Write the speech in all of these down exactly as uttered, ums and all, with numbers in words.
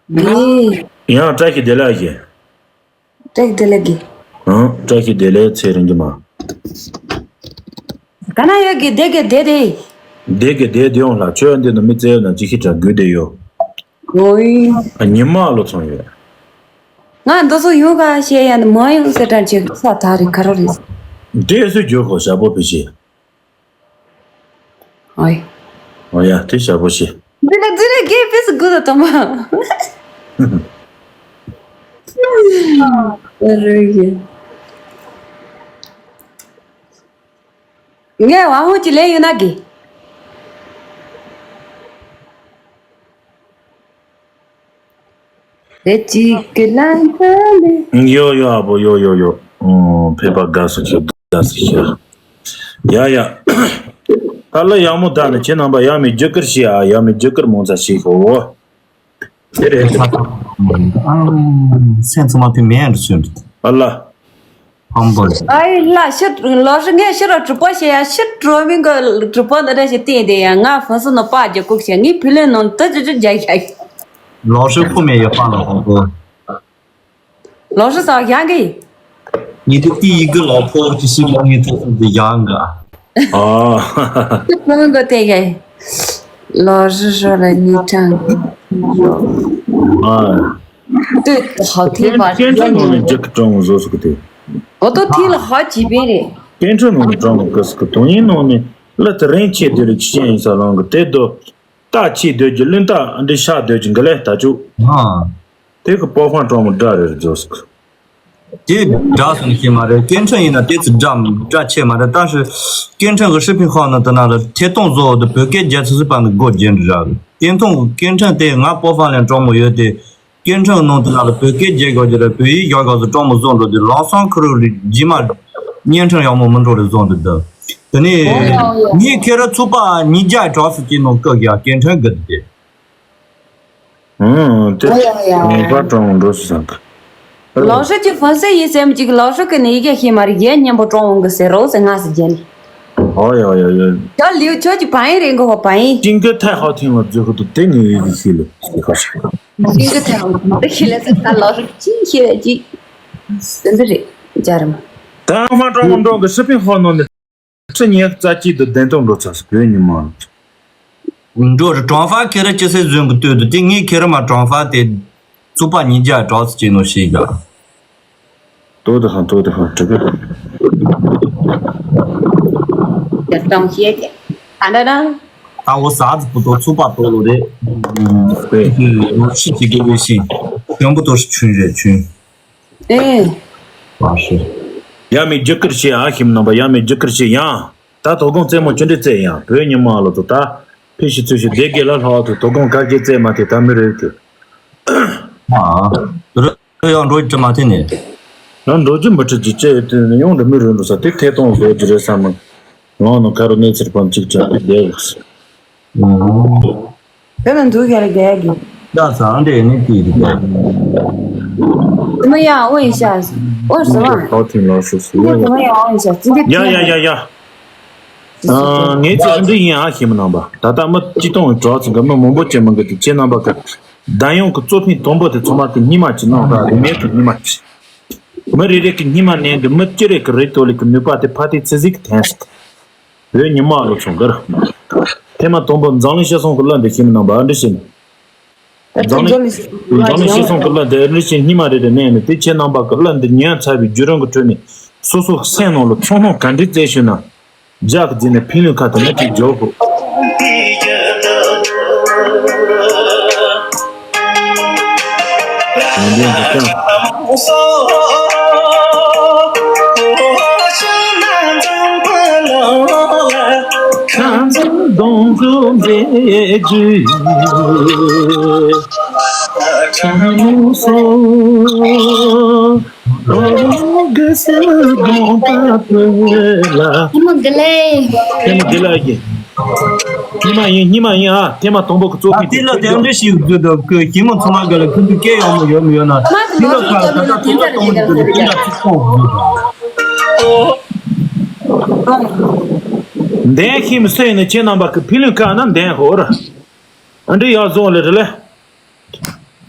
ཡིན། ཡང་བཀྲ་ཤིས་བདེ་ལེགས་ཀྱི། བཀྲ་ཤིས་བདེ་ལེགས་ཀྱི། ཨང་། བཀྲ་ཤིས་བདེ་ལེགས་ཚེ་རིང་གི་མ། ག་ན་ཡོད་གི་བདེ་གི་བདེ་བདེ། བདེ་གི་བདེ་བདེ་ཡོང་ལ་ཆོས་འདི་ནི་མི་བཙལ་ན་ཅི་ཤི་དྲག་དགོས་བདེ་ཡོད། ཨོའི། ཉི་མ་ལོ་ཚོང་ཡོད། ང་འདི་ཚོ་ཡོང་ག་བཤད་ཡ་ནི་མ་ཡོང་ཟེར་དྲན་ཆེ་ས་ཐག་རིང་ཁ་རོ་རེད། འདྲེས་སུ་འགྱུར་ཁོ་ཞབས་པོ་ཕི་ཤི། ཨོའི། ཨོ་ཡ་དེ་ཞབས་པོ་ཤི། འདི་ལ་འདི་ལ་གེ་ཕི་སི་གུ་དོ་ཏོ་མ། ཨ་རོ་ཡ། ངས་ཝང་ཧུ་ཅི་ལེན་ཡོད་ན་གི། རེད་ཅིག་གི་ལན་ཁ་ལེ། ཡོ་ཡོ་ཨ་བོ་ཡོ་ཡོ་ཡོ། ཨོ་ཕེབས་པ་དགའ་སུ་ཁྱེད་དགའ་སུ་ཁྱེད། ཡ་ཡ། ད་ལ་ཡག་མོ་ད་ནི་ཁྱེད་རྣམ་པ་ཡག་མི་རྒྱུ་སྐར་ཤི་ཨ་ཡག་མི་རྒྱུ་སྐར་མོང་ཚ་ཤི་ཧོ། དེ་རེད། ཨང་། སེམས་ཚང་མ་དེ་མེད་འགྲོ་ཚུལ་འདུག་ཨ་ལ། ཧམ་པ། ཨའི་ལ་ཤི་ལོ་ཤི་ངས་ཤི་ར་གྲུ་པ་ཤེ་ཡ་ཤི་གྲོ་མིན་གི་གྲུ་པ་འདི་འདྲ་ཞིག་བསྟན་དེ་ཡ་ང་ཧྥན་སི་ནང་པ་རྒྱ་ལྐུགས་ཤེ་ངའི་ཕི་ལན་ནང་དུ་ཅི་ཅི་རྒྱ་ཡ། ལོ་ཤི་ཁུ་མེ་ཡ་པ་ལ་ཧོ་གོ། ལོ་ཤི་ས་ཡང་གི། ཉི་ཏི་ཏི་ཡི་གི་ལོ་ཕོ་ཅི་ཤི་ལོ་ངི་ཐོ་སུ་དི་ཡང་ག་ཨ། ཁོང་གི་དེ་གི། ལོ་ཤི་ཤོ་ལ་ཉི་ཁྲང་གི། ཨ། དུ་ཧ་ཐི་བ་སྐད་འཕྲིན་ནང་ནས་རྒྱ་གི་གྲངས་བཟོ་སུ་གི་དེ། ཨོ་ཏོ་ཐི་ལ་ཧ་ཅི་པེ་རེད། སྐད་འཕྲིན་ནང་ནས་གྲངས་གི་སུ་གི་དོན་ཡིན་ནང་ནས་ལ་དེ་རིང་ཆེ་དེ་རིགས་ཤེས་ཡིན་ས་ལོང་གི་དེ་དོ། རྟ་ཆེ་སྡོད་ཀྱི་བླུན་རྟ་འདི་ཤ་སྡོད་ཀྱི་འགི་ལས་ད་ཅུ། ཨ། དེ་གི་པོ་ཧྥང་ཀྲོང་མོ་འདྲ་རེ་རེ་རྫོགས་སུ། དེ་འདྲ་སོང་ཤེས་མ་རེད། སྐད་འཕྲིན་ཡིན་ན་དེ་ཚོ་འདྲ་འདྲ་ཆེ་མ་རེད། ད་ཞུ་སྐད་འཕྲིན་གི་ཧྲི་ཕིན་ཧོ་ན་དེ་ན་ལ་ཐེ་གཏོང་བཟོ་འོ་དེ་བོད་སྐད་རྒྱ་ཆེ་སུ་པ་ནི་སྒོ་རྒྱན་འདྲ་རེད། སྐད་གཏོང་གི་སྐད་འཕྲིན་དེ་ང་པོ་ཧྥང་ལན་ཀྲོང་མོ་ཡོད་དེ། སྐད་འཕྲིན་ནང་དུ་ལ་ལ་བོད་སྐད་རྒྱལ་དགོས་ཀྱི་རེད། བོད་ཡིག་རྒྱག་དགོས་སུ་ཀྲོང་མོ་བཟོ་འགྲོ་དུས་ལམ་སང་ཁུ་རུ་ལི་རྗེས་མ་བརྙན་འཕྲིན་ཡག་མོ་མི་འགྲོ་རེད་བཟོ་འདུག་འདི། དེ་ནས་ངས་ཁྱེད་རང་ཚུགས་པ་ཉིས་བརྒྱ་གྲགས་སུ་སྐྱེས་ནོ་སྐབས་ཡ་སྐད་འཕྲིན་གི་དེ། ཨང་དེ་ངེས་པར་ཀྲོང་མོ་འགྲོ་སུ་བསམ་གི། ལག་ཤོག་གི་ཧྥོན་སེ་ཡིན་སེམས་ཀྱི་ལག་ཤོག་གི་ནི་ཡི་གེ་ཤེས་མ་རེད། ཡས་མཉམ་པོ་ཀྲོང་མོ་གི་ཟེར་རོ་ཟེར་ང་སི་རྒྱན། ཨོ་ཡ་ཡ་ཡ། ད་ལིའུ་ཁྱོད་ཀྱི་བན་ཡིན་རེད་གོ་བན་ཡིན། ཅིང་གི་ཐད་ཧ་ཐིང་ལ་རྫོགས་ཁུ་དུ་དེ་ངའི་ཡི་གེ་ཤེས་ལ་ཤེས་ཁ་ཤེས། ཅིང་གི་ཐད་ཧ་ཐིང་ལ་ཤེས་ལ་ཟེར་ད་ལག་ཤོག་ཅིང་ཤེས་ལ་ཅིག་དེ་འདི་རེད་རྒྱ་རིམ། ད་ཧྥང་ཀྲོང་མོ་འགྲོ་གི་ཧྲི་ཕིན་ཧོ་ནོ་ནི་ཁྲི་ཉི་ཤུ་རྩ་གཅིག་ཏུ་བདེན་དོན་འགྲོ་ཚར་སོང་བོད་ཉི་མ་ལ། འགྲོ་རུ་ཀྲོང་ཧྥ་ཁེ་རི་ཅི་སེ་བཟོས་གི་ལྟོས་དུ་དེ་ངས་ཁེ་རི་མ་ཀྲོང་ཧྥ་དེ་བཙུགས་པ་ཉིས་བརྒྱ་གྲགས་སུ་བྱས་ནོ་ཞེས་ག་ཏོ་དེ་ཧང་ཏོ་དེ་ཧང་དྲུ་གི་ཡ་ཀྲོང་ཤེས་ཀྱི་ཨ་འདྲ་ན། ད་འོ་ཟ་ཙི་པུ་ཏོ་ཚུགས་པ་ཏོ་ལོ་རེད། ཨེ། ཤི་ཅི་གི་ལུས་ཤིང་དོན་པོ་ཏོ་ཆུན་རེད་ཆུན། ཨེ། ཨ་ཤི། ཡ་མི་རྒྱུ་སྐར་ཤེས་ཨ་ཤིམ་ནང་པ་ཡ་མི་རྒྱུ་སྐར་ཤེས་ཡང་། ད་དོ་དགོང་རྩེད་མོ་ཅི་འདྲ་རྩེ་ཡང་བོད་ཉི་མ་ལོ་ཚོ་ད་ཕི་ཤི་ཚུལ་ཤི་བདེ་དགེ་ལ་ལྷག་ཏུ་དོ་དགོང་གར་གྱི་རྩེད་མ་དེ་ད་མི་རེད་དུ། ཨ། དུ་རུ་ཡང་འགྲོ་ཅི་མ་ཐེ་ནས། ཡང་འགྲོ་རྒྱུ་མི་ཁྲི་ཅི་ཅི་དེ་ཡོང་འགྲོ་མི་རུ་འགྲོ་ས་དེ་ཐད་གཏོང་བཟོ་རྒྱུ་རེད་བསམ་མ། ལོང་ནོ་ཁ་རུ་གནས་ཚུལ་པང་གཅིག་ཅང་བདེ་གི། དེ་ལ་འདུག་ཡ་རེད་རྒྱ་གི། ད་ས་ཨང་འདྲེ་ནི་ཏི་རི་ད། དེ་མ་ཡང་འོ་ཡིན་ཤག་འོ་ཟེར་བ། ཧའོ་ཐིང་ལོ་སུ་སུ་དེ་མ་ཡང་འོ་ཡིན་ཤག་ཙི་འདི་ཡ་ཡ་ཡ་ཡ། ཨ། ངས་ཚེ་འདི་འདྲ་ཡིན་ཨ་ཞེས་མི་གནང་པ། ད་ལྟ་མི་སྤྱི་སྟོང་གི་གྲོགས་ཚོ་གི་མི་མང་པོ་ཅན་མི་འགི་དུ་ཁྱེད་རྣམ་པ་གི་བདམས་ཡོང་གི་གཙོ་ཕིན་དང་པོ་དེ་ཚང་མ་གི་སྙིང་མ་གཅིག་གནང་ད་རིན་མེད་གི་སྙིང་མ་གཅིག་མི་རེ་རེ་གི་སྙིང་མ་ནས་འདི་མི་ཅི་རེ་གི་རེ་ལྟོ་ལེ་གི་ནུས་པ་དེ་ཕ་དེ་ཚེ་ཟིག་གི་ཐན་སི། བོད་ཉི་མ་ལོ་ཚོ་འགར། ཐེངས་མ་དང་པོ་འཛམ་གླིང་སྤྱི་སོང་གི་གླུ་འདི་ཤེས་མི་གནང་བ་འདྲི་ཤེས་ནས། འཛམ་གླིང་འཛམ་གླིང་སྤྱི་སོང་གི་གླུ་འདི་འདྲི་ཤེས་སྙིང་མ་རེ་རེ་གནས་ནས་དེ་ཁྱེད་རྣམ་པ་གི་གླུ་འདི་ཉན་ཚར་བའི་བརྒྱུད་རིམ་གི་ཁྲོད་ནས་སོ་སོ་སེམས་ནང་ལ་ཚོར་སྣང་ག་འདྲ་བཙལ་ཤེས་ན། རྒྱ་གི་རྫས་ནས་ཕན་ལུས་ཁ་དང་ནི་གཅིག་འཇོག་དགོས། ཁྱི་མོ་དགེ་ལེགས། ཁྱི་མོ་དགེ་ལེགས་ཡིན། སྙིང་མ་ཡིན་སྙིང་མ་ཡིན་ཨ། ཐེངས་མ་དང་པོ་གི་གཙོ་ད་ཕིན་དེ་ལ་དེ་འདྲ་ཞིག་བརྗོད་དོ་ཁོས་ཁྱི་མོ་ཚང་མ་ག་ལ་ཁོ་ཚོ་སྐད་ཡག་མོ་ཡོད་མི་ཡོད་ན་དེ་ལ་ཁ་ལ་ད་ལྟ་དེ་ལ་གཏོང་གི་འདུག་དེ་འདྲ་ཚིག་ཐོག་བརྗོད་དོ། འདན་ཁྱིམ་སུ་ཡིན་ནི་ཁྱེད་རྣམ་པ་གི་ཕི་ལིང་ཁ་ན་འདན་ཧོར། ཨ་འདྲི་ཡག་བཟོ་ལེ་རེ་ལེ།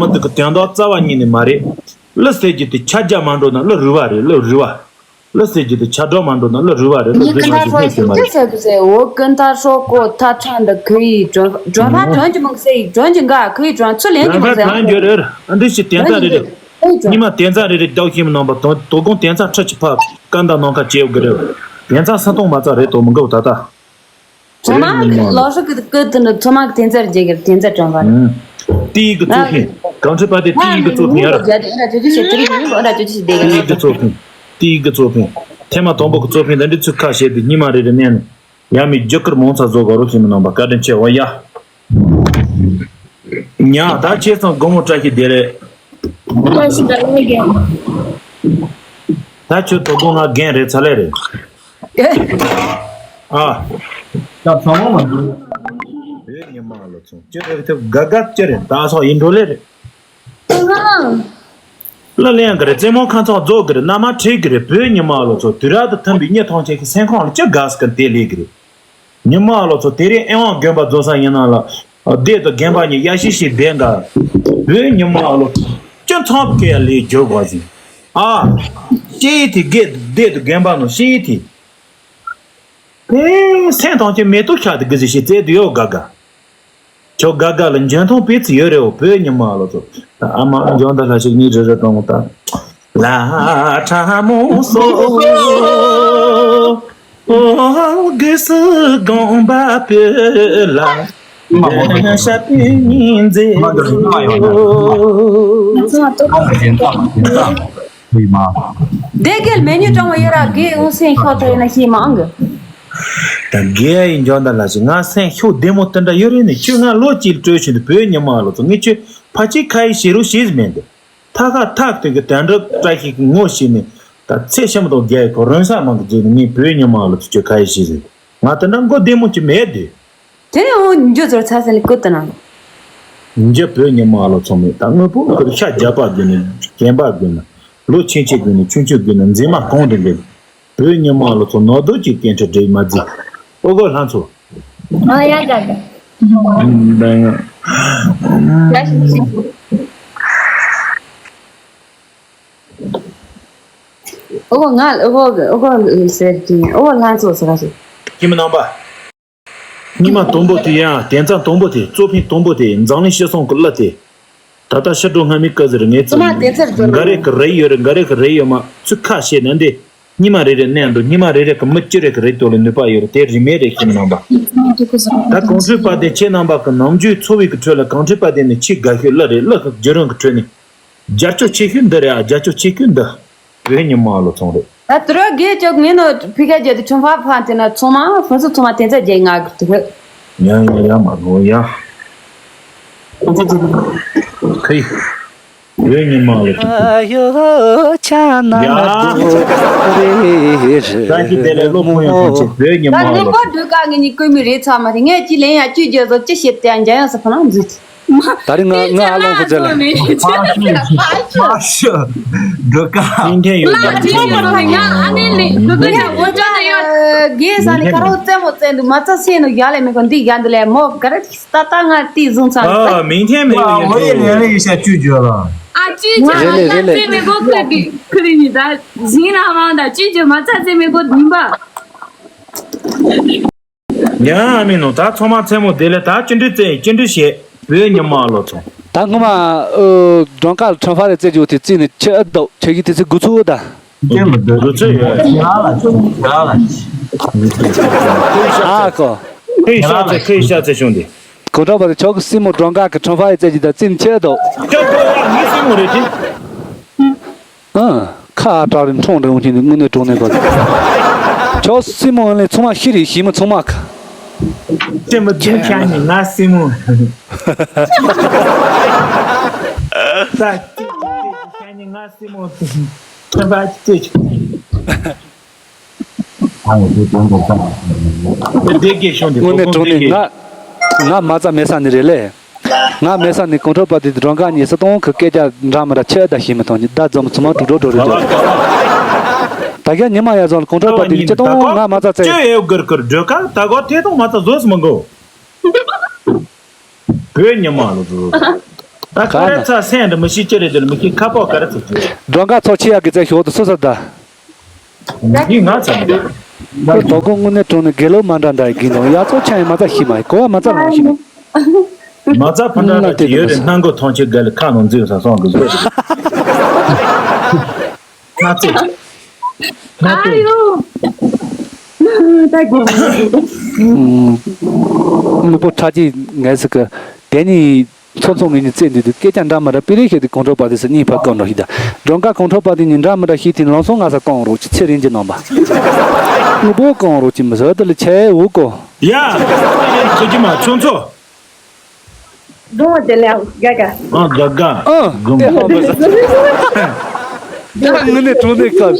མི་འདི་གི་དོན་དག་རྩ་བ་ཉིད་ནས་མ་རེད། གླུ་ཟེར་རྒྱུ་དེ་ཆ་རྒྱ་མ་འགྲོ་ན་གླུ་རུལ་བ་རེད། གླུ་རུལ་བ། གླུ་ཟེར་རྒྱུ་དེ་ཆ་འགྲོ་མ་འགྲོ་ན་གླུ་རུལ་བ་རེད། གླུ་ཉིད་རུལ་ཀུན་མ་ཐར་ཤོག་ཤེས་ཅི་ཟེར་དུ་ཟེར། འོ་ཀུན་ཐར་ཤོག་གོ་ཐ་ཚང་འདི་ཁུ་ཡི་སྒྲོན་སྒྲོན་ཕ་སྒྲོན་གྱི་མང་ཟེར་ཡི་སྒྲོན་གྱི་འགའ་ཁུ་ཡི་སྒྲོན་ཚུ་ལེན་གྱི་མང་ཟེར། སྒྲོན་རྒྱུ་རེད། ཨ་འདི་ཞིག་དན་རྩ་རེ་རེ། ཉི་མ་དན་རྩ་རེ་རེ་རྒྱག་ཤེས་མི་ནང་པ་དོ་དོ་དགོང་དན་རྩ་ཁྲི་ཆི་ཕ་ཀ་འདའ་ནང་ཁ་བྱེད་དགོས་རེད། དན་རྩ་ས་སྟོང་མ་རྩ་རེད་དོ་མི་འགོ་ད་ལྟ། ཚང་མ་ལོ་ཧྲུག་གི་སྐུ་དུ་ནི་ཚང་མ་གི་དན་རྩ་རྒྱག་གི་དན་རྩ་དྲངས་པ་རེད། ཏི་ཡི་གི་གཙོ་ཕིན། གང་ཁྲི་པ་དེ་ཏི་ཡི་གི་གཙོ་ཕིན་ཡ་ར། ཏི་ཡི་གི་གཙོ་ཕིན། ཏི་ཡི་གི་གཙོ་ཕིན། ཐེངས་མ་དང་པོ་གི་གཙོ་ཕིན་དེ་འདྲི་ཚུལ་ཁ་བཤད་དུས་ཉི་མ་རེ་རེ་གནས་ནས་ཡ་མི་རྒྱུ་སྐར་མང་ཚ་བཟོ་དགོས་རོགས་ཞེས་མི་གནང་པ་བཀའ་དྲིན་ཆེ་བ་ཡ། ཉ་ད་ཁྱེད་ཚང་སྒོ་མོ་བཀྲ་ཤིས་བདེ་ལེགས། བཀྲ་ཤིས་བདེ་ལེགས། ད་ཁྱོད་དོ་དགོང་ང་རྒན་རེད་ཚ་ལེ་རེད། ཨ། ད་ཚང་མ་མ་འདུག་བོད་ཉི་མ་ལོ་ཚོང་ཅི་རེད་ཐེབས་དགའ་དགའ་ཅི་རེད་ད་སོགས་ཡིན་འགྲོ་ལེ་རེད། གླུ་ལེན་གི་རེད། རྩེད་མོ་ཁ་ཚོགས་རྫོགས་གི་རེད། མནའ་མ་ཁྲིད་གི་རེད། བོད་ཉི་མ་ལོ་ཚོ་དུས་རབས་དང་མཐུན་པའི་གཉིད་མཐོང་ཆེན་གྱི་སེམས་ཁོང་ལ་ཅི་དགའ་སི་གི་དེ་ལས་གི་རེད། ཉི་མ་ལོ་ཚོ་དེ་རིང་ཨེ་ཝང་དགོན་པ་རྫོགས་ས་ཡིན་ན་ལ་སྡེ་དང་དགོན་པ་གཉིས་ཡ་ཤི་ཤི་བསྡད་འགའ། བོད་ཉི་མ་ལོ་ཅི་མཚམས་སྐད་ལས་རྒྱུ་དགོས་ཟིན་ཨ། ཤེས་ཡི་དེ་སྐད་སྡེ་དང་དགོན་པ་ནང་ཤེས་ཡི་དེ། ཨེ་སེམས་ཐང་ཆེན་མེ་ཏོག་ཤ་དེ་གི་ཟི་ཤི་རྩེ་དུ་ཡོད་དགའ་དགའ། ཁྱོད་དགའ་དགའ་ལ་འཇོན་ཐང་སྤེལ་ཚུལ་ཡོད་རེད་འོ་བོད་ཉི་མ་ལོ་ཚོ། ཨ་མ་འཇོན་ད་ལྷ་ཞིག་གཉིས་རེ་རེ་གཏོང་ད། ལ་ཁྲ་མོ་སོ། ཨོ་གི་སུ་དགོངས་པ་བོད་ལ། ཤ་པི་ཉིན་མཛེས། ང་ཚོ་ང་ཏོག་ཏོག་ཞིག་ཡིན་ཙང་ཡིན་ཙང་། ཧུས་མ། སྡེ་དགེ་མེ་ཉུང་གྲོང་བ་ཡོད་ར་དགེ་འོང་སེམས་ཤོག་ཐོ་ཡིན་ན་ཤེས་མང་གི། ད་དགེ་ཡིན་འཇོན་ད་ལ་ཞིག་ང་སེམས་ཤོག་བདེ་མོ་དེ་འདྲ་ཡོད་རེད་ནི་ཁྱོད་ང་ལོ་གཅིག་སྤྲོད་བྱུང་དུ་བོད་ཉི་མ་ལོ་ཚོ་ངས་ཁྱོད་ཕ་ཅིག་ཁ་ཡི་ཤེས་རུ་ཤེས་མེད་འདི། ཐ་ཁ་ཐག་དེ་གི་དན་རབ་བཀྲ་ཤིས་ཀྱི་ངོ་ཤེས་ནི་ད་ཚེ་ཤམ་དང་རྒྱལ་གོ་རོན་ས་མང་གི་རྗེས་ནི་ངས་བོད་ཉི་མ་ལོ་ཚོ་ཁྱོད་ཁ་ཡི་ཤེས་ཟིན་ང་དེ་འདྲ་མགོ་བདེ་མོ་ཅི་མེད་དུས། དེ་ནས་འོང་འཇུ་ཚོར་ཚ་ཟེར་ནས་བསྐུར་དུ་ན། འཇུ་བོད་ཉི་མ་ལོ་ཚང་མས་ད་དངོས་པོ་ཁུར་ཤ་རྒྱབ་པ་དགོས་ནས་རྒན་པ་དགོས་ན་ལོ་ཆེན་ཆེ་དགོས་ནས་ཆུང་ཆུང་དགོས་ན་མཛེས་མ་གང་དུ་འདྲེན་བོད་ཉི་མ་ལོ་ཚོ་ནོར་དོ་ཅིག་སྐད་འཕྲིན་སྒྲིག་མ་བརྩི་ཨོ་གོ་ལྷ་ཚོ། ཨ་ཡ་ག་ག་འདང་ང་། ཡ་ཤི་ཤི། ཨོ་གོ་ང་ཨོ་གོ་ཨོ་གོ་ཟེར་གྱིན་ཨོ་གོ་ལྷ་ཚོ་ཟེར་ག་ཞིག་ཁྱིམ་ནང་པ། ཉི་མ་དང་པོ་དེ་ཡང་དན་རྩ་དང་པོ་དེ་གཙོ་ཕན་དང་པོ་དེ་འཛམ་གླིང་སྤྱི་བསང་གི་གླུ་དེ། ད་ལྟ་ཕྱི་དྲོ་སྔ་མའི་སྐབས་ཟེར་ངས་ཚོ་མ་དན་རྩར་འགྲོ་འགའ་རེ་གི་རེ་ཡོད་རེད་འགའ་རེ་གི་རེ་ཡོད་མ་ཚུལ་ཁ་བཤད་ན་འདི་ཉི་མ་རེ་རེ་གནས་འདུག་ཉི་མ་རེ་རེ་གི་མི་སྤྱི་རེ་གི་རེ་ལྟོ་ལ་ནུས་པ་ཡོད་རེད་དེ་རིན་མེད་རེད་ཁྱིམ་ནང་པ། ད་གངས་ཁྲོད་པ་དེ་ཁྱེད་རྣམ་པ་གི་ནམ་རྒྱུན་འཚོ་བའི་གི་ཁྲོད་ལ་གངས་ཁྲོད་པ་དེ་ནི་ཆེས་དགའ་ཤོས་གླུ་རེད་གླུ་གི་བརྒྱུད་རིམ་གི་ཁྲོད་ནས། རྒྱ་སྐྱོ་ཆེ་ཤོས་འདི་རེད་ཨ་རྒྱ་སྐྱོ་ཆེ་ཤོས་འདི། བོད་ཉི་མ་ལོ་ཚང་རེད། ད་དུ་ར་རྒས་ཅོག་ངས་ནོ་ཕི་ཁ་རྒྱ་དུ་ཁྲོམ་ཕ་ཕ་དེ་ན་ཚང་མ་ཧྥོན་སུ་ཚང་མ་དེ་ཚ་རྒྱ་ང་གི་དུ་ཧེ། ཡ་ཡ་ཡ་མ་ནོ་ཡ། ཁི། བོད་ཉི་མ་ལོ་ཚང་། ཡོ་ཆ་ན་ན་རེ་རེ་ས་ཞི་དེ་ལས་ལོ་ཕུན་ཡང་ཐང་ཆེ་བོད་ཉི་ད་མ་ངས་ལོ་པོ་འདུག་ག་ངས་ཉི་གོས་མི་རེད་ཚ་མ་རེད་ངས་ཅི་ལེན་ཡ་ཅི་རྒྱ་བཟོ་ཅི་བྱེད་དེ་ཡང་འཇའ་ཡང་ས་ཕ་ན་འཛུལ། ད་རིང་ང་ང་ཨ་ལོང་ཁོ་ཚེ་ལ། ཕ་ཤི་ཕ་ཤི་འགྲོ་ཀ་ལིན་ཐན་ཡོད་ལ་ལ་ཅི་ཡོད་ལ་ང་ཨ་ནི་ལི་འགྲོ་ཀ་ཡ་འོ་ཅོ་ན་ཡོད། རྒན་ས་ནི་ཁ་རོག་རྩེད་མོ་རྩེད་འདུག་མ་རྩ་སེ་ནོ་ཡ་ལེ་མི་གོ་འདི་ཡ་འདི་ལེ་མོ་ག་ར་ཏི་ཏ་ཏ་ང་ཏི་བཟུང་ཚང་ཨ་མིང་ཐན་མེད་ཡོད་ཡོད་འོ་ཡེ་ལེ་ལེ་ཡི་ཤ་ཅུ་ཇོ་ལ། ཨ་ཅི་ཅི་རེ་ལེ་རེ་ལེ་རྩེད་མི་གོ་ཁུ་དི་ཁུ་རི་ནི་ད་ཟིན་ན་མང་ད་ཅི་ཅི་མ་རྩ་རྩེད་མི་གོ་ཉིན་པ། ཡང་ཨ་མི་ནོ་ད་ཚང་མ་མཚན་མོ་དེ་ལས་ད་ཅི་འདྲི་རྩེ་ཅི་འདྲི་བྱེད་བོད་ཉི་མ་ལོ་ཚོ། ད་སྔོན་མ་ཨོ་སྒྲོན་དཀར་ཁྲོམ་ཕ་རེ་རྩེ་རྒྱུ་དེ་རྩིས་ནས་ཆི་ཨ་དོ་ཆི་གི་དེ་ཚེ་དགུ་ཚུགས་ད། ཅི་མི་འདུག་དགུ་ཚུགས་ཡོད། ཁྱེད་རང་ལ་ཁྱེད་རང་ལ། ཨ་ཁོ། ཁོས་ཤ་ཚེ་ཁོས་ཤ་ཚེ་བྱུང་དེ། གོ་ཁྲ་བ་དེ་ཆོག་གི་སྲིན་མོ་སྒྲོན་དཀར་གི་ཁྲོམ་ཕ་རེ་རྩེ་རྒྱུ་ད་རྩིས་ནས་ཆི་ཨ་དོ། ཁྱོད་ཁོ་ཡ་ངའི་སྲིན་མོ་རེད་དེ། ཨང་། ཁ་ཨ་བྲག་རི་འཕྲོང་རི་འོང་ཁྱེད་ནི་དངོས་གནས་དྲང་གནས་གོ། ཁྱོད་སྲིན་མོ་ཨ་ལེ་ཚང་མ་ཤི་རེད་ཞི་མི་ཚང་མ་ཁ། ཅི་མི་ཚུགས་ཤ་ནི་ང་སྲིན་མོ། ས་གཅིག་གཅིག་གཅིག་ཤ་ཉེ་ང་སྲིན་མོ་ཚན་པ་གཅིག་གཅིག་ཨ་ཡོ་དེ་དོན་དུ་བཏང་། དེ་དགེ་ཤོང་དེ་དངོས་གནས་དྲང་གནས་ང་ང་མ་རྩ་མེད་ས་ནི་རེད་ལེ། ང་མེད་ས་ནི་གོང་ཁྲོ་པ་དེ་སྒྲོལ་དཀར་གཉིས་སུ་གཏོང་གི་སྐད་ཆ་འདྲ་མི་འདྲ་ཆེ་ད་ཤེས་མི་ཐོང་གི་ད་འཛོམས་ཚུལ་མ་དྲུག་སྒྲོ་སྒྲོ་རེད་འདུག་ད་རྒྱ་ཉི་མ་ཡ་ཟོན་གོང་ཁྲོ་པ་དེ་གཉིས་སུ་གཏོང་ང་མ་རྩ་ཚེ། ཅི་ཡོད་གུར་གུར་སྒྲོལ་དཀར་ད་གོ་དེ་དང་མ་རྩ་བཟོས་སུ་མི་འགོ། བོད་ཉི་མ་ལོ་ཚོ། ད་ཁ་ར་ཚ་སེང་འདི་མི་ཤི་ཅི་རེད་འདི་མི་ཤི་ཁ་པོ་ག་ར་ཚ་ཅི། སྒྲོལ་དཀར་ཚོ་ཆེ་ཡག་གི་རྩེ་ཞོག་ཏུ་སུ་ས་ད། མི་ཤི་ང་ཚ་མི་འདུག་ཁོ་དོ་ཁོ་དངོས་གནས་དྲང་ནས་དགེ་ལོ་མ་འདྲ་འདྲ་ཡི་གི་འདུག་ཡ་ཚོ་ཆ་ཡི་མ་ཚ་ཤི་མ་ཡི་གོ་བ་མ་ཚ་ལོང་ཤི་མ། མ་ཚ་ཕ་འདྲ་འདྲ་ཅི་ཡོད་རེད་སྣང་གོ་ཐོང་ཆེ་ག་ལ་ཁ་ནང་འཛུལ་ས་སོང་གི་བཟོ། ང་ཚོ། ང་ཚོ། ཨ་ཡོ། ད་དགོངས། ཨུམ། ནུ་པོ་ཁྲ་ཅི་ངལ་ཟིག་གི་དེ་ནི་ཚོ་ཚོ་ངེད་གཉིས་རྩེ་འདུག་དུས་སྐད་ཆ་འདྲ་མི་འདྲ་པི་རེ་ཤེས་དུས་གོང་ཁྲོ་པ་དེ་སུ་གཉིས་ཕར་བཀང་འགྲོ་ཤི་ད། སྒྲོལ་དཀར་གོང་ཁྲོ་པ་དེ་གཉིས་འདྲ་མི་འདྲ་ཤི་དེ་ལོང་སོང་ང་ས་བཀང་རོགས་ཅི་ཚེ་རིང་གི་ནང་པ། ནུ་པོ་བཀང་རོགས་ཅི་མི་ཟོ་དེ་ལ་ཆེ་འུ་གོ། ཡ། ཁྱེད་ཀྱི་མ་ཆུང་ཚོ། དགོང་མོ་དེ་ལ་དགའ་དགའ། ཨ་དགའ་དགའ། ཨ་དགོང་དེ་མོ། ཧ་མ་ཟ། ད་དངོས་གནས་དྲང་གནས་སྐབས།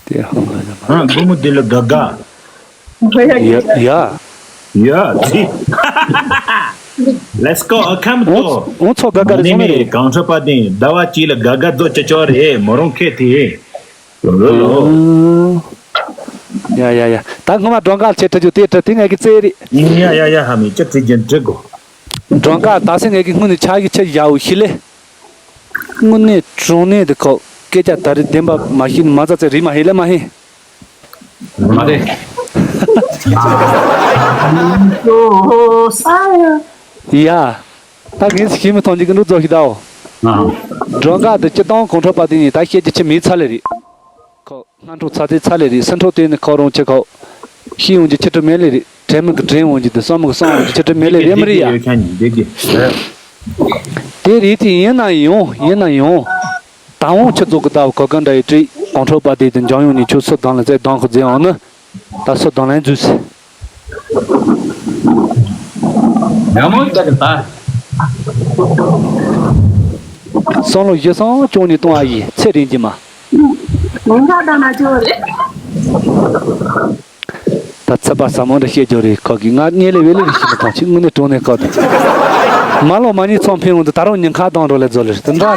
དེ་ཧ་མ་ཟ། ཨ་དགོང་མོ་དེ་ལ་དགའ་དགའ། ཡ་ཡ། ཡ་དེ། Let's go, come to. འོང་ཚོ་དགའ་དགའ་རེད་སོང་ནས་རེད། གང་ཁྲ་པ་དེ་ཟླ་བ་གཅིག་ལ་དགའ་དགའ་རྫོགས་ཅི་ཅོག་རེད་མོ་རང་ཁེ་དེ། ཡ་ཡ་ཡ། ད་སྔོན་མ་སྒྲོལ་དཀར་ཆེ་ཁྲི་རྒྱུ་དེ་ཁྲི་དེ་ངས་ཀྱི་རྩེ་རེད། ཡ་ཡ་ཡ་ཧ་མི་ཅི་དྲི་རྒྱུ་འདྲི་དགོ། སྒྲོལ་དཀར་ད་སེ་ངས་ཀྱི་སྔོན་ནས་ཆ་གི་ཆེ་ཡའོ་ཤི་ལེ། དངོས་གནས་དྲང་གནས་དེ་ཁོ་སྐད་ཆ་ད་རེས་བདེན་པ་མ་ཤེས་ནི་མ་ཚ་ཚེ་རིག་མ་ཧེ་ལེ་མ་ཧེ། མ་རེད། ཡ། ད་ངས་ཤི་མི་ཐོང་གཅིག་གི་འདུག་རྫོགས་ཤི་དའོ། སྒྲོལ་དཀར་དེ་སྤྱི་བཏང་གོང་ཁྲོ་པ་དེ་ཡིན་ད་བཤད་ཀྱི་ཆི་མི་ཚ་ལེ་རེད། ཁོ་སྔ་འཕྲོ་ཚ་ཚེ་ཚ་ལེ་རེད་སེ་འཕྲོ་དེ་ནི་ཁོ་རང་ཆེ་ཁོ། ཤི་ཡོང་གི་ཆེ་ཁྲི་མེད་ལེ་རེད། དྲན་མི་གི་དྲན་འོང་གི་དེ་བསམ་མི་གི་བསམ་འོང་གི་ཆེ་ཁྲི་མེད་ལེ་རེད་མི་རེད་ཡ། དེ་རེད་དེ་ཡིན་ན་ཡོང་ཡིན་ན་ཡོང་། ད་འོང་ཆུ་རྫོགས་གི་ལྟ་བུ་གོ་ག་འདྲ་ཡི་དྲིས་གོང་ཁྲོ་པ་དེ་དེ་འཇང་ཡོང་ནས་ཆུ་སུ་དང་ལ་ཚེ་དང་ཁོ་རྫས་འོང་ནི། ད་སུ་དང་ལན་འཛུལ་སི། ཡ་མོ་ཅག་གི་ད། སང་ལོ་བཞི་སང་བཅུ་གཉིས་གཏོང་ཨ་ཡི་ཚེ་རིང་གི་མ། ངོ་མཚར་དང་ན་ཅོ་རེད། ད་ཚེ་པ་ཟབ་མོ་འདྲ་བཤད་རྒྱུ་རེད་ཁོ་གི་ང་གཉིད་ལས་བེ་ལེ་རེ་ཤི་མི་ཐང་ཆི་དངོས་གནས་དྲང་གནས་ཁོ་ད། མ་ལོ་མ་གཉིས་ཚོང་ཕན་འོང་དུ་ད་རུང་ཉིན་ཁ་དང་འགྲོ་ལས་རྫོ་ལེ་རེད་དུ་འདྲ།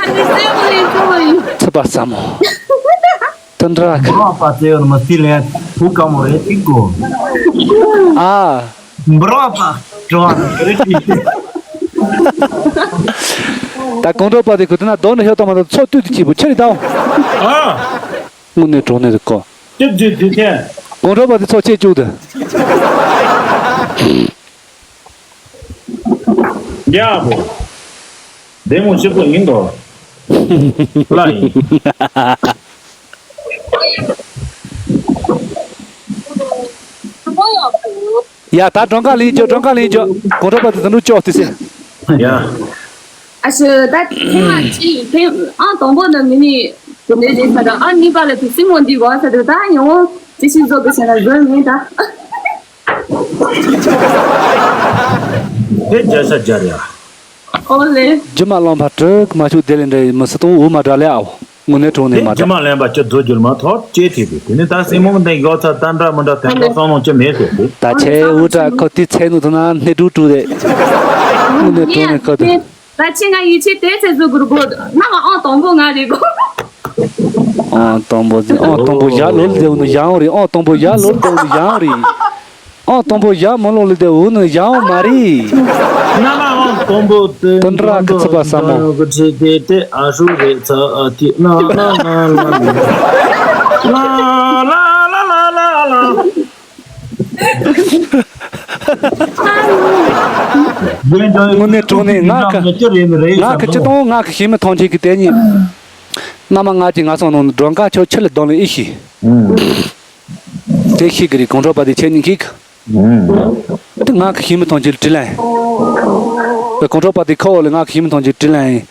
ཚེ་པ་ཟབ་མོ། དུ་འདྲ་གི། འབུར་བ་པ་ཙེ་ཡོད་མ་སི་ལན་བུ་ཀ་མོ་རེད་ཅིག་གོ། ཨ། འབུར་བ་པ་འགྲོ་བ་རེད་ཅིག། ད་གོང་ཁྲོ་པ་དེ་ཁུ་དེ་ན་རྡོ་ནི་ཤོ་ཏོ་མ་དང་ཚོ་བཏུས་དུ་གྱིས་པོ་ཆེ་རེད་དའོ། ཨ། དངོས་གནས་དྲང་གནས་དུ་གོ། ཏིབ་ཏིབ་ཏིབ་ཏིབ། གོང་ཁྲོ་པ་དེ་ཚོ་ཆེ་བཅུག་དུ། ཡག་པོ། བདེ་མོ་ཞིག་པོ་ཡིན་དོ། ལ་ཡིན། ཡ་ད་སྒྲོལ་དཀར་ལེན་རྒྱུ་སྒྲོལ་དཀར་ལེན་རྒྱུ་གོང་ཁྲོ་པ་དེ་དུ་ནུ་ཅོག་དེ་སེ། ཡ། ཨ་ཤི་ད་ཐེངས་མ་གཅིག་ཐེངས་ཨང་དང་པོ་ནི་མི་ནི་དེ་འདྲའི་རེད་ས་དང་ཨང་གཉིས་པ་ལ་དུ་སྲིན་མོ་འདི་གོ་ས་དུ་ད་ཡང་ཅི་ཞིག་བཟོ་དགོས་ཟེར་ན་བཟོས་མིན་ད། དེ་རྒྱ་ས་རྒྱ་རེད་ཨ། ཨོ་ལེ། རྒྱུ་མ་ལོན་པ་དྲུག་མ་བྱུང་དེ་ལས་འདྲ་མི་སྲིད་དང་འུ་མ་འདྲ་ལེ་ཨའོ། དངོས་གནས་དྲང་གནས་མ་དེ་རྒྱུ་འདྲ། མ་ལོན་པ་ཅི་རྫོགས་རྒྱུར་མ་ཐོག་ཅེས་དྲིས་པས་དེ་ནི་ད་སྲིན་མོ་འདི་ཡོད་ཚ་ད་འདྲ་མི་འདྲ་དེ་འདྲ་བསམ་བློ་ཅི་མེད་ཟེར་ཏེ། ད་ཆེ་འུ་དྲ་ཁོ་དེ་ཚེ་ནུ་དུ་ན་སྣེ་དྲུག་དྲུག་རེད། དངོས་གནས་དྲང་གནས་ཁོ་དེ། ད་ཆེ་ང་ཡིད་ཆེས་དེ་ཚེ་བཟོ་དགོས་དགོས་ན་མ་ཨང་དང་པོ་ང་རེད་གོ། ཨང་དང་པོ་ཟེར་ཨང་དང་པོ་ཡར་ལོལ་དེ་འུ་ནི་ཡང་རེད་ཨང་དང་པོ་ཡར་ལོལ་དེ་འུ་ནི་ཡང་རེད། ཨང་དང་པོ་ཡར་མ་ལོག་ལེ་དེ་འུ་ནི་ཡང་མ་རེད། ན་མ་ཨང་དང་པོ་དེ་དོན་དྲག་གི་ཚིག་པ་ཟབ་མོ། གི་ཚིག་དེ་དེ་ཨ་ཧྲུ་རེད་ཚ་ཨ་ཐི་ན་ན་ན་ན་ན་ལ་ལ་ལ་ལ་ལ། དངོས་གནས་དྲང་གནས་ང་གི་ང་གི་སྤྱི་དང་ང་གི་ཤེས་མི་ཐང་ཆད་གི་དེ་ཉིད། ན་མ་ང་གི་ང་སོང་ནང་སྒྲོན་ཀ་ཆོ་ཆི་ལ་གདོང་ལ་ཨི་ཤི། དེ་ཤི་གི་རེད་གོང་ཁྲོ་པ་དེ་ཆེ་ཉིན་ཁིག་དེ་ང་གི་ཤི་མི་ཐོང་ཅིག་དྲི་ལན། དེ་གོང་ཁྲོ་པ་དེ་ཁ་འོག་ལ་ང་གི་ཤི་མི་ཐོང་ཅིག་དྲི་ལན།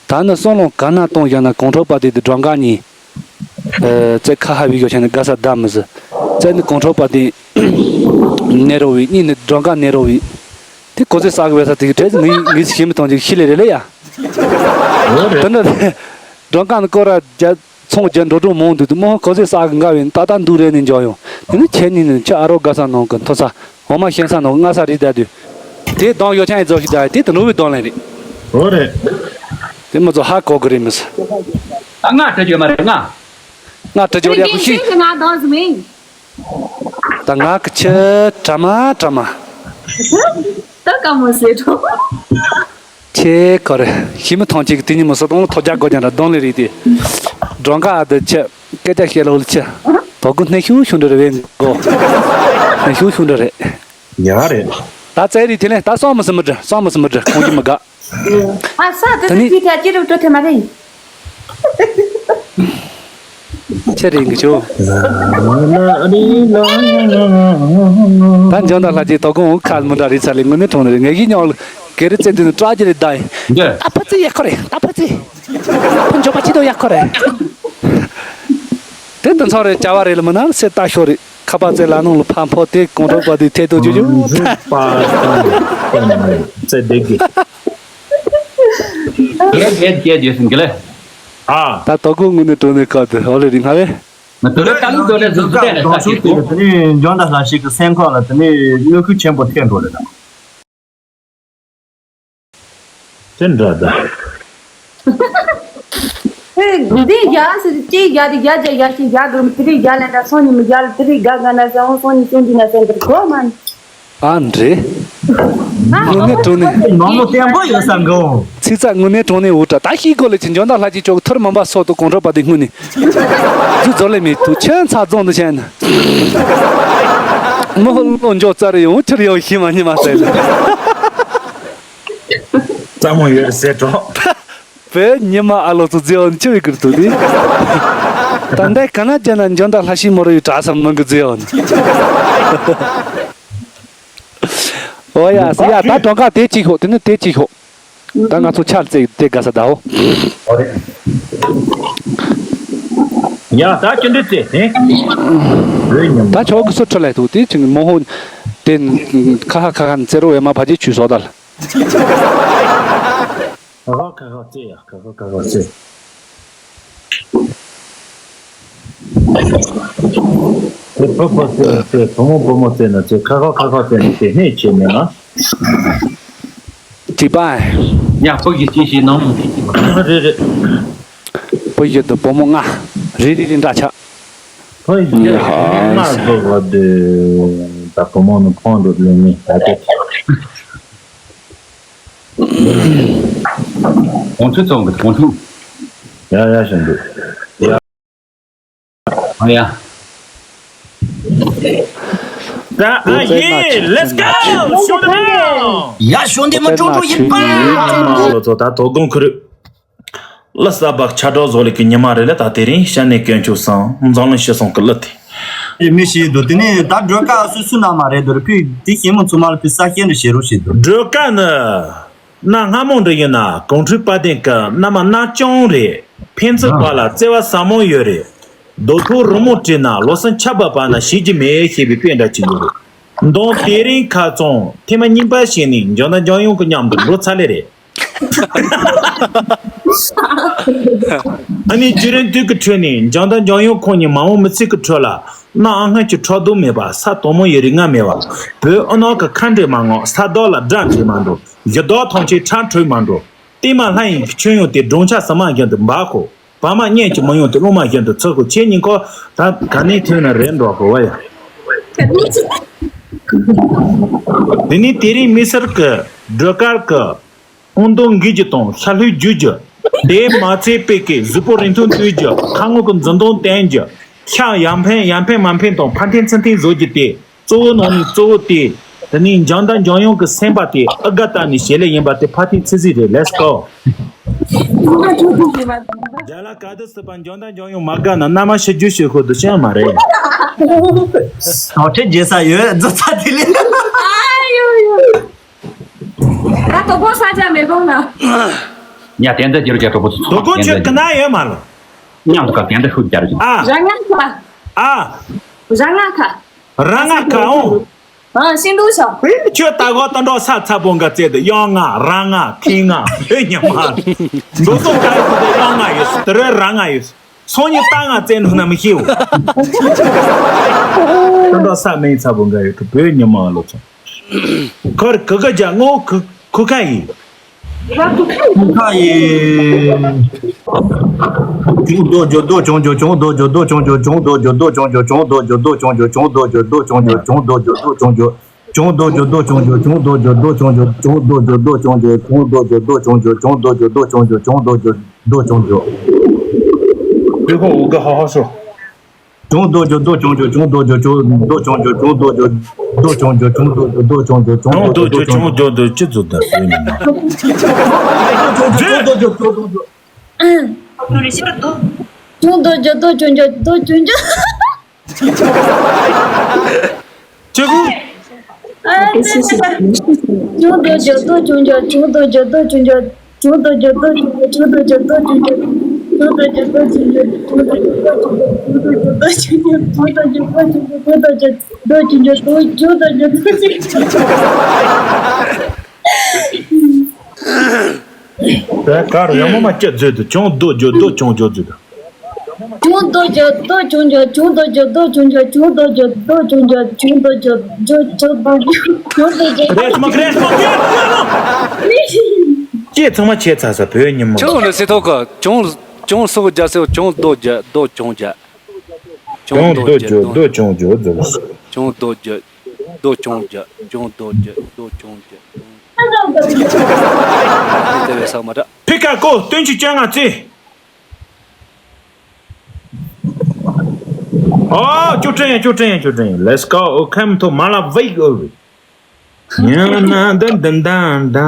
ད་ནི་སོང་ལོང་ག་ན་གཏོང་བཞག་ན་གོང་ཁྲོ་པ་དེ་དེ་སྒྲོན་ཀ་གཉིས། ཨེ་ཙེ་ཁ་ཧ་བི་གོ་ཆ་ནི་དགའ་ས་ད་མི་ཟི། ཙེ་ནི་གོང་ཁྲོ་པ་དེ་ནེ་རོ་བི་གཉིས་ནི་སྒྲོན་ཀ་ནེ་རོ་བི། དེ་གོ་ཚེ་ས་གི་བས་ས་དེ་གི་གྲས་ངི་ངི་ཤི་མི་ཐང་ཅིག་ཤི་ལེ་རེ་ལེ་ཡ། ཨོ་རེད། དེ་འདྲ་རེད། མགྲོན་ཁང་ནི་སྐོར་ར་རྒྱ་ཚོང་རྒྱ་འགྲོ་གྲོང་མང་འདུག་དུ་མོ་གོ་ཚེ་ས་གི་འགའ་བས་ཏག་ཏག་འདུག་རེད་ནི་འཇོག་ཡོང་། དེ་ནི་ཁྱེད་གཉིས་ནི་ཁྱེད་ཨ་རོགས་དགའ་ས་ནང་གི་མཐོ་ས་འོ་མ་ཤེས་ས་ནང་གི་སྔ་ས་རིག་བསྡད་དུས། དེ་གདོང་ཡོ་ཆང་ཡི་རྫོགས་ཤིག་བསྡད་དེ་དུ་ནོར་བུའི་གདོང་ལེན་རེད། ཨོ་རེད། དེ་མི་ཚོ་ཧ་གོ་གི་རེད་མི་ཚོ། ད་ང་དྲི་རྒྱུ་མ་རེད་ང་། ང་དྲི་རྒྱུ་རེད་ཡག་པོ་ཤིག་ང་གདོང་ཟི་མིན། ད་ང་གི་ཆེ་དྲ་མ་དྲ་མ། ད་ཀ་མོ་ཟེར་འགྲོ། ཆེ་ཁོ་རེ་ཤི་མི་ཐང་ཅིག་དེ་ཉིན་མོ་སོ་དང་ཐོ་རྒྱག་དགོས་ཀྱང་ར་གདོང་ལེ་རེད་དེ། སྒྲོན་ཁ་ཨ་དུ་ཆེ་སྐད་ཆ་བཤད་ལོ་ལ་ཆེ། དོ་ཀུ་སྣེ་ཤུ་ཤུ་འདྲ་རེད་བས་གོ། སྣེ་ཤུ་ཤུ་འདྲ་རེད། ཉ་རེད། ད་ཙེ་རི་དེ་ལས་ད་སོང་མི་སི་མི་འདྲ་སོང་མི་སི་མི་འདྲ་ཁོང་གི་མི་དགའ། ཨ་ས་དེ་ད་ནི་ཚོ་ཅི་ཐ་ཅི་རུ་ཏོ་ཐེ་མ་རེ་ཡིན། ཆེ་རིང་གི་ཆོ། ད་འཇོན་དང་ལྷ་རྗེ་དོ་དགོང་ཁ་མི་འདྲ་རེད་ཚ་ལེ་དངོས་གནས་གྲོང་ནས་རེད་ངེད་ཀྱི་ཉོག་ལ་གེ་རི་རྩེ་འདི་ནི་སྐྲག་གི་རེད་ད་ཡིན། འདི། ད་ཕ་ཚི་ཡག་ཁོ་རེད་ད་ཕ་ཚི། ཕུན་ཆོག་པ་ཅི་དོ་ཡག་ཁོ་རེད། དེ་འདི་ཚོ་རེད་བྱ་བ་རེད་ལ་མི་ནང་སེ་ད་ཤོ་རེད། ཁ་པར་ཙེ་ལ་ནང་ལ་ཕམ་ཕོ་དེ་གོང་རོགས་པ་དེ་ཐེ་ཏོ་ཅུ་ཅུ། ཟུག་པ་དང་ཙེ་བདེ་གི། རྒྱལ་རྒྱལ་རྒྱལ་རྒྱལ་སིང་གི་ལེ། ཨ། ད་དོ་ཀུ་ངུ་ནི་དྲོ་ནི་ཁ་དེ་ཨོ་ལེ་རི་ང་བས། ང་དོ་ལེ་ད་ལུ་དོ་ལེ་ཟུག་ཟུག་ལེ་ལེ་ས་ཤིག་གོ། དེ་ནི་འཇོན་ད་ལ་ཞིག་གི་སེམས་ཁོག་ལ་དེ་ནི་གནོད་ཤུགས་ཆེན་པོ་ཐེབས་འགྲོ་རེད་ད། དེ་འདྲ་ད། ཧེ། འདི་ཡ་སི་ཅི་ཡ་དི་ཡ་ཇ་ཡ་ཤི་ཡ་གི་རུམ་ཏི་རི་ཡ་ལན་ད་སོང་ཉི་མི་ཡ་ལ་ཏི་རི་ག་ག་ན་ཟ་འོང་སོང་ཉི་ཤུང་འདི་ན་སེང་གི་གོ་མན། ཨ་འདྲེ། དངོས་གནས་དྲང་གནས། མང་མོ་བརྟན་པོ་ཡོད་ས་འགོ། ཚིག་ཚ་དངོས་གནས་དྲང་གནས་འུ་དྲ་ད་ཤི་གོ་ལེ་ཆི་འཇོན་ད་ལྷ་ཅི་ཅོག་ཐུར་མམ་པ་སོག་ཏུ་གོང་གྲོ་པ་དེ་སྔོན་ནས། རྫུ་རྫོ་ལེ་མི་ཐུ་ཆེན་ཚ་རྫོང་དུ་ཆེན། མོ་ལོ་འཇོག་ཙ་རེ་ཡོང་ཁྱེར་ཡོང་ཤི་མ་ཉི་མ་ཟེར། རྩ་མོ་ཡོད་ཟེར་གྲོགས། བོད་ཉི་མ་ཨ་ལོ་ཚོ་རྫི་འོན་ཆི་བའི་ཀིར་ཏུ་དི། ད་འདའི་ག་ན་ཅན་ན་འཇོན་ད་ལྷ་ཤི་མོ་རོ་ཡི་གྲྭ་ས་མང་གི་རྫི་འོན། ཨོ་ཡ་སི་ཡ་ད་གྲོང་ཁ་དེ་གཅིག་ཤོག་དེ་ནི་དེ་གཅིག་ཤོག་ད་ང་ཚོ་ཆར་རྩེ་དེ་དགའ་ས་ད་འོ། ཡ་ད་ཅི་འདྲི་རྩེ་དེ། ད་ཆོག་གི་སུ་ཁྲི་ལས་ཐུག་དེ་ཅིང་མོ་ཧོ་དེ་ཁ་ཧ་ཁ་ཧ་རྩེ་རོ་ཡ་མ་བ་ཅི་ཆུ་སོ་ད་ལ། ཁ་ཁ་ཁ་ཁ་ཙེ་ཡ་ཁ་ཁ་ཁ་ཁ་ཙེ། ཁོ་ཕ་ཕ་ཙེ་ན་ཙེ་བུ་མོ་བུ་མོ་ཙེ་ན་ཙེ་ཁ་ཁ་ཁ་ཁ་ཙེ་ན་ཙེ་ཧེ་ཆེ་མེད་ན། ཅི་པ། ཡ་ཕུག་གི་ཅི་ཞིག་ནང་། རེད་རེད། བུ་ཡོད་དུ་བུ་མོ་ལྔ། རེ་རེ་རེ་འདྲ་ཆགས། ཕ་ཡི་ང་ཚོ་བ་དེ་ད་བུ་མོ་ནི་ཕོང་འགྲོ་ལེ་ནི་ད་དེ། གོང་ཆུ་ཚོང་གི་གོང་ཆུ། ཡ་ཡ་བཞིན་འདུག་ཡ། ཨ་ཡ། ད་ཨ་ཡེ། Let's go. ཤོ་ལ་ཡ་ཤོ་འདི་མ་ཀྲུང་ཀྲུང་ཡིན་པ། ལོ་ཚོ་ད་དོ་དགོང་ཁུ་རུ། ལ་ས་བག་ཆ་གྲོགས་བཟོ་ལེ་གི་ཉི་མ་རེ་ལ་ད་དེ་རིང་ཤ་ནས་དཀོན་མཆོག་སང་འཛམ་གླིང་ཤི་སོང་གི་ལི་དེ། ཨེ་མི་ཤེས་འདུག་དེ་ནས་ད་སྒྲོལ་དཀར་སུ་སུ་ན་མ་རེད་འདུག་རེ་ཕུད་དེ་ཤེས་མོ་ཚུ་མ་ལ་ཕི་ས་ཤེན་རེ་ཤེས་རོ་ཤེས་འདུག་སྒྲོལ་དཀར་ནི། གནའ་སྔ་མོ་འདྲ་ཡིན་ན་གོང་ཁྲུས་དཔལ་ལྡན་གི་མནའ་མ་གནའ་སྐྱོང་རེད། ཕན་ཚུན་བར་ལ་བརྩེ་བ་ཟབ་མོ་ཡོད་རེད། རྡོ་ཐོག་རི་མོ་བྲིས་ན་ལོ་གསུམ་ཆར་པ་བབས་ན་ཤེས་ཀྱི་མེད་ཞེས་པའི་དཔེ་འདྲ་ཅིག་ཡོད་རེད། མདང་དེ་རིང་ཁ་རྩང་ཐེངས་མ་གཉིས་པ་ཞིག་ནས་འཇོན་དང་འཇོན་ཡོང་གི་མཉམ་དུ་འགྲོ་ཚར་ལེ་རེད། ཨ་ནི་བརྒྱུད་རིམ་དུས་ཀྱི་ཁྲོད་ནས་འཇོན་དང་འཇོན་ཡོང་ཁོང་གཉིས་མ་འོངས་མི་ཚེ་གི་ཁྲོད་ལ་གནའ་ཨ་སྔོན་གྱི་ཁྲག་རྡུང་མེད་པ་ས་དོག་མོ་ཡི་རིགས་ལྔ་མེད་པ་བོད་ཨ་ནག་གི་ཁ་འདྲེ་མ་ངོ་ས་བདག་ལ་དགྲ་འདྲེ་མ་འགྲོ་གཞི་བདག་ཐམས་ཅད་ཁྲག་འཁྲུག་མ་འགྲོ། བལྟས་མ་ལྷ་ཡིན་གྱི་ཁྱོད་ཡོང་སྟེ་སྦྲང་ཆར་ཟ་མ་བཞིན་དུ་འབར་ཁོ། བག་མ་གཉན་གྱི་མི་ཡོང་སྟེ་རླུང་མ་བཞིན་དུ་ཚུར་ཁོ་ཁྱེད་གཉིས་ཁོ་ད་ག་ནས་ཐོན་ན་རེད་འགྲོ་གོ་བ་ཡ། དེ་ནས་དེ་རིང་མི་སེར་གྱི་སྒྲོལ་དཀར་གྱི་ཨོང་རྡོ་འགུལ་རྒྱུ་དང་ཤ་ལྷུས་རྒྱུག་རྒྱུ། དེ་མ་ཚད་པའི་གི་གཟུགས་པོ་རིང་ཐུང་བཏུལ་རྒྱུ་ཁ་ངོ་གི་འཛུམ་མདངས་བསྟན་རྒྱུ། ཤ་ཡར་འཕེན་ཡར་འཕེན་མར་འཕེན་དང་ཕར་འཐེན་ཚུར་འཐེན་བཟོ་རྒྱུ་དེ། གཙོ་བོ་ནང་ནས་གཙོ་བོ་དེ། དེ་ནས་འཇང་དང་འཇང་ཡོང་གི་སེམས་པ་དེ་ཨི་དགའ་ལྟ་ནས་བྱེད་ལས་ཡིན་པ་དེ་ཕ་ཐེངས་ཚིག་ཟིག་རེད། Let's go. རྒྱ་ལ་ག་དུ་སི་པ་འཇང་དང་འཇང་ཡོང་མ་དགའ་ན་མནའ་མ་ཤི་རྒྱུ་ཤི་ཤོར་དུ་ཤེས་མ་རེད། ཞོགས་ཁྲི་རྒྱལ་ས་ཡོད་རྫི་ཚ་དེ་ལས། ད་དོ་པོ་ས་ཆ་མེད་གོང་ན། ཡ་དེ་འདྲ་རྒྱུ་རྒྱ་དོ་པོ་ཚོ་དོ་པོ་ཁྱོད་ཀྱི་ན་ཡོད་མ་ལ། མཉམ་དུ་ག་དེ་འདྲ་ཤུགས་རྒྱ་རྒྱུ། ཨ། རང་ང་ཁ། ཨ། རང་ང་ཁ། རང་ང་ཁ་ཨོ། ཨ། ཤིང་ཏོག་ཤ། ཁྱོད་ད་གོ་ཏ་འགྲོ་ས་ཚ་པོ་འགའ་བཙལ་ཏེ་གཡང་ང་ར་ང་ཁིང་ང་བོད་ཉི་མ། འགྲོ་སོང་ག་ཡོད་དེ་གཡང་ང་ཡོད་དེ་རེ་ར་ང་ཡོད། སང་ཉིན་ཏ་ང་བཙལ་འགྲོ་ན་མི་ཤེས་འོ། ཏ་འགྲོ་ས་མིང་ཚ་པོ་འགའ་ཡོད་དེ་བོད་ཉི་མ་ལོ་ཚོ། ཁོར་གུ་གུ་རྒྱ་ངོ་གུ་གུ་ཁ་ཡིན། གུ་ཁ་ཡིན། ཅུང་རྡོ་རྒྱུ་རྡོ་ཅུང་རྒྱུ་ཅུང་རྡོ་རྒྱུ་རྡོ་ཅུང་རྒྱུ་ཅུང་རྡོ་རྒྱུ་རྡོ་ཅུང་རྒྱུ་ཅུང་རྡོ་རྒྱུ་རྡོ་ཅུང་རྒྱུ་ཅུང་རྡོ་རྒྱུ་རྡོ་ཅུང་རྒྱུ། ཅུང་རྡོ་རྒྱུ་རྡོ་ཅུང་རྒྱུ་ཅུང་རྡོ་རྒྱུ་རྡོ་ཅུང་རྒྱུ་ཅུང་རྡོ་རྒྱུ་རྡོ་ཅུང་རྒྱུ་ཅུང་རྡོ་རྒྱུ་རྡོ་ཅུང་རྒྱུ་ཅུང་རྡོ་རྒྱུ་རྡོ་ཅུང་རྒྱུ་ཅུང་རྡོ་རྒྱུ་རྡོ་ཅུང་རྒྱུ། ཀྲི་ཧོ་འུ་ག་ཧ་ཧ་ཤོ། ཅུང་རྡོ་རྒྱུ་རྡོ་ཅུང་རྒྱུ་ཅུང་རྡོ་རྒྱུ་ཅུང་རྡོ་ཅུང་རྒྱུ་ཅུང་རྡོ་རྒྱུ་རྡོ་ཅུང་རྒྱུ་ཅུང་རྡོ་རྒྱུ་རྡོ་ཅུང་རྒྱུ་ཅུང་རྡོ་རྒྱུ་ཅུང་རྒྱུ་རྡོ་ཅི་ཙུ་ད་སོ་ཡིན་ན། ཅུང་རྡོ་རྒྱུ་རྡོ་ཅུང་རྒྱུ་རྡོ་ཅུང་རྒྱུ། ཅུང་རྡོ་རྒྱུ་རྡོ་ཅུང་རྒྱུ་རྡོ་ཅུང་རྒྱུ། ཅི་གོ། ཅུང་རྡོ་རྒྱུ་རྡོ་ཅུང་རྒྱུ་ཅུང་རྡོ་རྒྱུ་རྡོ་ཅུང་རྒྱུ་ཅུང་རྡོ་རྒྱུ་རྡོ་ཅུང་རྒྱུ་ཅུང་རྡོ་རྒྱུ་རྡོ་ཅུང་རྒྱུ་ཅུང་རྡོ་རྒྱུ་རྡོ་ཅུང་རྒྱུ་ཅུང་རྡོ་རྒྱུ་རྡོ་ཅུང་རྒྱུ་ཅུང་རྡོ་རྒྱུ་རྡོ་ཅུང་རྒྱུ་ཅུང་རྡོ་རྒྱུ་རྡོ་ཅུང་རྒྱུ་ཅུང་རྡོ་རྒྱུ་རྡོ་ཅུང་རྒྱུ། དེ་གར་ཡང་མོ་མ་སྐྱེ་མཛོད་དུ་ཅུང་རྡོ་རྒྱུ་རྡོ་ཅུང་རྒྱུ་མཛོད་དུ། ཅུང་རྡོ་རྒྱུ་རྡོ་ཅུང་རྒྱུ་ཅུང་རྡོ་རྒྱུ་རྡོ་ཅུང་རྒྱུ་ཅུང་རྡོ་རྒྱུ་རྡོ་ཅུང་རྡོ་རྒྱུ་ཅུང་རྡོ་རྒྱུ། རེད་མ་རེད་མ་རེད། ཅེས་ཚང་མ་བྱས་ཚར་ས་བོད་ཉིན་མོ། ཅུང་ནི་སི་ཐོག་གི་ཅུང་ཅུང་སོགས་རྒྱ་སེ་ཅུང་རྡོ་རྒྱུ་རྡོ་ཅུང་རྒྱུ། ཅུང་རྡོ་རྒྱུ་རྡོ་ཅུང་རྒྱུ་རྡོ། ཅུང་རྡོ་རྒྱུ་རྡོ་ཅུང་རྒྱུ་ཅུང་རྡོ་རྒྱུ་རྡོ་ཅུང་རྒྱུ། དེ་ལས་ས་མ་འདྲ། ཕི་ཀ་ཀོ་བདུན་ཅུ་བཅོ་ལྔ་རྩེ། ཨོ་ཅོ་ཀྲེན་ཡ་ཅོ་ཀྲེན་ཡ་ཅོ་ཀྲེན་ཡ། Let's go. ཨོ་ཁམ་ཐོ་མ་ལ་བེག་ཨོ་བེ། ཉ་ན་དན་དན་དན་དན།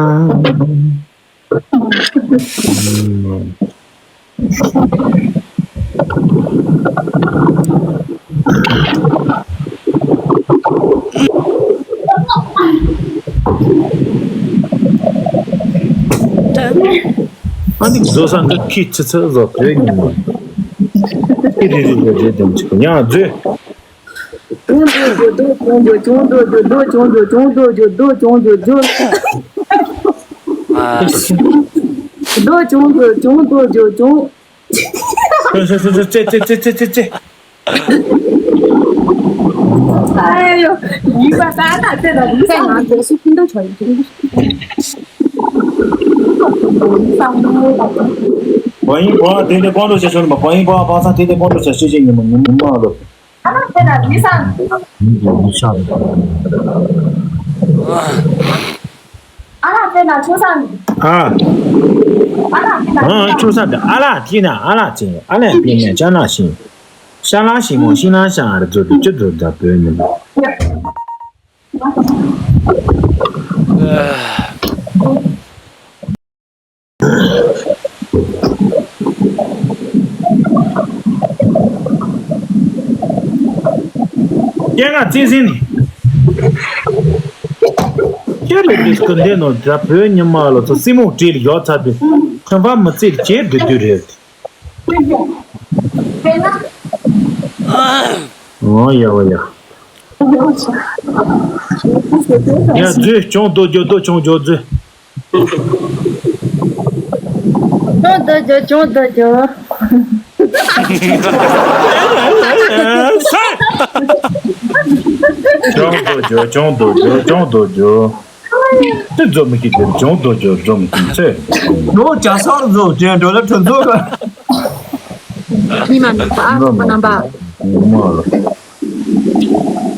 ཨ་ནི་བཟོ་ས་འདི་ཁྱི་ཆི་ཆི་བཟོ་བོད་ཉིན་མོ། ཨི་རི་རི་རི་རི་དེ་འཆི་གོ་ཡང་བཟོས། ཅུང་རྡོ་རྒྱུ་རྡོ་ཅུང་རྒྱུ་ཅུང་རྡོ་རྒྱུ་རྡོ་ཅུང་རྒྱུ་ཅུང་རྡོ་རྒྱུ་རྡོ་ཅུང་རྒྱུ་རྒྱུ། ཨ། རྡོ་ཅུང་རྒྱུ་ཅུང་རྡོ་རྒྱུ་ཅུང་། ཙེ་ཙེ་ཙེ་ཙེ་ཙེ། ཨ་ཡོ། ཡིན་པ་ད་ད་ཙེ་ད་ཡིན་ས་ང་ཚོ་སུ་ཕིན་ཏོ་ཆོ་ཡིན། བ་ཡིན་བ་དེ་ནས་ཀོང་ཏོ་ཆ་ཆོ་ནི་མ་བ་ཡིན་བ་བ་ས་དེ་ནས་ཀོང་ཏོ་ཆ་ཤེས་བཞིན་ཡིན་མ་ཡིན་མ་ལོ། ཨ་ལ་དེ་ན་མི་སང་། མི་གི་མི་ཤ་རེད། ཨ་ལ་དེ་ན་ཆུ་སང་། ཨ། ཨ་ལ་དེ་ན་ཨ་ཆུ་སང་། དེ་ཨ་ལ་དེ་ན་ཨ་ལ་དེ་ན་ཨ་ལ་དེ་ན་ཅ་ན་ཤིང་། ཤ་ལ་ཤིང་མོ་ཤིང་ལ་ཤ་ཨ་ར་ཛོ་དུ་ཅི་ཛོ་ཛ་བོད་ཉིན་མོ། སྐད་ངག་རྩིས་ཟིན་ནི། ཁྱེད་ལ་དུས་སྐུ་འདས་ནོ་དྲ་བོད་ཉི་མ་ལོ་ཚོ་སྲིན་མོ་བྲིས་ལ་ཡོད་ཚར་དུས་ཁྱོད་ཕ་མི་རྩིས་ལ་བྱེད་དུ་དུས་རེད། ཨོ་ཡ་ཨོ་ཡ། ཡ་རྫུས་ཅུང་རྡོ་རྒྱུ་རྡོ་ཅུང་རྒྱུ་རྫུས། ཅུང་རྡོ་རྒྱུ་ཅུང་རྡོ་རྒྱུ། ཅུང་རྡོ་རྒྱུ་ཅུང་རྡོ་རྒྱུ་ཅུང་རྡོ་རྒྱུ། དེ་རྫོ་མི་གི་དེ་ཅུང་རྡོ་རྒྱུ་རྫོ་མི་གི་ཚེ། ནོ་ཇ་སར་རྫོ་ཅན་འགྲོ་ལ་ཐུན་རྫོ། མི་མ་མི་པ་ཁོ་རྣམ་པ།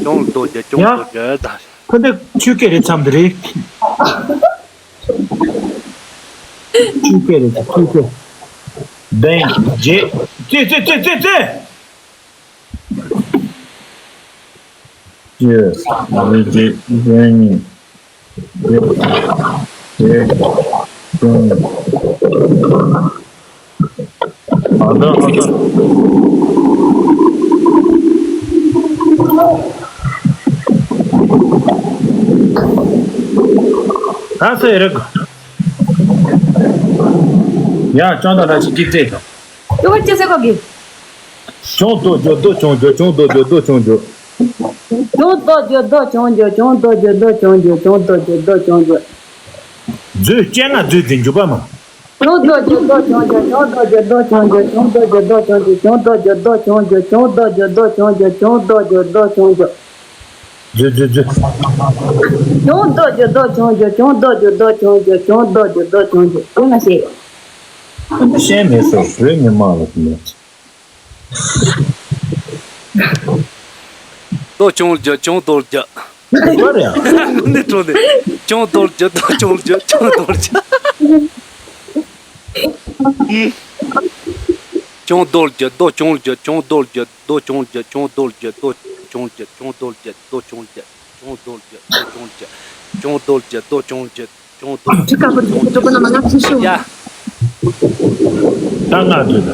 ཅུང་རྡོ་རྒྱུ་ཅུང་རྡོ་རྒྱུ་ད། ཁོ་འདི་ཆུ་སྐད་རེད་མཚམས་འདི་རེད། ཆུ་སྐད་རེད་ཆུ་སྐད། བདུན་བརྒྱད། ཙི་ཙི་ཙི་ཙི་ཙི། བཅུ། བཞི། བཅུ་གཉིས། བརྒྱད། བརྒྱད། བཅུ་གཉིས། ཨ་ད་ཨ་ད། ད་སེ་རིག་ཡ་ཅང་ད་ད་ཅི་ཅི་ཙེ། ཡོ་ཅི་ཟེར་གོ་གི། ཅུང་རྡོ་རྒྱུ་རྡོ་ཅུང་རྒྱུ་ཅུང་རྡོ་རྒྱུ་རྡོ་ཅུང་རྒྱུ། ཁྱུང་རྡོ་རྒྱུ་རྡོ་ཁྱུང་རྒྱུ། ཁྱུང་རྡོ་རྒྱུ་རྡོ་ཁྱུང་རྒྱུ། ཁྱུང་རྡོ་རྒྱུ་རྡོ་ཁྱུང་རྒྱུ། མཛོད་སྤྱན་སྔ་མཛོད་འཛིན་འཇུག་པ་མ། ཁྱུང་རྡོ་རྒྱུ་རྡོ་ཁྱུང་རྒྱུ། ཁྱུང་རྡོ་རྒྱུ་རྡོ་ཁྱུང་རྒྱུ། ཁྱུང་རྡོ་རྒྱུ་རྡོ་ཁྱུང་རྒྱུ། ཁྱུང་རྡོ་རྒྱུ་རྡོ་ཁྱུང་རྒྱུ། ཁྱུང་རྡོ་རྒྱུ་རྡོ་ཁྱུང་རྒྱུ། ཁྱུང་རྡོ་རྒྱུ་རྡོ་ཁྱུང་རྒྱུ། མཛོད་མཛོད་མཛོད། ཁྱུང་རྡོ་རྒྱུ་རྡོ་ཁྱུང་རྒྱུ། ཁྱུང་རྡོ་རྒྱུ་རྡོ་ཁྱུང་རྒྱུ། ཁྱུང་རྡོ་རྒྱུ་རྡོ་ཁྱུང་རྒྱུ། དེ་མ་ཤེས། ཤེས་མེད་སོ་བོད་ཉི་མ་ལ་མེད། རྡོ་ཁྱུང་རྒྱུ། ཁྱུང་རྡོ་རྒྱུ། བར་ཡ། ནི་དྲོ་ནི། ཁྱུང་རྡོ་རྒྱུ། རྡོ་ཁྱུང་རྒྱུ། ཁྱུང་རྡོ་རྒྱུ། ཁྱུང་རྡོ་རྒྱུ། རྡོ་ཁྱུང་རྒྱུ། ཁྱུང་རྡོ་རྒྱུ། རྡོ་ཁྱུང་རྒྱུ། ཁྱུང་རྡོ་རྒྱུ། རྡོ་ཁྱུང་རྒྱུ། ཁྱུང་རྡོ་རྒྱུ། རྡོ་ཁྱུང་རྒྱུ། ཁྱུང་རྡོ་རྒྱུ། རྡོ་ཁྱུང་རྒྱུ། ཁྱུང་རྡོ་རྒྱུ། རྡོ་ཁྱུང་རྒྱུ། ཁྱུང་རྡོ་རྒྱུ། ཁྱུང་རྡོ་རྒྱུ། རྡོ་ཁྱུང་རྒྱུ། ཡ། ད་ང་དུས་ད།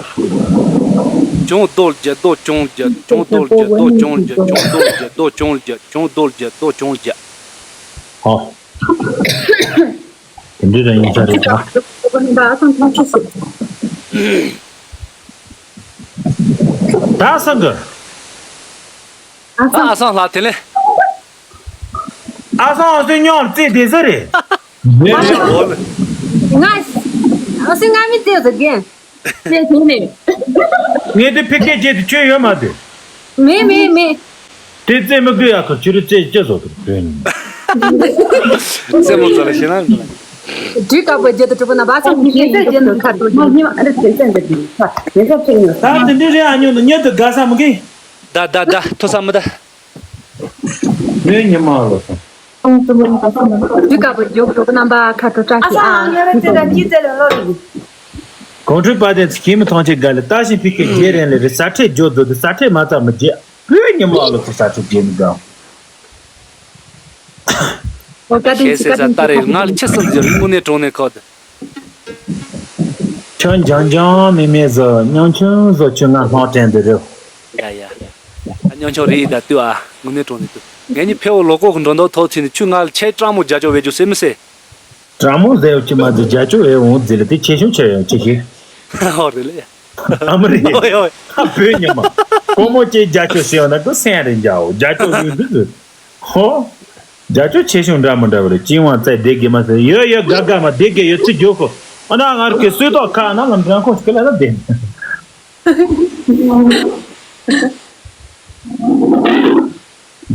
ཁྱུང་རྡོ་རྒྱུ། རྡོ་ཁྱུང་རྒྱུ། ཁྱུང་རྡོ་རྒྱུ། རྡོ་ཁྱུང་རྒྱུ། ཁྱུང་རྡོ་རྒྱུ། རྡོ་ཁྱུང་རྒྱུ། ཁྱུང་རྡོ་རྒྱུ། རྡོ་ཁྱུང་རྒྱུ། ཧོ། དེ་འདྲ་ཡིན་ས་རེད་ད། རྡོ་ཁྱུང་རྒྱུ། ཨ་སང་ཐང་ཆུ་སི། ད་སང་གི། ཨ་སང་། ཨ་སང་ལྷ་དེ་ལས། ཨ་སང་ཨ་སོའི་སྙིང་ལ་རྩེ་བསྡད་ས་རེད། ང་ཨ་སང་ང་མི་རྩེ་ཟེར་གི། རྩེ་དེ་ནས། ངས་དེ་ཕི་ཀེ་བརྗེད་དུ་ཁྱོད་ཡོད་མ་དེ། མེད་མེད་མེད། དེ་རྩེ་མི་དགོས་ཡ་ཁ་ཁྱོད་རྩེ་ཅི་བཟོ་དུ་དོན། རྩེ་མོ་ཚོ་ལ་ཤེས་ན་མི་ལ། དུས་སྐབས་བརྗེད་དུ་གྲུབ་པ་ན་བ་ཚང་མི་ཤེས་ཡིན་རྒྱུ་ནི་ཁ་ཐུག་མ་སྙིང་ཨ་རེ་དེ་ཚན་འདི་དུས་ཁ་དེ་ཚོ་ཚིག་ཉོ་ས། ད་དེ་འདྲའི་རེད། ཨ་ཉོ་ནི་མྱུར་དུ་དགའ་ས་མི་གིན། ད་ད་ད་ཐོ་ས་མི་ད། བོད་ཉི་མ་ལོ། དུས་སྐབས་བརྗེད་དུ་གྲུབ་པ་ན་བ་ཁ་ཐུག་བཀྲ་ཤིས་ཨ། ང་རེ་ཚེ་དང་སྐྱིད་ཚེ་ལ་ལོ་རེ་གི། གོང་ཁྲོས་པ་དེ་ཚོ་ཁྱིམ་མི་ཐང་ཆེ་དགའ་ལེ་ལྟ་ཞིང་ཕི་ཁེ་རྗེ་རེན་ལེ་རེ་ས་ཁྲེ་ཇོ་རྡོ་དུ་ས་ཁྲེ་མ་ཚ་མི་རྗེ། བོད་ཉི་མ་ལོ་ཚོ་ས་ཁྲེ་རྗེ་མི་དགའ། ཨོ་བཀའ་དྲིན་ཆེ། བཀའ་དྲིན་ཆེ། ད་རེས་ང་ལ་ཁྱི་སུམ་ཅུ་རེ་དངོས་གནས་དྲང་གནས་ཁོ་ད། ཁྱོད་འཇང་འཇང་མི་མེད་ཟོ་སྙིང་ཆུང་ཟོ་ཁྱོད་ང་ལྷང་དྲན་འདི་རེད། ཡ་ཡ། ཨ་སྙིང་ཆུང་རེད་ད་ལྟོས་ཨ་དངོས་གནས་དྲང་གནས་ལྟོས། ངེད་གཉིས་ཕེ་འོ་ལོ་ཀོ་གི་འགྲོ་འདུག་ཐོག་ཚུད་ནས་ཁྱོད་ང་ལ་ཁྱེད་སྤྲང་མོ་རྒྱ་ཅོ་བེད་རྒྱུ་སེ་མི་སེ། སྤྲང་མོ་ཟེར་བ་ཅི་མ་ཟེར་རྒྱ་ཅོ་བེད་འོང་ཟེར་ལ་དེ་ཆེ་ཆུང་ཆེ་ཡང་ཆེ་ཤེས། ཨོ་རེད་ལེ། ཨ་མ་རེད། ཨོ་ཡ་ཨོ་ཡ། ཨ་བོད་ཉི་མ། ཀོ་མོ་ཅེ་རྒྱ་ཅོ་ཟེར་བ་ན་ཀོ་སེང་རེད་འཇའ་འོ་རྒྱ་ཅོ་ཡོད་འདུག་ཟེར། ཧོ། རྒྱ་ཅོ་ཆེ་ཆུང་འདྲ་མི་འདྲ་བ་རེད། ཅིང་བང་རྩེ་བསྡད་དགེ་མ་ཟེར་ཡོད་ཡོད་དགའ་དགའ་མ་བསྡད་དགེ་ཡོད་ཚིག་རྒྱོ་ཁོ། ཨ་ན་ང་ར་གི་སུས་ཏོག་ཁ་ན་ལམ་འགྲན་ཁོ་ཞིག་ལ་ན་བསྡད།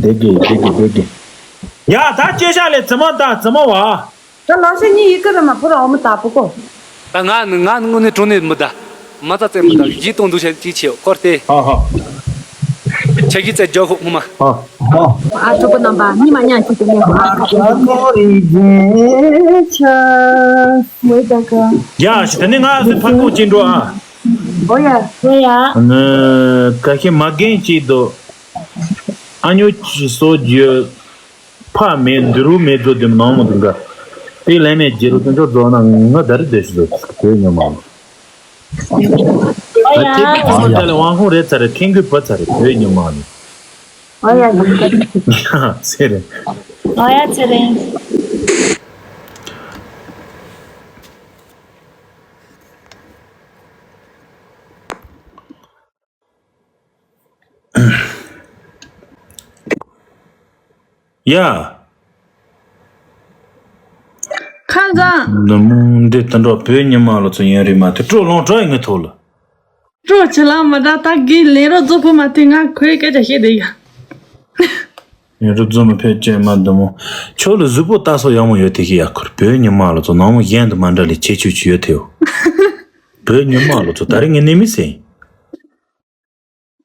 བསྡད་དགེ་བསྡད་དགེ་བསྡད་དགེ། ཡ་ད་ཅེ་ཤ་ལེ་ཙི་མ་ད་ཙི་མ་བ། ད་ལག་ཤ་གཉིས་ཡི་གེ་ར་མ་ཕོ་ར་འོ་མ་ད་པོ་ཀོ། ད་ང་ནི་ང་ནི་དངོས་གནས་དྲང་གནས་མི་ད། མ་རྩ་རྩེ་མི་ད་གཞི་གཏོང་འདུག་ཆ་ཅིག་ཆེ་སྐོར་ཏེ། ཧ་ཧ། ཆ་གཞི་རྩེ་རྒྱག་ཧོ་ངོ་མ། ཧ་ཧ། ཨ་གྲོགས་པོ་རྣམ་པ་གཉིས་མ་ཉག་གཅིག་ཏུ་གནས་ཧོ་ཨ་ཁ་ཁོ་རི་རྗེ་ཆ། ཡ་ཞི་ད་ནི་ང་སུ་ཕ་ཁོ་ཅིག་འགྲོ་ཨ། ཨོ་ཡ་ཨོ་ཡ། ནི་ཀ་ཤི་མ་རྒན་ཅིག་དོ། ཨ་ཉོ་ཅི་སོ་རྒྱུ། ཕ་མེད་འདི་རུ་མེད་ཚོ་དེ་ནང་མོ་དུ་འགའ། དེ་ལས་མེད་རྗེ་རུ་དུ་འགྲོ་རྫོགས་ན་ང་ད་རི་དེ་ཞུ་ཚོ་བོད་ཉོ་མ་ལོ། ཨོ་ཡ། ད་དེ་དུས་ཚོ་ད་ལས་དབང་ཁོང་རེད་ཚ་རེད་ཁེང་གུ་བུ་ཚ་རེད་བོད་ཉོ་མ་ལོ། ཨོ་ཡ། ཚེ་རིང་། ཚེ་རིང་། ཨོ་ཡ་ཚེ་རིང་། ཡ། ཁ་སང་། ནུ་མོ་འདི་དུད་འགྲོ་བོད་ཉི་མ་ལོ་ཚོ་ཡིན་རེད་མ་ཐུ་སྤྲོ་ལོང་སྤྲོ་ཡིན་ངའི་ཐོག་ལ། སྤྲོ་ཆེ་ལ་མ་འདྲ་ད་གི་ལེན་རོགས་རྫོགས་པོ་མ་ཐུ་ང་ཁོའི་སྐད་ཆ་བཤད་དེ་ཡ། ཡིན་རོགས་རྫོགས་མ་ཕེ་ཅེ་མ་འདི་མོ། ཁྱོད་ལ་གཟུགས་པོ་ལྟ་སོ་ཡག་མོ་ཡོད་དེ་གི་ཡ་ཁུར་བོད་ཉི་མ་ལོ་ཚོ་ནང་མོ་གཞན་དུ་མ་འདྲ་ལས་ཁྱེད་ཆུ་ཆུ་ཡོད་དེའོ། བོད་ཉི་མ་ལོ་ཚོ་ད་རེ་ངས་ནི་མི་སེ།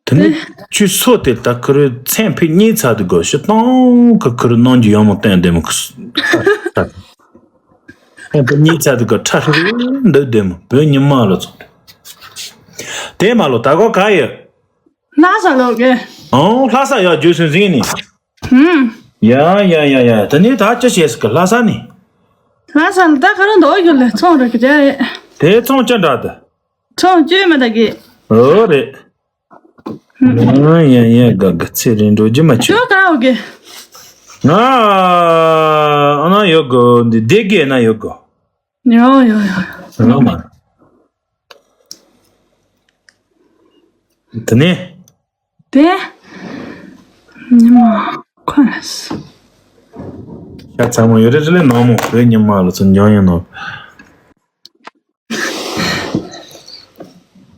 དེ་ནས་ཁྱོད་སོ་དེ་ད་ཁུ་རུ་མཚན་ཕིག་གཉིས་ཚར་དུ་དགོས་ཤི་སྟོང་གི་ཁུ་རུ་གནང་རྒྱུ་ཡོང་མོ་བསྟན་བདེ་མོ་ཁུ། མཚན་ཕིག་གཉིས་ཚར་དུ་དགོས་ཁྲ་ཧྲི་རུ་འདི་བདེ་མོ་བོད་ཉི་མ་ལོ་ཚོ། དེ་མ་ལོ་ད་གོ་ག་ཡི། ལྷ་ས་ལོ་གེ། ཨོ་ལྷ་ས་ཡ་རྒྱུ་སུན་སིང་ནི། ཧུམ། ཡ་ཡ་ཡ་ཡ་དེ་ནས་ད་ཅི་བྱས་སི་གི་ལྷ་ས་ནི། ལྷ་ས་ལ་ད་ག་རང་འདོག་ཡོད་ལེ་ཚོང་རེ་གི་རེད། དེ་ཚོང་ཅི་འདྲ་དེ། ཚོང་བཅོས་མ་ད་གི། ཨོ་རེད། ཨ་ཡ་ཡ་ག་ག་ཚེ་རིང་འགྲོ་རྒྱུ་མ་ཆོད། ཁྱོད་ག་འོ་གི། ང་ཨ་ན་ཡོད་གོ་འདི་སྡེ་དགེ་ན་ཡོད་གོ། ཡོ་ཡོ་ཡོ། ལོ་མ། དེ་ནས། དེ། ཉི་མ་ཁོ་ལ་སོ། ཤ་ཚ་མོ་ཡོད་རེད་རེད་ལས་ནང་མོ་བོད་ཉི་མ་ལ་ཚོ་འཇོན་ཡོད་ནོ།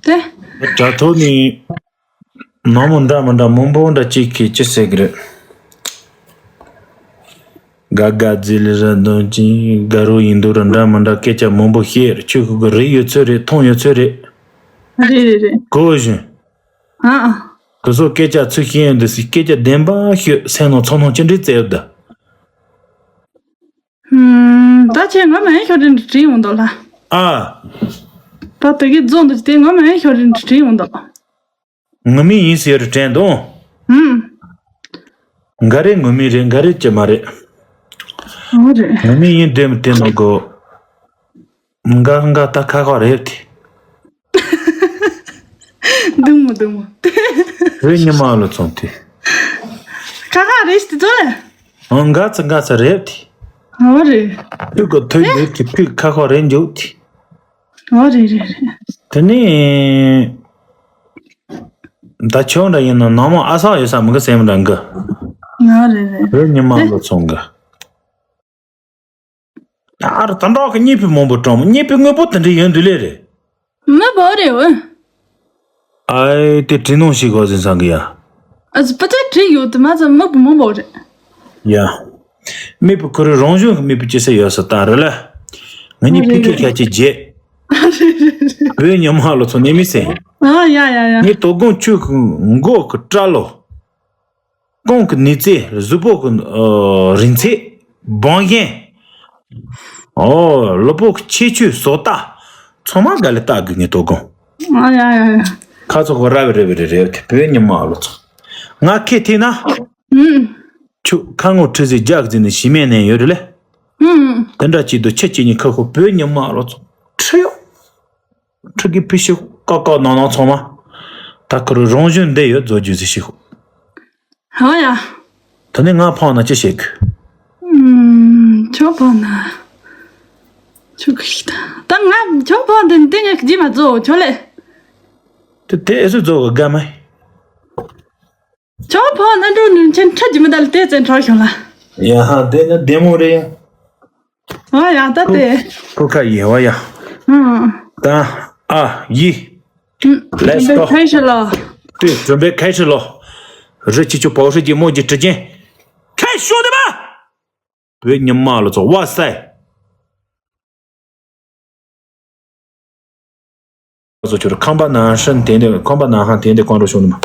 དེ། དྲ་ཐོག་ནས་ནང་མོ་འདྲ་མི་འདྲ་མང་པོ་འདྲ་གཅིག་གིས་ཅི་ཟེར་གི་རེད། ག་ག་ཛི་ལི་ར་དོན་གྱི་དགའ་རོགས་ཡིན་འདུག་ར་འདྲ་མི་འདྲ་སྐད་ཆ་མང་པོ་བཤད་རེད། ཁྱོད་ཁུ་གི་རིག་ཡོད་ཚོད་རེད། མཐོང་ཡོད་ཚོད་རེད། རེད་རེད་རེད། གོ་བཞིན། ཨ་ཨ། དེ་ཚོ་སྐད་ཆ་ཚུར་བཤད་ཡོང་དུས་སི་སྐད་ཆ་བདེན་པ་ཤོད་སེམས་ནང་ཚོར་སྣང་ཅི་འདྲའི་བཙལ་ཡོད་ད། ཧུམ། ད་ཁྱེད་ང་མ་ཡིན་ཤོག་དྲན་དྲན་ཡོང་འདུག་ལ། ཨ། ད་དེ་གའི་རྫོང་དུ་དེ་ང་མ་ཡིན་ཤོག་དྲན་དྲན་ཡོང་འདུག་ངོ་མི་ཡིན་ཟེར་དྲན་འདུག་ཧུམ། འགའ་རེ་ངོ་མི་རེད། འགའ་རེ་ཅི་མ་རེད། ཨོ་རེད། ངོ་མི་ཡིན་དེ་མི་དེ་ནོ་གོ། འགའ་འགའ་ད་ཁ་ཁ་རེད་དེ། འདུག་མོ་འདུག་མོ། བོད་ཉི་མ་ལོ་ཚོང་དེ། ཁ་ཁ་རེད་དེ་ཚོ་ལ། ཨང་འགའ་ཚ་འགའ་ཚ་རེད་དེ། ཨོ་རེད། ཕུག་གི་ཐོན་ཡོད་ཀྱི་ཕུག་ཁ་ཁ་རེད་འཇུག་དེ། ཨོ་རེད་རེད་རེད། དེ་ནས་ད་ཆུང་འདྲ་ཡིན་ན་ནང་མ་ཨ་སང་ཡོད་ས་མི་གི་སེམས་འདྲ་འགི། ཨོ་རེད་རེད། བོད་ཉི་མ་ལོ་ཚོང་གི། ཨ་ར་ད་འདྲ་གི་གཉིས་པའི་མང་པོ་གྲོང་མོ་གཉིས་པའི་དངོས་པོ་དེ་འདྲ་ཡོད་འདུག་ལེ་རེད། མི་བོ་རེད་འོ། ཨའི་དེ་བྲིས་ནོ་ཞིག་གོ་ཟིན་སང་གི་ཡ། ཨ་ཙི་པ་ཙི་བྲིས་ཡོད་དེ་མ་ཙམ་མི་བུ་མང་པོ་རེད། ཡ། མི་བུ་ཁོ་རེ་རང་བྱུང་གི་མི་བུ་ཅི་ས་ཡོད་ས་ད་རེད་ལ། ང་གཉིས་ཕི་ཁེ་ཁ་ཅིག་རྗེས། བོད་ཉི་མ་ལོ་ཚོ་ནས་མི་སེ། ཨ་ཡ་ཡ་ཡ། ངའི་དོ་དགོང་ཆུ་གི་མགོ་གི་སྐྲ་ལོ། རྐང་གི་ནི་ཚེ་གཟུགས་པོ་གི་ཨ་རིང་ཚད། སྦང་ཞན། ཨོ་ལུས་པོ་གི་ཁྱད་ཆོས་བཟོ་ལྟ། ཚང་མ་ག་ལེ་ལྟ་དགོས་ངེས་དོ་དགོང་། ཨ་ཡ་ཡ་ཡ། ཁ་ཚོ་གོ་ར་བེ་རེ་བེ་རེ་རེ་བེ་དེ་བོད་ཉི་མ་ལོ་ཚོ། ང་ཁེ་ཐེ་ན། ཨུམ། ཆུ་ཁ་ངོ་ཁྲི་ཟི་རྒྱག་ཟི་ནི་ཞི་མེ་ནས་ཡོད་རེད་ལེ། ཨུམ། དེ་འདྲ་ཅིག་ཏུ་ཁྱེད་ཀྱི་ཉི་ཁ་ཁོ་བོད་ཉི་མ་ལོ་ཚོ་ཁྲི་ཡོ། ཁྲི་གི་ཕི་ཤི་ཀ་ཀ་ནང་ནང་ཚང་མ། ད་ཁོ་རང་བཞིན་འདི་ཡོད་རྫོགས་རྒྱུ་ཟི་ཤི་ཁོ། ཧོ་ཡ། ད་ནི་ང་ཕངས་ན་ཅི་བྱེད་གི། ཨུམ། ཁྱོད་ཕངས་ན། ཁྱོད་གི་ཤི་ད། ད་ང་ཁྱོད་ཕངས་དེ་དེ་ངས་ཀྱི་མ་རྫོགས་ཁྱོད་ལས། དེ་དེ་ཨེ་སུ་རྫོགས་གི་དགའ་མ། ཁྱོད་ཕངས་ན་འགྲོ་ནུས་ཆེན་ཁྲ་ཇི་མི་ད་ལ་དེ་བཙན་འཕྲོག་བྱུང་ལ། ཡ་ཧ་དེ་ནི་བདེ་མོ་རེད། ཨ་ཡ་ད་དེ། ཕུ་ཁ་ཡེ་བ་ཡ། ཨུམ། ད་ཨ་ཡི། Let's go. 准备开始了。对，准备开始了。རི་ཆི་ཆུ་པའོ་ཧྲི་ཀྱི་མོ་གྱི་གྲི་ཅན། ཁ་ཤོ་དེ་མ། བོད་ཉི་མ་ལོ་ཚོ་བ་སའི། ཚོ་ཁྱོད་ཁང་པ་ནང་ཧྲན་དེ་འདི་ཁང་པ་ནང་ཧང་དེ་འདི་ཀོང་རོ་ཤོ་ནི་མ། ད་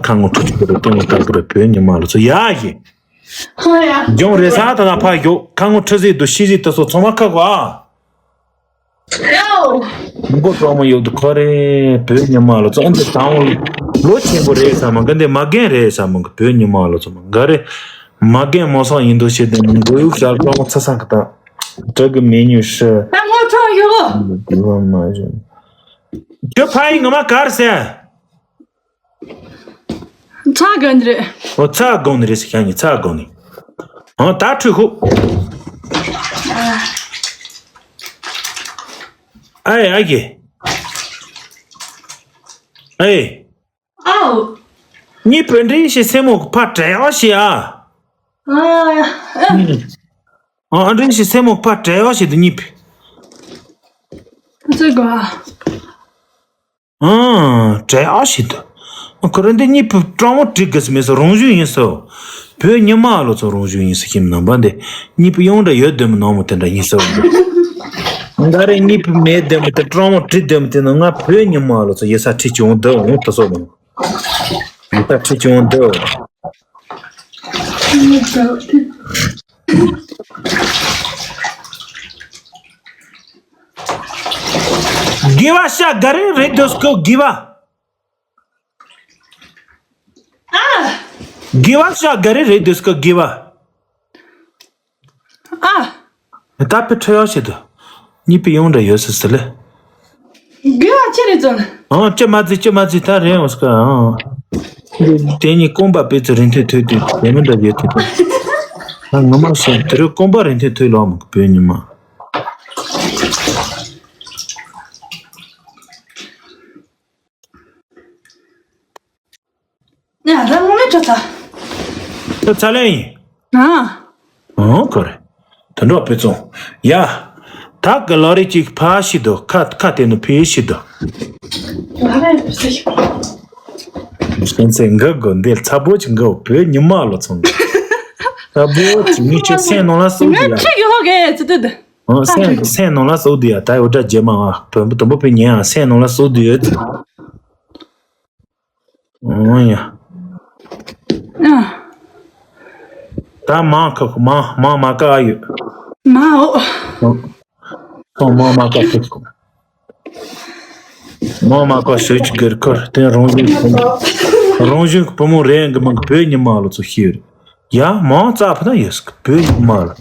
ཁ་ངོ་ཁྲི་ཆུ་པའོ་ཧྲི་ཏེ་ངོ་ཏག་གི་རེད་བོད་ཉི་མ་ལོ་ཚོ་ཡ་ཡི། ཨ་ཡ། ལྗོངས་རེ་ས་ད་ན་ཕ་ཡོ་ཁ་ངོ་ཁྲི་ཟི་དུ་ཤི་ཟི་དུ་སོ་ཚང་མ་ཁ་གོ་ཨ། མགོ་གྲོགས་མོ་ཡོད་དུ་ཁོ་རེ་བོད་ཉི་མ་ལོ་ཚོ་འདི་དང་ལོ་ཆེན་པོ་རེད་ས་མ་གི་འདི་མ་རྒན་རེད་ས་མ་གི་བོད་ཉི་མ་ལོ་ཚོ་མ་ག་རེ་མ་རྒན་མོ་སང་ཡིན་དུ་ཤེས་དུ་མགོ་ཡུག་ཞལ་གྲོགས་མོ་ཚ་སང་གི་དང་དྲི་གི་མེ་ཉུ་ཧྲི། ད་ངོ་ཚ་ཡོད། དུ་བ་མ་བཞིན་ཁྱོད་ཕ་ཡི་ངོ་མ་གར་སེ། ཚ་ག་ནི་རེད། ཨོ་ཚ་གོང་ནི་རེད་ཟེར་ཁྱང་ནི་ཚ་གོང་ནི། ཨང་ད་ཁྲུས་ཁུག་ཨེ་ཨ་གེ། ཨེ། ཨའོ། ངའི་བུ་འདྲེན་ཞིག་སེ་མོ་ཕ་བྲལ་ཨ་ཞེ་ཨ། ཨ་ཨ། ཨ་འདྲེན་ཞིག་སེ་མོ་ཕ་བྲལ་ཨ་ཞེ་དུ་གཉིས་པའི། ཚེ་ག་ཨང་། བྲལ་ཨ་ཞིག་ཏུ། ཁོ་རང་འདི་གཉིས་པོ་སྤྲང་མོ་བྲིས་དགོས་སུ་མེད་སོ་རང་བཞིན་ཡིན་སོ། བོད་ཉི་མ་ལོ་ཚོ་རང་བཞིན་ཡིན་སུ་ཁྱིམ་ནང་པ་འདི། གཉིས་པོ་ཡོང་འདྲ་ཡོད་དོན་མོ་ནང་མོ་དེ་འདྲ་ཡིན་སོ། འདི་རེ་གཉིས་པོ་མེད་དོན་མོ་དེ་སྤྲང་མོ་བྲིས་དོན་མོ་དེ་ནང་ང་བོད་ཉི་མ་ལོ་ཚོ་ཡེ་ས་ཁྲི་བྱུང་འདི་འོང་དུ་སོ་མོ། ཡེ་ས་ཁྲི་བྱུང་འདི་འོང་། དགེ་བ་ཤ་ག་རེ་རེད་འདོད་སྐོ་དགེ་བ། ཨ། དགེ་བ་ཤ་ག་རེ་རེད་འདོད་སྐོ་དགེ་བ། ཨ། ད་པི་ཁྲ་ཡོ་ཤི་དུ། གཉིས་པི་ཡོང་འདྲ་ཡོད་སི་སི་ལེ། དགེ་བ་ཅི་རེད་ཙོ། ཨང་ཅི་མ་ཛི་ཅི་མ་ཛི་ད་རེད་འོ་སྐ་ཨང་། དེ་ནི་རྐང་པ་པེ་ཚོ་རིན་ཐོན་ཐོས་དུས་དེ་མི་འདྲ་ཡོད་དུས། ང་ང་མ་ཤེས་དེ་རུ་རྐང་པ་རིན་ཐོན་ཐོས་ལོ་མ་གི་བོད་ཉི་མ། ཡ་རང་ངོ་མི་ཁྲོ་ཚ། ད་ཚ་ལན་ཡིན། ཨ། ཨང་ཁོ་རེ། དུད་འགྲོ་དཔེ་ཚོང་། ཡ། ད་གི་ལོ་རེ་གཅིག་ཕ་ཤི་དོ་ཁ་ཁ་དེ་ནི་ཕི་ཤི་དོ། ལ་རེ་ཕི་ཤི། སེམས་སེམས་འགག་གོ་འདི་ཚ་པོ་ཅིག་འགག་བོད་ཉི་མ་ལོ་ཚོང་། ཚ་པོ་ཅིག་མི་ཆེ་སེམས་ནང་ལ་སོ་ང་དེ་ཡ། ཁྲིག་ཡོད་གི་ཚི་དུ་དུ། ཨང་སེམས་སེམས་ནང་ལ་སོ་དེ་ཡ་ད་ཡོད་འདྲ་རྗེས་མ་ང་བོན་པོ་དུམ་བུ་པའི་ཉན་ཡང་སེམས་ནང་ལ་སོ་དེ་ཡོད་ཚི། ཨང་ཡ། ཨ། ད་མང་ཁག་མང་མང་མ་ཀ་ཨ་ཡོད། མ་འོ། ཁོང་མང་མ་ཀ་ཁག་ཁོ། མང་མ་ཀ་ཤོད་ཀྱི་གེར་ཁར་དེ་རང་བཞིན་གྱི་བུ་མོ། རང་བཞིན་གྱི་བུ་མོ་རེ་འགི་མང་གི་བོད་ཉི་མ་ལོ་ཚོ་ཤེས་རེད། ཡ་མང་རྩ་ཕུ་ན་ཡོད་སི་གི་བོད་ཉི་མ་ལོ།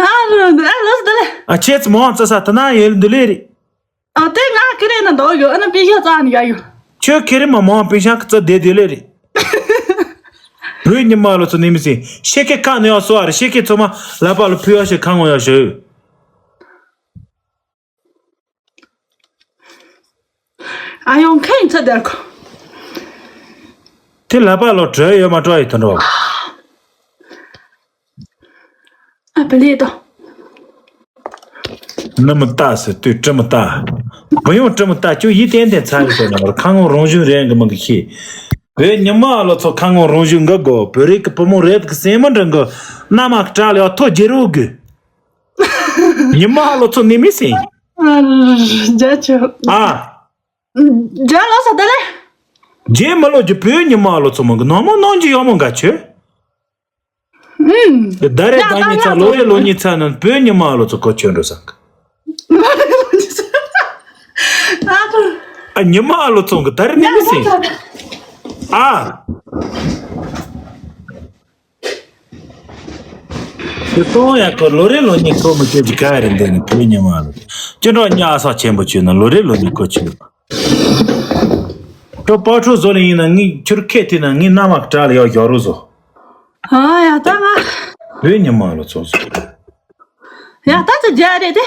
ཨ་ལོ་ཨ་ལོ་སི་ད་ལེ། ཨ་ཁྱེད་ཚོ་མང་རྩ་ས་ད་ན་ཡེལ་འདི་ལེ་རེད། ཨ་དེ་ང་ཁེ་རེ་ན་འདོག་ཡོད་ཨ་ན་པི་ཤ་ཙ་ནི་ཡ་ཡོད། ཁྱོད་ཁེ་རེ་མ་མང་པི་ཤ་ཀི་ཙ་དེ་དེ་ལེ་རེད། བོད་ཉི་མ་ལོ་ཚོ་ནི་མི་སྲིད་ཤེ་ཁེ་ཁ་ནི་ཡ་སོ་ཨ་རེ་ཤེ་ཁེ་ཚོ་མ་ལ་པ་ལོ་ཕུ་ཡ་ཤེ་ཁ་ངོ་ཡ་ཤེ། ཨ་ཡོང་ཁེ་ཡིན་ཚ་དེར་ཁོ། དེ་ལ་པ་ལོ་བྲོས་ཡོད་མ་བྲོས་ཡོད་དོ་འགྲོ། ཨ་བི་ལི་དོ། ནི་མི་ལྟ་ཟེར་དུས་དྲི་མི་ལྟ། བུ་ཡོང་དྲི་མི་ལྟ་ཁྱོད་ཡིད་བརྟན་བརྟན་ཚ་ཡི་ཟེར་ན་ཁ་ངོ་རང་བཞིན་རེད་གི་མི་གི་ཤེས། བོད་ཉི་མ་ལོ་ཚོ་ཁ་ངོ་རང་བཞིན་གི་གོ་བོད་རིགས་ཀྱི་བུ་མོ་རེད་གི་སེམས་མི་འདྲ་གི་མནའ་མ་གི་དྲ་ལ་ཡ་ཐོ་རྒྱལ་རོགས་གི། ཉི་མ་ལོ་ཚོ་ནི་མི་སེམས། རྒྱ་ཆེ། ཨ། རྒྱ་ལོ་ས་དེ་ལེ། རྒྱལ་མི་ལོ་རྒྱུ་བོད་ཉི་མ་ལོ་ཚོ་མི་གི་ནང་མོ་ནང་རྒྱུ་ཡོད་མོ་འགའ་ཆོས། ཨུམ། ད་རེས་ད་ཉི་ཚ་ལོ་རེ་ལོ་ཉི་ཚ་ནང་བོད་ཉི་མ་ལོ་ཚོ་གོ་ཆོད་འགྲོ་སང་། ཨ་ཉི་མ་ལོ་ཚོ་གི་ད་རེས་ནི་མི་སྲིད། ཨ། དེ་གཏོང་ཡ་ཁོ་ལོ་རེ་ལོ་ཉི་ཁོ་མི་ཁྱོད་ཀྱི་ག་རེ་འདི་ནི་བོད་ཉི་མ་ལོ། ཅི་འགྲོ་ཉ་ས་ཆེན་པོ་ཆོད་ན་ལོ་རེ་ལོ་ཉི་ཁོ་ཆོད། ཁྱོད་པ་ཁྲུ་བཟོ་ལ་ཡིན་ན་ངས་ཁྱོད་ཁས་ཐེ་ན་ངས་མནའ་མ་གྲ་ལ་ཡག་ཞོག་རུ་བཟོ། ཨ་ཡ་ད་ང་། བོད་ཉི་མ་ལོ་ཚོ་བཟོ། ཡ་ད་ཚོ་རྒྱ་རེད་དེ།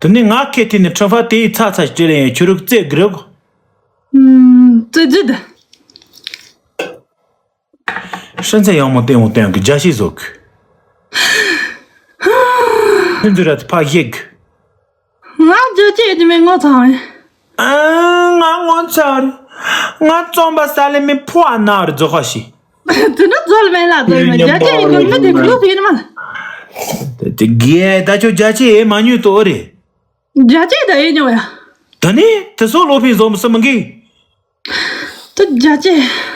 དེ་ནས་ང་ཁས་ཐེ་ནས་ཁྲི་ཕ་དེའི་ཚ་ཚ་ཅི་ལ་ཡིན་ཁྱོད་རུ་རྩེ་གི་རེད་གོ། ཨུམ་རྩེ་རྒྱུ་དེ། ཧྲིན་ཚེ་ཡང་མོ་ལྟད་མོ་བསྟན་གི་རྒྱ་ཤེས་བཟོ་གི། ཧིན་རྡུ་ར་ཕ་ཡིག་ང་རྒྱ་ཆེ་ཡོད་མེད་ངོ་ཚ་བས། ཨ་ང་ངོ་ཚ་རེད། ང་རྩོམ་པ་ས་ལེ་མི་ཕོ་ཨ་ན་རེ་རྫོགས་ཁ་ཤི། དེ་ནི་རྫོགས་མེད་ལ་རྫོགས་མེད་རྒྱ་ཆེ་ཡིན་དགོས་མི་དེ་གི་ལུགས་ཡིན་མ། དེ་དེ་གས་ད་ཆོ་རྒྱ་ཆེ་ཡེ་མ་ཉུས་ཏོ་རེད། རྒྱ་ཆེ་ད་ཡེ་ཉོ་ཡ། ད་ནི་དེ་སོ་ལོ་ཕིན་བཟོ་མི་སི་མི་གི། དེ་རྒྱ་ཆེ།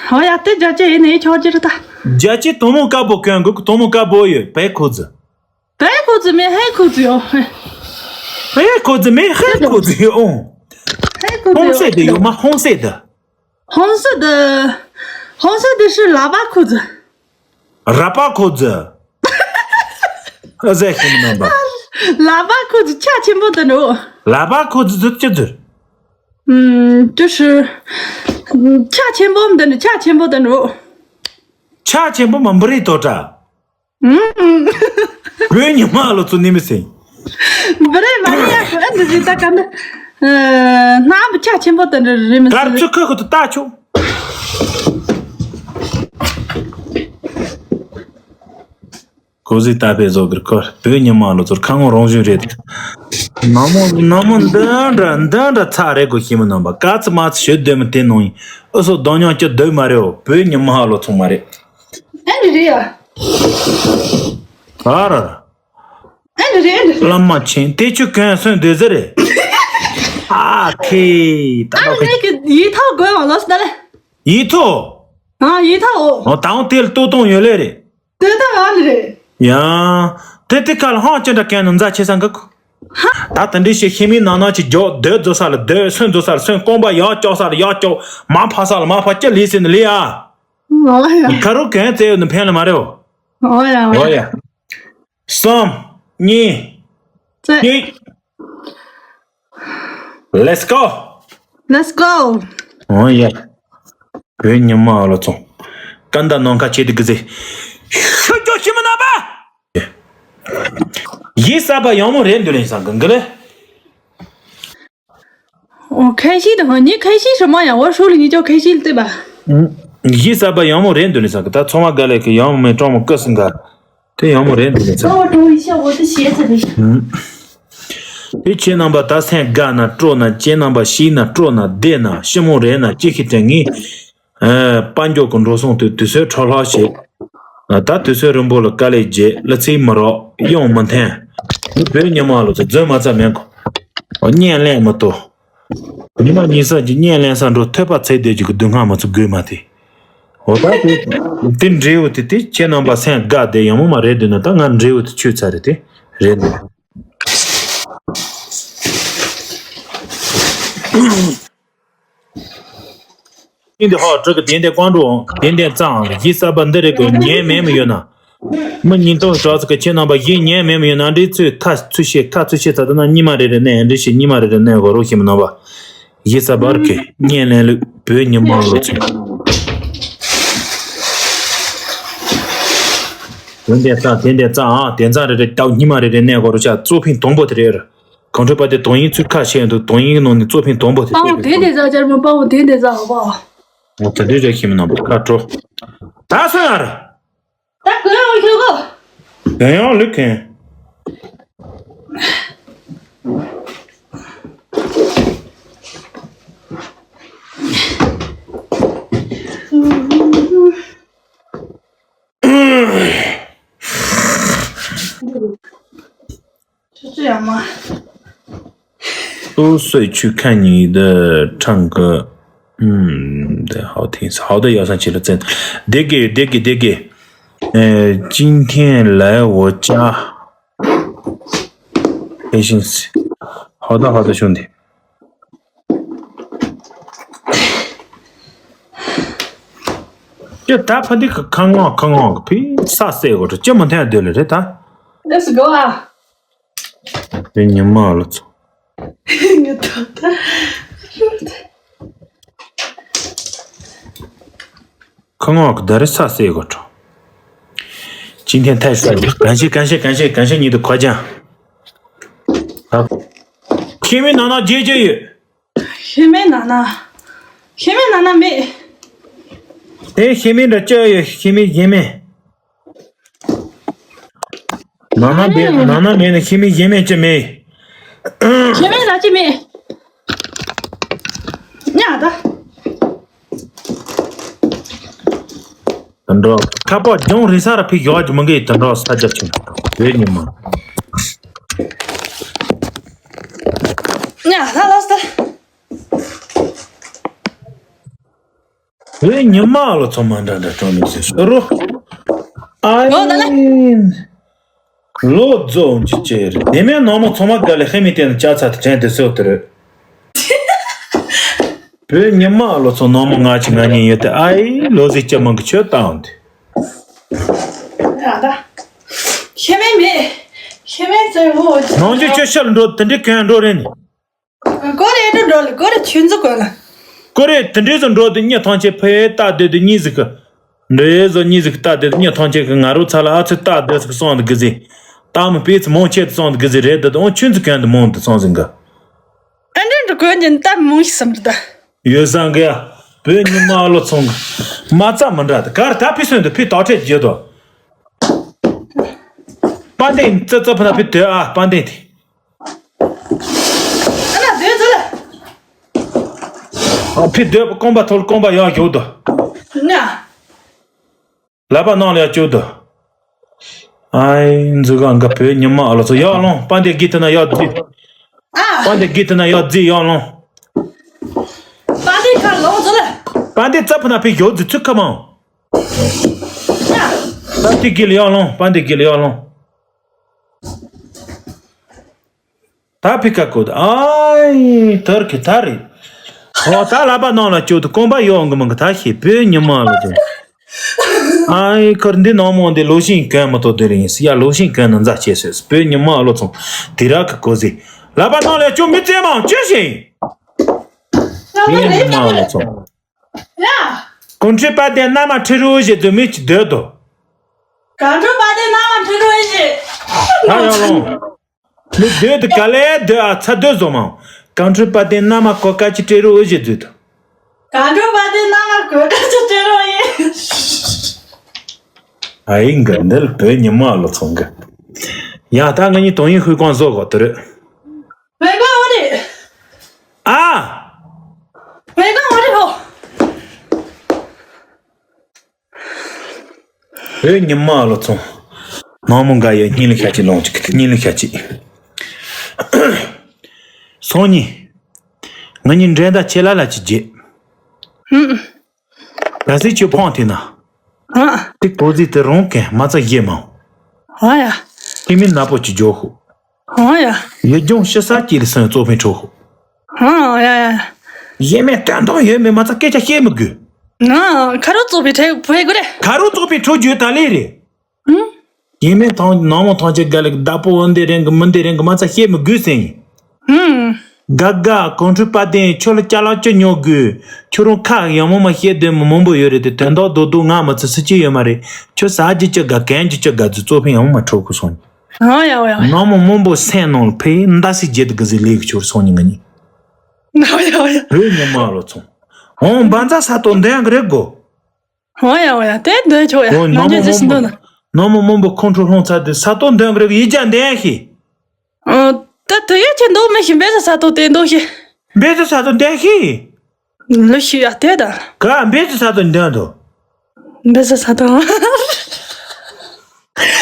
ཧོ་ཡ་དེ་རྒྱ་ཆེ་ཡེ་ནས་ཆོག་ཅི་རེད་ད། རྒྱ་ཆེ་དོ་མོ་དཀར་པོ་གོན་དགོས་དོ་མོ་དཀར་པོ་ཡོད་པའི་ཁོ་ཙི། པའི་ཁོ་ཙི་མེ་ཧེ་ཁོ་ཙི་ཡོ། པའི་ཁོ་ཙི་མེ་ཧེ་ཁོ་ཙི་ཡོ། ཧེ་ཁོ་ཙི་ཧོང་སེ་དེ་ཡོ་མ་ཧོང་སེ་དེ། ཧོང་སེ་དེ། ཧོང་སེ་དེ་ཤི་ལ་པ་ཁོ་ཙི། ར་པ་ཁོ་ཙི། ཨ་ཟེ་ཁྱིམ་ནང་པ། ལ་པ་ཁོ་ཙི་ཆ་ཆེན་པོ་དེ་འགྲོ། ལ་པ་ཁོ་ཙི་ཙི་ཙི་ཙི། ཨུམ་ཅི་ཤི། ཆ་ཆེན་པོ་འདི་འདྲ་ཆ་ཆེན་པོ་དེ་འགྲོ། ཆ་ཆེན་པོ་མ་འབུ་རི་དོ་ཏྲ། ཨུམ། བོད་ཉི་མ་ལོ་ཚོ་ནི་མི་སེ། འབུ་རི་མ་རི་ཡ་ཁོ་འདི་རི་ད་ག་འདི། སྣམ་བུ་ཆ་ཆེན་པོ་དེ་འདྲ་རི་མི་སེ། གར་ཚུ་ཁ་ཁོ་ཏུ་ལྟ་ཆོག་ཁོ་ཟི་ལྟ་བའི་བཟོ་གིར་ཁོ་བོད་ཉི་མ་ལོ་ཚོར་ཁ་ངོ་རང་བཞིན་རེད། ནང་མོ་ནང་མོ་འདི་འདྲ་འདི་འདྲ་ཚ་རེད་གོ་ཤི་མི་ནང་པ་ག་ཚི་མ་ཚི་ཞོད་སྡོད་མི་དེ་ནང་ཡིན་ཨུ་སོ་གདོང་ཉང་སྐྱ་སྡོད་མ་རེད་འོ་བོད་ཉི་མ་ལོ་ཚོང་མ་རེད། ཨེ་འདྲ་རེད་ཡ། ཨ་ར་ར། ཨེ་འདྲ་རེད་ཨེ་འདྲ་རེད། བླ་མ་ཆེན་དེ་ཆུ་གོན་སོན་སྡོད་ཟེར་རེད། ཨ་ཁེ་ད་ཨ་ལོ་ཁེ། ལེ་གི་ཡིད་ཐོག་དགོས་བ་ལོ་སི་ད་ལེ། ཡིད་ཐོག་ཨ་ཡིད་ཐོག་འོ། ཨོ་ད་འོ་དེ་ལ་ལྟོ་གཏོང་ཡོད་ལེ་རེད། དེ་ད་ཨ་ལེ་རེད། ཡ། དེ་དེ་ཁ་ལ་ཧང་ཅི་འདྲ་གན་ནི་མཛའ་ཆེ་ས་འགག་ད་དེ་འདྲི་ཞིག་ཤི་མིའི་ནང་ནང་ཅིག་འཇོག་སྡོད་རྫོ་ས་ལ་སྡོད་སོན་རྫོ་ས་ལ་སོན་རྐང་པ་ཡག་ལྕོག་ས་ལ་ཡག་ལྕོག་མ་ཕ་ས་ལ་མ་ཕ་ཅི་ལི་སི་ནི་ལི་ཨ། ཨོ་ཡ། ཁ་རུ་གན་བཙལ་ཡོད་ནི་ཕན་ལ་མ་རེད་འོ། ཨོ་ཡ་ཨོ་ཨོ་ཡ། ཡ། གསུམ། གཉིས། ཙེ། གཉིས། Let's go. Let's go. ཨོ་ཡ། བོད་ཉི་མ་ཨ་ལོ་ཚོ། ཀན་ད་ནང་ཁ་ཆེ་དི་གི་ཟེ། ཤུ་ཅོ་ཤི་མི་ན་པ། ཡི་ས་པ་ཡང་མོ་རེད་འདུག་ལེན་སང་གི་གི་ལེ། ཨོ་ཁ་ཤི་དང་ཉི་ཁ་ཤི་ཧྲི་མ་ཡང་འོ་ཧྲུ་ལི་ཉི་ཅོ་ཁ་ཤི་ལྟེ་པ། གཞི་གསར་པ་ཡང་མོ་རེད་འདུག་ལེ་ས་གི། ད་ཚོང་བ་དགའ་ལས་ཀྱི་ཡང་མོ་མེད་གྲོང་མོ་སྐུ་སྲིན་ག་དེ་ཡང་མོ་རེད་འདུག་ལེ་ས། 帮我装一下，我的鞋子没。 དེ་ཁྱེད་རྣམ་པ་ད་སེམས་དགའ་ན་སྤྲོ་ན་ཁྱེད་རྣམ་པ་ཤི་ན་སྤྲོ་ན་བདེ་ན་ཤི་མོ་རེད་ན་ཅི་ཤི་དྲན་ངེས། ཨ། དཔལ་འབྱོར་གྱི་འགྲོ་སོང་དུ་དུས་ཚོད་འཕྲོ་བརླག་བྱེད། ད་དུས་ཚོད་རིང་པོ་ལ་དཀའ་ལས་བརྒྱབ་ལ་ཚིག་མི་རོགས་ཡོང་མི་འཐེན། འདི་བོད་ཉི་མ་ལོ་ཚོ་རྫུན་མ་རྩ་མེད་གོ། བརྙན་ལེན་མི་ཏོ། ཉི་མ་ཉི་ས་ཀྱི་བརྙན་ལེན་ས་འགྲོ་ཐོས་པ་ཚེ་འདས་ཀྱི་སྡུག་བསྔལ་མ་ཚུགས་དགོས་མ་དེ། འོ་ད་དེ་དེ་འབྲས་བུ་དེ་དེ་ཁྱེད་རྣམ་པ་སེམས་དགའ་བསྡད་ཡང་མོ་མ་རེད་འདུག་ན། ད་ང་འབྲས་བུ་དེ་ཆོད་ཚར་རེད་དེ་རེད་འདུག་ཨིན་དེ་ཧོ་དྲུག་གི་དེ་འདྲ་ཀོང་འགྲོ་དེ་འདྲ་གཙང་གཞི་གསར་པ་འདི་རེད་གོ། ཉན་མེད་མི་ཡོད་ན། མི་ཉིན་ཐོ་གྲོགས་ཚོ་གི་ཁྱེད་རྣམ་པ་གཞི་ཉན་མེད་མི་ཡོད་ན། འདི་ཚོས་ཁ་ཚུར་བཤད་ཁ་ཚུར་བཤད་ཚ་ད་ན་ཉི་མ་རེ་རེ་ནས་འདི་བཤད་ཉི་མ་རེ་རེ་ནས་གོ་རོགས་ཤིག་མི་རྣམ་པ། གཞི་གསར་པར་གི་བརྙན་ལེན་ལུགས་བོད་ཉི་མ་ལོ་ཚོད། དེ་འདྲ་གཙང་དེ་འདྲ་གཙང་ཨ། དེ་གཙང་རེ་རེ་ལྟ་ཉི་མ་རེ་རེ་ནས་གོ་རོགས་ཤ་གཙོ་ཕིང་དང་པོ་དེ་རེད། གང་འཕྲོད་པ་དེ་དོན་ཡིན་ཚུལ་ཁ་ཤས་འདུག་དོན་ཡིན་གྱི་ནང་ནས་གཙོ་ཕིང་དང་པོ་དེ་པའོ་དེ་དེ་ཟ་ཅར་མོ་པའོ་དེ་དེ་ཟ་ཧོ་པའོ། ད་དུས་རེ་ཤི་མི་རྣམ་པ་ཁ་དྲོ། ད་སོང་ཡར། ད་གོ་ཡང་ཤོག་གོ། གོ་ཡང་ལུག་མཁན།都说去看你的唱歌，嗯，对，好听，好的，要上去了，真的，得给，得给，得给，呃，今天来我家，开心死，好的，好的，兄弟。 ཅི་ད་ཕ་འདི་གི་ཁ་ངོ་ཁ་ངོ་གི་ཕི་ས་སེ་གོ་ཅི་མ་འཐེན་སྡོད་ལེ་རེད་ད། Let's go ཨ། དེ་ཉི་མ་ལ་ཚོ། ངི་ཐོ་ད། ཁ་ངོ་གི་ད་རེ་ས་སེ་གོ་ཅོ།今天太帅了，感谢感谢感谢感谢你的夸奖。好，天明奶奶姐姐也。 ཤི་མེད་ན་ན། ཤི་མེད་ན་ན་མེད། དེ་ཤི་མེད་འདྲ་ཅི་ཡོད། ཤི་མེད་གཞན་མེད། ན་ན་མེད་ན་ན་མེད་ན་ཤི་མེད་གཞན་མེད་ཅི་མེད། ཤི་མེད་ལ་ཅི་མེད། ཉ་ད། དུད་འགྲོ་ཁ་པོ་ལྗོངས་རི་ས་ར་ཕི་ཡོད་ཀྱི་མི་འགའི་དུད་འགྲོ་ས་རྒྱབ་ཆེན་བོད་ཉི་མ། ཉ་ད་ལོས་ད། བོད་ཉི་མ་ལོ་ཚོ་མ་འདྲ་འདྲ་གྲོང་མི་ཟེར་ཤོ་རོ། ཨ་ཡིན། ལོ་རྫོགས་འཇིག་ཅེ་རེད། དེ་མིན་ནང་མ་ཚང་མ་དགའ་ལས་ཧེ་མི་དེ་ནི་ལྕགས་ཚ་དེ་དྲན་དེ་སོ་དེ་རེད། བོད་ཉི་མ་ལོ་ཚོ་ནང་མ་ང་ཅི་ང་གཉིས་ཡོད་དེ་ཨ་ཡིན་ལོ་ཟིག་ཅི་མང་གི་ཆོད་བཏང་དེ། ད་ད། ཤེས་མེད་མེད། ཤེས་མེད་ཚོས་འོ། ནང་ཆུ་ཆུ་ཤར་འགྲོ་དེ་འདྲའི་གན་འགྲོ་རེད་ནི། ཀོ་རེ་ཏུ་འགྲོ་ལ་ཀོ་རེ་ཆུན་ཚུ་གོ་ལ། ཀོ་རེ་དེ་འདྲའི་ཚོ་འགྲོ་དུ་གཉིད་ཐང་ཆད་ཕེ་ལྟ་སྡོད་དུ་གཉིད་ཟིག་གི། འདྲེ་ཡོད་ཚོ་གཉིད་ཟིག་ལྟ་སྡོད་དུ་གཉིད་ཐང་ཆད་གི། ང་རོ་ཚ་ལ་ཨ་ཚོད་ལྟ་སྡོད་ཟིག་སོང་དུ་གི་ཟིག་ལྟ་མི་སྤེ་ཚོ་མང་ཆེ་དུ་སོང་དུ་གི་ཟིག་རེད་དུ་དང་ཆུན་ཚུ་གན་དུ་མང་དུ་སོང་ཟིག་གི། ཨ་འདྲེ་འདྲ་གོན་གྱི་ལྟ་མང་ཞིག་བསམ་རེད་ད། ཡོད་སང་གི་ཡ། བོད་ཉི་མ་ལོ་ཚོང་གི་མ་རྩ་མི་འདྲ་དུ་གར་ད་ཕི་སོན་དུ་ཕི་དོག་ཁྲེ་བརྗོད་དོ། པ་འདེ་ཙི་ཙི་ཕ་ན་ཕི་དོད་ཨ་པ་འདེ་དེ། ཨ་ན་སྡོད་ཚུལ། ཨ་ཕི་སྡོད་པ་རྐང་པ་ཐོར་རྐང་པ་ཡར་ཞོག་དོ། ང་། ལག་པ་ནང་ལ་ཡར་བཅུག་དོ། ཨའི་འཛུལ་ག་འགའ་བོད་ཉི་མ་ཨ་ལོ་ཚོ་ཡར་ལོང་པ་འདི་གི་ཐི་ན་ཡར་རྫི། ཨ། པ་འདི་གི་ཐི་ན་ཡར་རྫི་ཡར་ལོང་། པ་འདི་ཁ་ལོང་ཚུལ། པ་འདི་རྩ་ཕུ་ན་ཕི་ཞོག་རྫི་ཚུལ་ཁ་མང་། ང་། པ་འདི་གི་ལ་ཡར་ལོང་པ་འདི་གི་ལ་ཡར་ལོང་། ད་ཕི་ཀ་ཀོ་ད་ཨའི་ཐར་ཁི་ཐར་རི། ཧོ་ད་ལ་པ་ནང་ལ་ཅོ་ད་རྐང་པ་ཡོང་གི་མང་གི་ད་ཤི་བོད་ཉི་མ་ལོ་ཚོ། ཨའི་ཁར་འདི་ནང་མོ་འདི་ལོ་ཤིང་གན་མ་ཏོ་དེ་རིང་སི་ཡ་ལོ་ཤིང་གན་ན་འཛའ་ཆེ་སོས་བོད་ཉི་མ་ལོ་ཚོ། དེ་ར་ཁི་ཀོ་ཟི། ལ་པ་ནང་ལ་ཅོ་མི་ཙེ་མང་ཅོ་ཤིང་། བོད་ཉི་མ་ལོ་ཚོ། ཡ། གོང་ཁྲི་པ་དེ་མནའ་མ་ཁྲི་རུ་ཞེ་དུ་མི་ཅི་སྡོད་དོ། གང་འགྲོ་པ་དེ་མནའ་མ་ཁྲི་རུ་ཞེ། ད་ཡང་ལོང་། མི་སྡོད་དུ་ག་ལེ་སྡོད་ཨ་ཚ་སྡོད་བཟོ་མང་། གང་འགྲོ་པ་དེ་མནའ་མ་གོ་ཀ་ཅི་ཁྲི་རུ་ཞེ་སྡོད་དོ། གང་འགྲོ་བ་དེ་རྣམ་པར་གོད་ཁ་ཆུ་སྤྲད་རོགས་ཡིན། ཨ་ཡིན་གི་འདི་ལ་བོད་ཉི་མ་ལོ་ཚོང་གི། ཡ་ད་ང་གཉིས་དོན་ཡིན་ཧུའི་ཀོང་བཟོ་གོ་དེ་རེད། བོད་ཀོང་འོ་རེད། ཨ། བོད་ཀོང་འོ་རེད་ཧོ། བོད་ཉི་མ་ལོ་ཚོང་། ནང་མོ་འགའ་ཡོད་སྙིང་ལ་ཤ་ཅིག་ལོང་ཅིག་སྙིང་ལ་ཤ་ཅིག་སང་ཉིན། ང་གཉིས་འགྲན་ཟླ་ཆེ་ལ་ལ་ཅིག་རྗེས། ཧུམ། ད་སྲིད་ཆོས་ཕོངས་དེ་ན། ཧ། དེ་གོ་ཟི་དེ་རང་གན་མ་ཚ་ཡེ་མང་། ཧ་ཡ། དེ་མིན་ན་པོ་ཅི་འཇོག་ཧུ། ཧ་ཡ། ཡེ་ལྗོངས་ཤི་ས་ཀྱི་ལི་སོན་གཙོ་ཕན་ཁྲོ་ཧུ། ཧ་ཡ་ཡ། ཡེ་མེད་དོན་དག་ཡོད་མེད་མ་ཚ་སྐད་ཆ་བཤད་མི་དགོས། ན་ཁ་རོ་གཙོ་ཕན་ཁྲོ་ཕེ་གོ་རེ། ཁ་རོ་གཙོ་ཕན་ཁྲོ་རྒྱུ་ད་ལེ་རེད། ཧུམ། ཡིན་མིན་ཐང་ནང་མོ་ཐང་ཆེ་ག་ལེགས་བདག་པོ་འོན་དེ་རེང་གི་མི་འདི་རེང་གི་མ་ཚ་བཤད་མི་དགོས་ཟེར་ཡིན། ཧུམ། ག་ག་གོང་ཁྲོས་པ་དེ་ཁྱོད་ལ་ཅ་ལག་ཅི་ཉོ་དགོས། ཁྱོད་རང་ཁ་ཡང་མོ་མ་བཤད་དོན་མི་མང་པོ་ཡོད་རེད་དེ་དོན་དག་རྡོག་རྡོག་ང་མི་ཚེ་སྲིད་ཀྱི་ཡོད་མ་རེད། ཁྱོད་ཟ་རྒྱུ་ཅི་དགའ་གན་རྒྱུ་ཅི་དགའ་རྫུ་གཙོ་ཕན་ཡང་མོ་མ་འཕྲོག་གི་སོང་། ཨ་ཡ་ཡ། ནང་མོ་མང་པོ་སེམས་ནང་ལ་ཕེ་མདའ་སི་བརྗེད་དུ་གི་ཟི་ལེགས་ཁྱོད་སོང་ཉིན་ང་གཉིས། ཨ་ཡ་ཡ། བོད་ཉི་མ་ལོ་ཚོང་། འོང་བན་ཛ་ས་ཏོ་འདོན་གི་རེད་གོ། འོ་ཡ་འོ་ཡ་དེ་འདོན་ཆོག་ཡ། འོ་ནམ་ནམ་རྒྱུན་ཇི་ཞིག་འདོན་ན། ནམ་མོ་མང་པོ་ཁོང་ཁྲོ་ལྷུང་ཚར་དུས་ས་ཏོ་འདོན་གི་རེད་ཡིད་ཀྱང་འདོན་ཤི། ཨ། ད་དུ་ཡ་ཁྱེད་འདོག་མི་ཤི་འབེ་ས་ས་ཏོ་དེ་འདོག་ཤི། འབེ་ས་ས་ཏོ་འདོན་ཤི། ལུ་ཤི་ཡ་དེ་ད། ག་འབེ་ས་ས་ཏོ་འདོན་དོ། འབེ་ས་ས་ཏོ།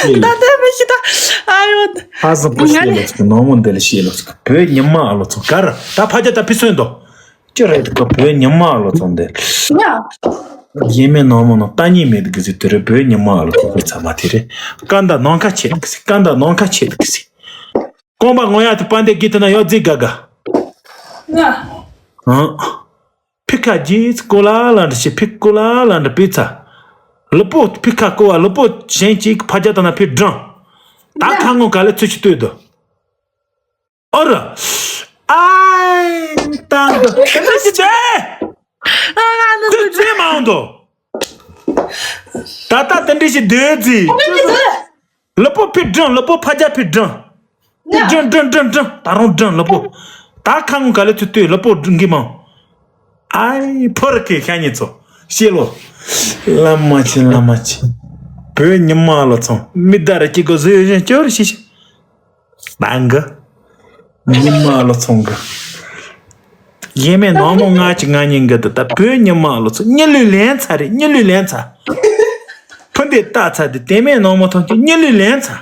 ད་དེ་མི་ཤི་ད། ཨ་ཡོ། ཧ་སང་པོ་ཤི་ལ་ཚིག་ནམ་མོ་འདི་ལ་ཤི་ལ་ཚིག་བོད་ཉི་མ་ཨ་ལོ་ཚོ་གར་ད་ཕ་ཇ་ད་ཕི་སོན་དོ། ཅི་རེད་ཀ་བོད་ཉི་མ་ལོ་ཚོང་དེ། ཡ། ཡེ་མེད་ནང་མོ་ནང་ལྟ་ཉེས་མེད་གི་ཟི་དེ་རེད་བོད་ཉི་མ་ལོ་ཚོང་དེ་ཚ་མ་དེ་རེད། ཀ་འདའ་ནང་ཁ་ཆེད་གི་ཟི་ཀ་འདའ་ནང་ཁ་ཆེད་གི་ཟི། ཀོང་པ་ངོ་ཡ་དེ་པ་འདེ་གི་དེ་ན་ཡོད་ཟི་ག་ག་ཡ། ཨང་། ཕི་ཁ་ཇི་ཀོ་ལ་ལ་འདྲ་ཞེ་ཕི་ཀོ་ལ་ལ་འདྲ་པི་ཚ། ལུ་པོ་ཕི་ཁ་ཀོ་བ་ལུ་པོ་གཞན་གཅིག་ཕ་རྒྱ་དང་ན་ཕི་སྦྲང་། ད་ཁ་ངོ་ག་ལེ་ཚུལ་ཞིག་ལྟོས་དོ། ཨོ་ར། ཨའི་ཏང་གི་དེ་འདྲ་ཞིག་བྱས། ཨ་ང་ནི་ཚུལ་བྱས་མ་འོང་དོ། ད་ལྟ་དེ་འདྲ་ཞིག་སྡོད་ཟི། ལུ་པོ་ཕི་སྦྲང་ལུ་པོ་ཕ་རྒྱ་ཕི་སྦྲང་། ཕི་སྦྲང་སྦྲང་སྦྲང་སྦྲང་ད་རུང་སྦྲང་ལུ་པོ། ད་ཁ་ངོ་ག་ལེ་ཚུལ་ལྟོས་ལུ་པོ་སྦྲང་གི་མང་། ཨའི་ཕོ་ར་ཁེ་ཤ་ཉེ་ཚོ། ཤེས་ལོ། བླ་མ་ཆེ་བླ་མ་ཆེ། བོད་ཉི་མ་ལོ་ཚོང་མི་ད་ར་ཅིག་གོ་བཟོས་བཞིན་སྐྱོར་ཤི་ཤི། ད་འགི། ཉི་མ་ལོ་ཚོང་གི། ཡེ་མེད་ནང་མོ་ང་ཅི་ང་ཉིན་གི་དུ་ད་བོད་ཉི་མ་ལོ་ཚོང་གཉིད་ལུས་ལེན་ཚར་རེད་གཉིད་ལུས་ལེན་ཚར། ཕུ་འདེ་ལྟ་ཚར་དུ་དེ་མེད་ནང་མོ་ཐོང་གི་གཉིད་ལུས་ལེན་ཚར།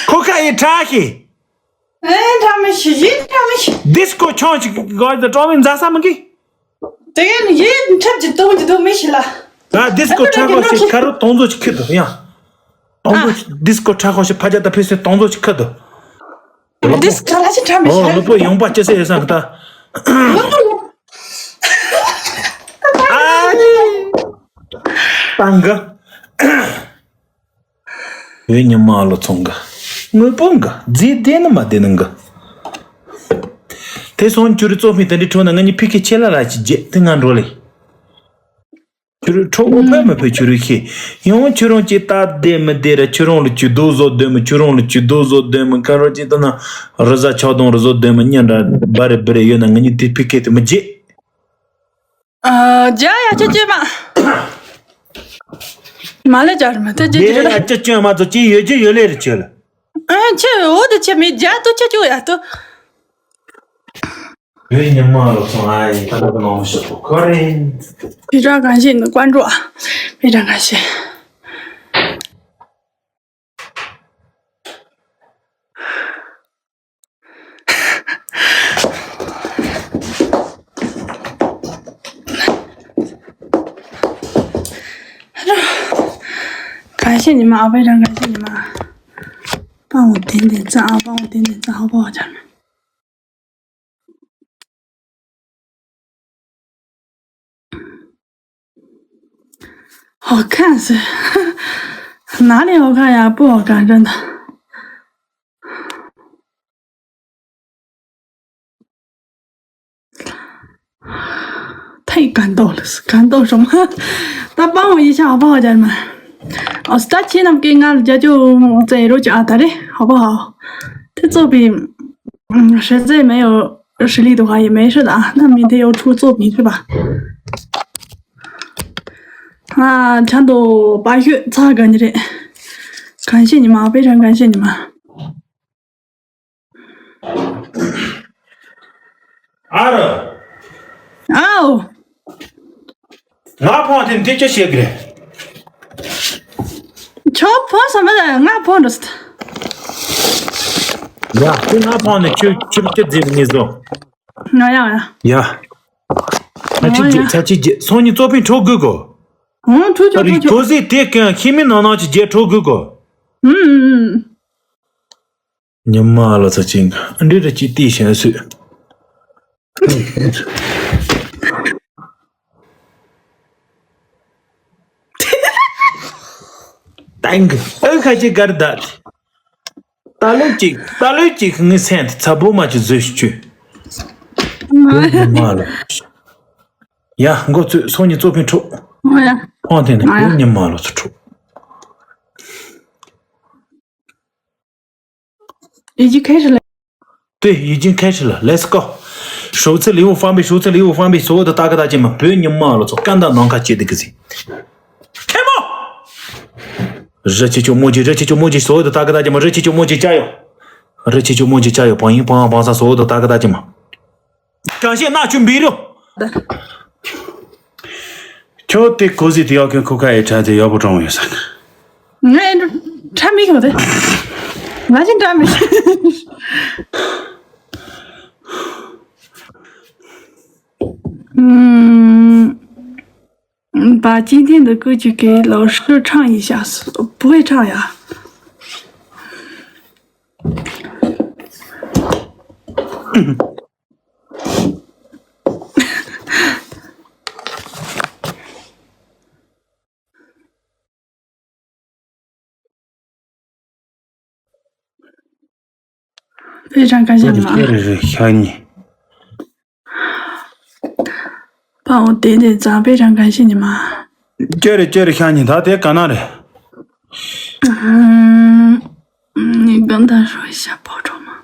ཁོ་ཁ་ཡི་ཁྲག་ཤི། ཨེ་ཁྲག་མི་ཤི་ཡི་ཁྲག་མི་ཤི། ཌིས་ཀོ་ཆོང་ཅིག་གོ་ད་ཀྲོ་མི་མཛའ་ས་མི་གི། དེ་ཡིན་ཡིན་འཁྲབ་ཀྱི་དོང་གི་དོ་མི་ཤི་ལ། ད་ཌིས་ཀོ་ཁྲག་ཁོ་ཤི་ཁ་རུ་དོང་ཚོ་ཅིག་ཁི་དོ་ཡང་། དོང་ཚོ་ཅིག་ཌིས་ཀོ་ཁྲག་ཁོ་ཤི་ཕ་རྒྱ་ད་ཕི་སེ་དོང་ཚོ་ཅིག་ཁི་དོ། ཌིས་ཁྲག་ལ་ཤི་ཁྲག་མི་ཤི། ཨོ་ལུ་པོ་ཡོང་པ་ཅི་སེ་ཡོད་སང་གི་ད། ཨ་ནི། ཏང་གི། བོད་ཉི་མ་ལོ་ཚོང་གི། དངོས་པོ་འགའ་རྫིས་བདེ་ནི་མ་བདེ་ནི་འགའ། དེ་སོང་ཁྱོད་རི་གཙོ་ཕིན་དེ་འདྲི་ཁྲོ་ན་ང་གཉིས་ཕི་ཁེ་ཆེ་ལ་ལ་ཅི་རྗེ་དེ་ང་འགྲོ་ལེ། ཁྱོད་རི་ཁྲོ་བོ་ཕེ་མི་ཕེ་ཁྱོད་རི་ཁེ། ཡང་ཁྱོད་རང་ཅི་ལྟ་བདེ་མི་བདེ་ར་ཁྱོད་རང་ལ་ཅི་རྡོ་བཟོ་བདེ་མི་ཁྱོད་རང་ལ་ཅི་རྡོ་བཟོ་བདེ་མི་ཁ་རོ་ཅི་ལྟ་ན་རི་ཟ་ཆག་དང་རི་བཟོ་བདེ་མི་གཉིས་འདྲ་བ་རེ་བི་རེ་ཡོད་ན་ང་གཉིས་དེ་ཕི་ཁེ་དེ་མི་རྗེ། ཨ། རྒྱ་ཡ་ཅི་ཅི་མ། མ་ལེ་ཅར་མ་ཏེ་ཅི་ཅི་རེད། རྒྱ་ཡ་ཅི་ཅི་མ་ཚོ་ཅི་ཡོད་ཅི་ཡོད་ལེ་རེ་ཅི་ལ། ཨ་ཅི་འོ་དེ་ཅི་མི་རྒྱ་ཏུ་ཅི་ཅི་ཡ་ཏུ། བོད་ཉི་མ་ལོ་ཚོང་ཨ་ཡི་ད་ལྟ་ནང་ཞིག་ཏུ་ཁོ་རེ། 非常感谢你的关注啊，非常感谢。 感谢你们啊，非常感谢你们啊！帮我点点赞啊，帮我点点赞，好不好，家人们？ 好看是哪里好看呀？不好看，真的。太感动了，是感动什么？大家帮我一下好不好，家人们？哦，大家千万给俺家就在一路加的嘞，好不好？这作品，嗯，实在没有实力的话也没事的啊，那明天又出作品是吧？啊，全都白血擦干净的，感谢你们啊，非常感谢你们。 ཨ་རོ། ཨའོ། ང་ཕོན་དེ་འདི་ཅི་བྱེད་ཀྱི་རེད། ཁྱོད་ཕོན་ཟ་མ་ད་ང་ཕོན་འགྲོ་སྲིད། ཡ་ཁྱོད་ང་ཕོན་ནས་ཁྱོད་ཁྱོད་ཅི་བརྫིས་ནས་བཟོ། ང་ཡ་ཡ། ཡ། ཚ་ཅི་རྒྱལ་ཚ་ཅི་རྒྱལ་སང་ཉིན་གཙོ་ཕིན་འཕྲོ་དགོས་གོ། ཨང་ཁྲུ་ཨ་ཆོག་རི་ཁྲུ་ཆོག་གོ་ཟེ་དེ་གང་ཁྱི་མི་ནང་ནང་ཅི་རྒྱལ་འཕྲོ་དགོས་གོ། ཨུམ་ཨུམ་ཨུམ། ཉི་མ་ལོ་ཚ་ཅིང་འདྲི་ར་ཅི་ཏི་ཞན་སུ། ཏང་ཨ་ཁ་ཅི་གར་ད། ད་ལོ་ཅིག་ད་ལོ་ཅིག་ངི་སེམས་ཚ་པོ་མ་ཅི་བཟོས་ཤི་ཆུ། ཉི་མ་ལོ། ཡ་མགོ་ཚོས་སོང་ཉི་གཙོ་ཕིན་འཕྲོ། ཨོ་ཡ། ཕོང་ཐེན་ནས་ཨོ་ཡ། ཉི་མ་ལོ་ཚོ་འཕྲོ། 已经开始了。 对，已经开始了。Let's go。首次礼物方面，首次礼物方面，所有的大哥大姐们，不要你骂了，做干的难看接的个子。开幕！热气球墨迹，热气球墨迹，所有的大哥大姐们，热气球墨迹加油！热气球墨迹加油！榜一榜二榜三，所有的大哥大姐们，感谢那群比肉。 ཁྱོད་དེ་གོ་ཟི་དེ་ཡག་གི་ཁུ་ཁ་ཡི་ཁྲ་དེ་ཡག་པོ་གྲོང་ཡོད་ས་གི། ངས་ཁྲ་མི་ཁྱོད་དེ། ང་ཅི་ཁྲ་མི་ཤེས། 把今天的歌曲给老师唱一下，不会唱呀。 非常感谢你们啊。 ཕ་འོ་དེ་དེ་ཙང་非常感谢你们啊。 ཅེ་རེ་ཅེ་རེ་ཤ་ཉི་ད་དེ་ག་ན་རེད། 嗯，你跟他说一下，保重吗？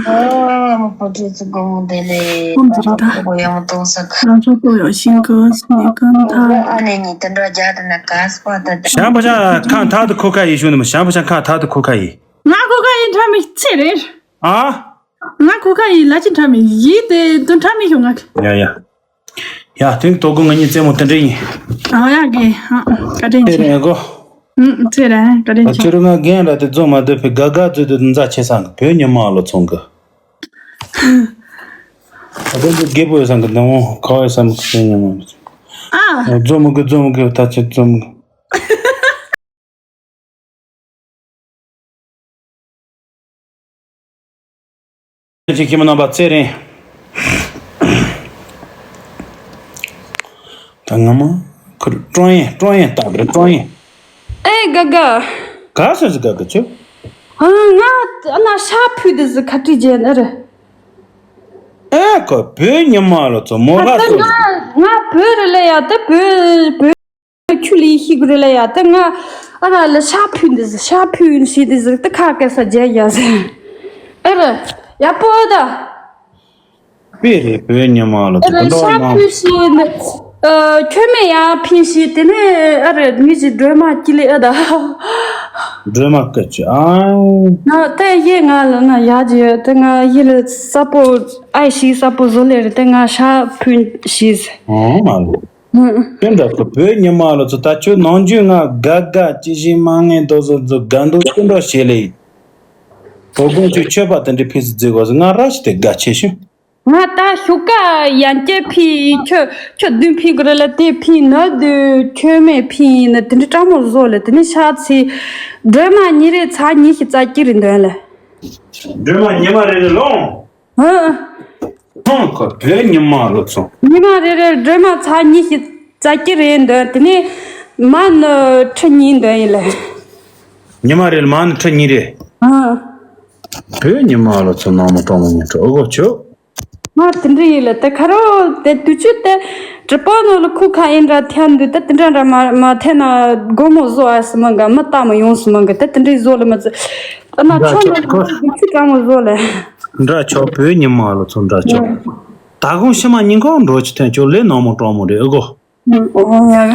ཨ་མ་ཕོ་ཁྲི་ཚོ་སྒོ་མོ་དེ་ལས་ཁོང་ཚོ་རེད་ད། ཁོ་ཡང་མ་གཏོང་ས་ཁ། ང་ཚོ་ཁོ་ཡོད་ཤིང་ཁོ་སི་ནི་ཀན་ཐ། ཨ་ནེ་ཉི་དེ་འདྲ་རྒྱ་དེ་ན་ག་སི་པ་ད་ད། ཞང་པ་ཞང་ཁ་ཐག་ཏུ་ཁོ་ཁ་ཡི་ཤུ་ནི་མ་ཞང་པ་ཞང་ཁ་ཐག་ཏུ་ཁོ་ཁ་ཡི། ང་ཁོ་ཁ་ཡི་འདྲ་མི་ཚེ་རེད། ཨ། ང་ཁོ་ཁ་ཡི་ལ་ཅི་འདྲ་མི་ཡི་དེ་དུ་འདྲ་མི་ཤོ་ང་། ཡ་ཡ། ཡ་དེང་དོ་དགོང་ང་གཉིས་རྩེད་མོ་དེ་འདྲ་ཡིན། ཨ་ཡ་གི་ཨ་བཀའ་དྲིན་ཆེ། ཨེ་རེད་གོ། ཨུམ་ཚེ་རིང་བཀའ་དྲིན་ཆེ། ཁྱོད་རང་རྒན་ར་དེ་རྫོང་མ་སྡོད་པའི་དགའ་དགའ་རྫོད་དུ་འཛའ་ཆེ་སང་གི་བོད་ཉི་མ་ལོ་ཚོང་གི། ཨ་དེ་འདི་རྒད་པོ་ཡོད་སང་གི་ནང་ཁ་བའི་སམ་གི་ཉི་མ་ལོ་ཚོང་། ཨ། རྫོང་མི་གི་རྫོང་མི་གི་ད་ཆེ་རྫོང་མི་གི། ཅིག་ཁྱིམ་རྣམ་པ་ཚེ་རིང་། ད་ང་མ་ཁུར་ཀྲོང་ཡན་ཀྲོང་ཡན་སྟག་རེད་ཀྲོང་ཡན། ཨེ་དགའ་དགའ། ག་སོ་སི་དགའ་དགའ་ཆུ། ཨ་ང་ཨ་ན་ཤ་ཕུད་དེ་ཟི་ཁ་ཏི་ཇེ་ན་རེད། ཨེ་ཁོ་བོད་ཉི་མ་ལོ་ཚོ་མོ་ཨ་ལ་ད་ཚོ། ང་ང་བོད་རེད་ལ་ཡ་ད་བོད་བོད། ཁྱུ་ལི་ཤི་གུ་རེ་ལ་ཡ་ད་ང་ཨ་ར་ལ་ཤ་ཕུན་འདི་ཟི་ཤ་ཕུན་ཤི་འདི་ཟི་ད་ཁ་སྐད་ས་རྒྱལ་ཡ་ཟེར། ཨེ་ར་ཡ་པོ་ད། པེ་རེ་བོད་ཉི་མ་ལ་ཨེ་ཚོ་ར་འགྲོ་ཤ་མ། ཕུན་ཤི་ནི་ཨ་ཁྱོད་མེ་ཡ་ཕིན་ཤི་དེ་ནས་ཨ་ར་མི་ཞི་སྒྲོལ་མ་ཀི་ལི་ཨ་ད། སྒྲོལ་མ་སྐད་ཅི་ཨང་། ང་ད་ཡེ་ང་ལ་ང་ཡ་ཇི་ད་ང་ཡེ་ལ་ས་པོ་ཨའི་ཤི་ས་པོ་བཟོ་ལེ་རེ་ད་ང་ཤ་ཕུན་ཤི་ཟེར། ཨང་མ་ལོ། ཨུ། དེ་འདྲ་ཁོ་བོད་ཉི་མ་ལོ་ཚོ་ད་ཁྱོད་ནང་རྒྱུས་ང་དགའ་དགའ་ཅི་ཞིག་མ་ངན་དོ་བཟོ་བཟོ་དགའ་འདུག་ཅི་འདྲ་བྱེད་ལེ། དོ་དགོང་ཁྱོད་ཆོས་པ་དེ་འདྲའི་ཕི་སི་རྫི་གོ་ང་ར་ཞིག་དེ་དགའ་ཆེ་ཤོས། ང་ད་ཤུ་ཀ་ཡན་ཀྱེ་ཕི་ཁྱོད་ཁྱོད་བདུན་ཕི་གོ་ར་ལ་དེ་ཕི་ནོ་དུ་ཁྱོད་མེ་ཕི་ཡིན་ན་དེ་འདྲའི་སྤྲང་མོ་བཟོ་ལེ་དེ་ནི་ཤ་ཚི་སྒྲོལ་མ་ཉི་རེ་ཚ་ཉི་ཤི་ཙ་ཀྱི་རི་འདོན་ལེ། སྒྲོལ་མ་ཉི་མ་རེ་རེ་ལོང་། ཧ། ཐོང་ཁོ་བོད་ཉི་མ་ལོ་ཚོ། ཉི་མ་རེ་རེ་སྒྲོལ་མ་ཚ་ཉི་ཤི་ཙ་ཀྱི་རེ་འདོན་དེ་ནས་མ་ནི་ཁྲི་གཉིས་འདོན་ཡིན་ལེ། ཉི་མ་རེ་ལ་མ་ནི་ཁྲི་གཉིས་རེ། ཨ། བོད་ཉི་མ་ལོ་ཚོ་ནང་མ་གཏོང་མ་ཉན་ཁྲོ་ཨོ་གོ་ཆོ། ང་དེ་འདྲ་ཡིན་ལེ་དེ་ཁ་རོ་དེ་དུས་ཚོད་དེ་གྲི་པ་ནོ་ལ་ཁུ་ཁ་ཨིན་ར་ཐན་དུས་དེ་དེ་འདྲ་འདྲ་མ་མ་ཐན་ན་སྒོར་མོ་བཟོ་ཨ་སི་མ་ག་མི་ལྟ་མ་ཡོང་སི་མ་ག་དེ་དེ་འདྲ་བཟོ་ལེ་མ་ཚི་ཨ་ན་ཆོ་ནོ་ལ་དུས་ཚོད་གྲང་མོ་བཟོ་ལེ། འདྲ་ཆོག་བོད་ཉི་མ་ལོ་ཚོ་འདྲ་ཆོག་ད་དགོང་ཕྱི་མ་ཉིན་གང་འགྲོ་ཆུ་ཐོན་ཆོག་ལས་ནང་མོ་གྲོང་མོ་རེད་ཨེ་གོ། ཨོ་ཡ།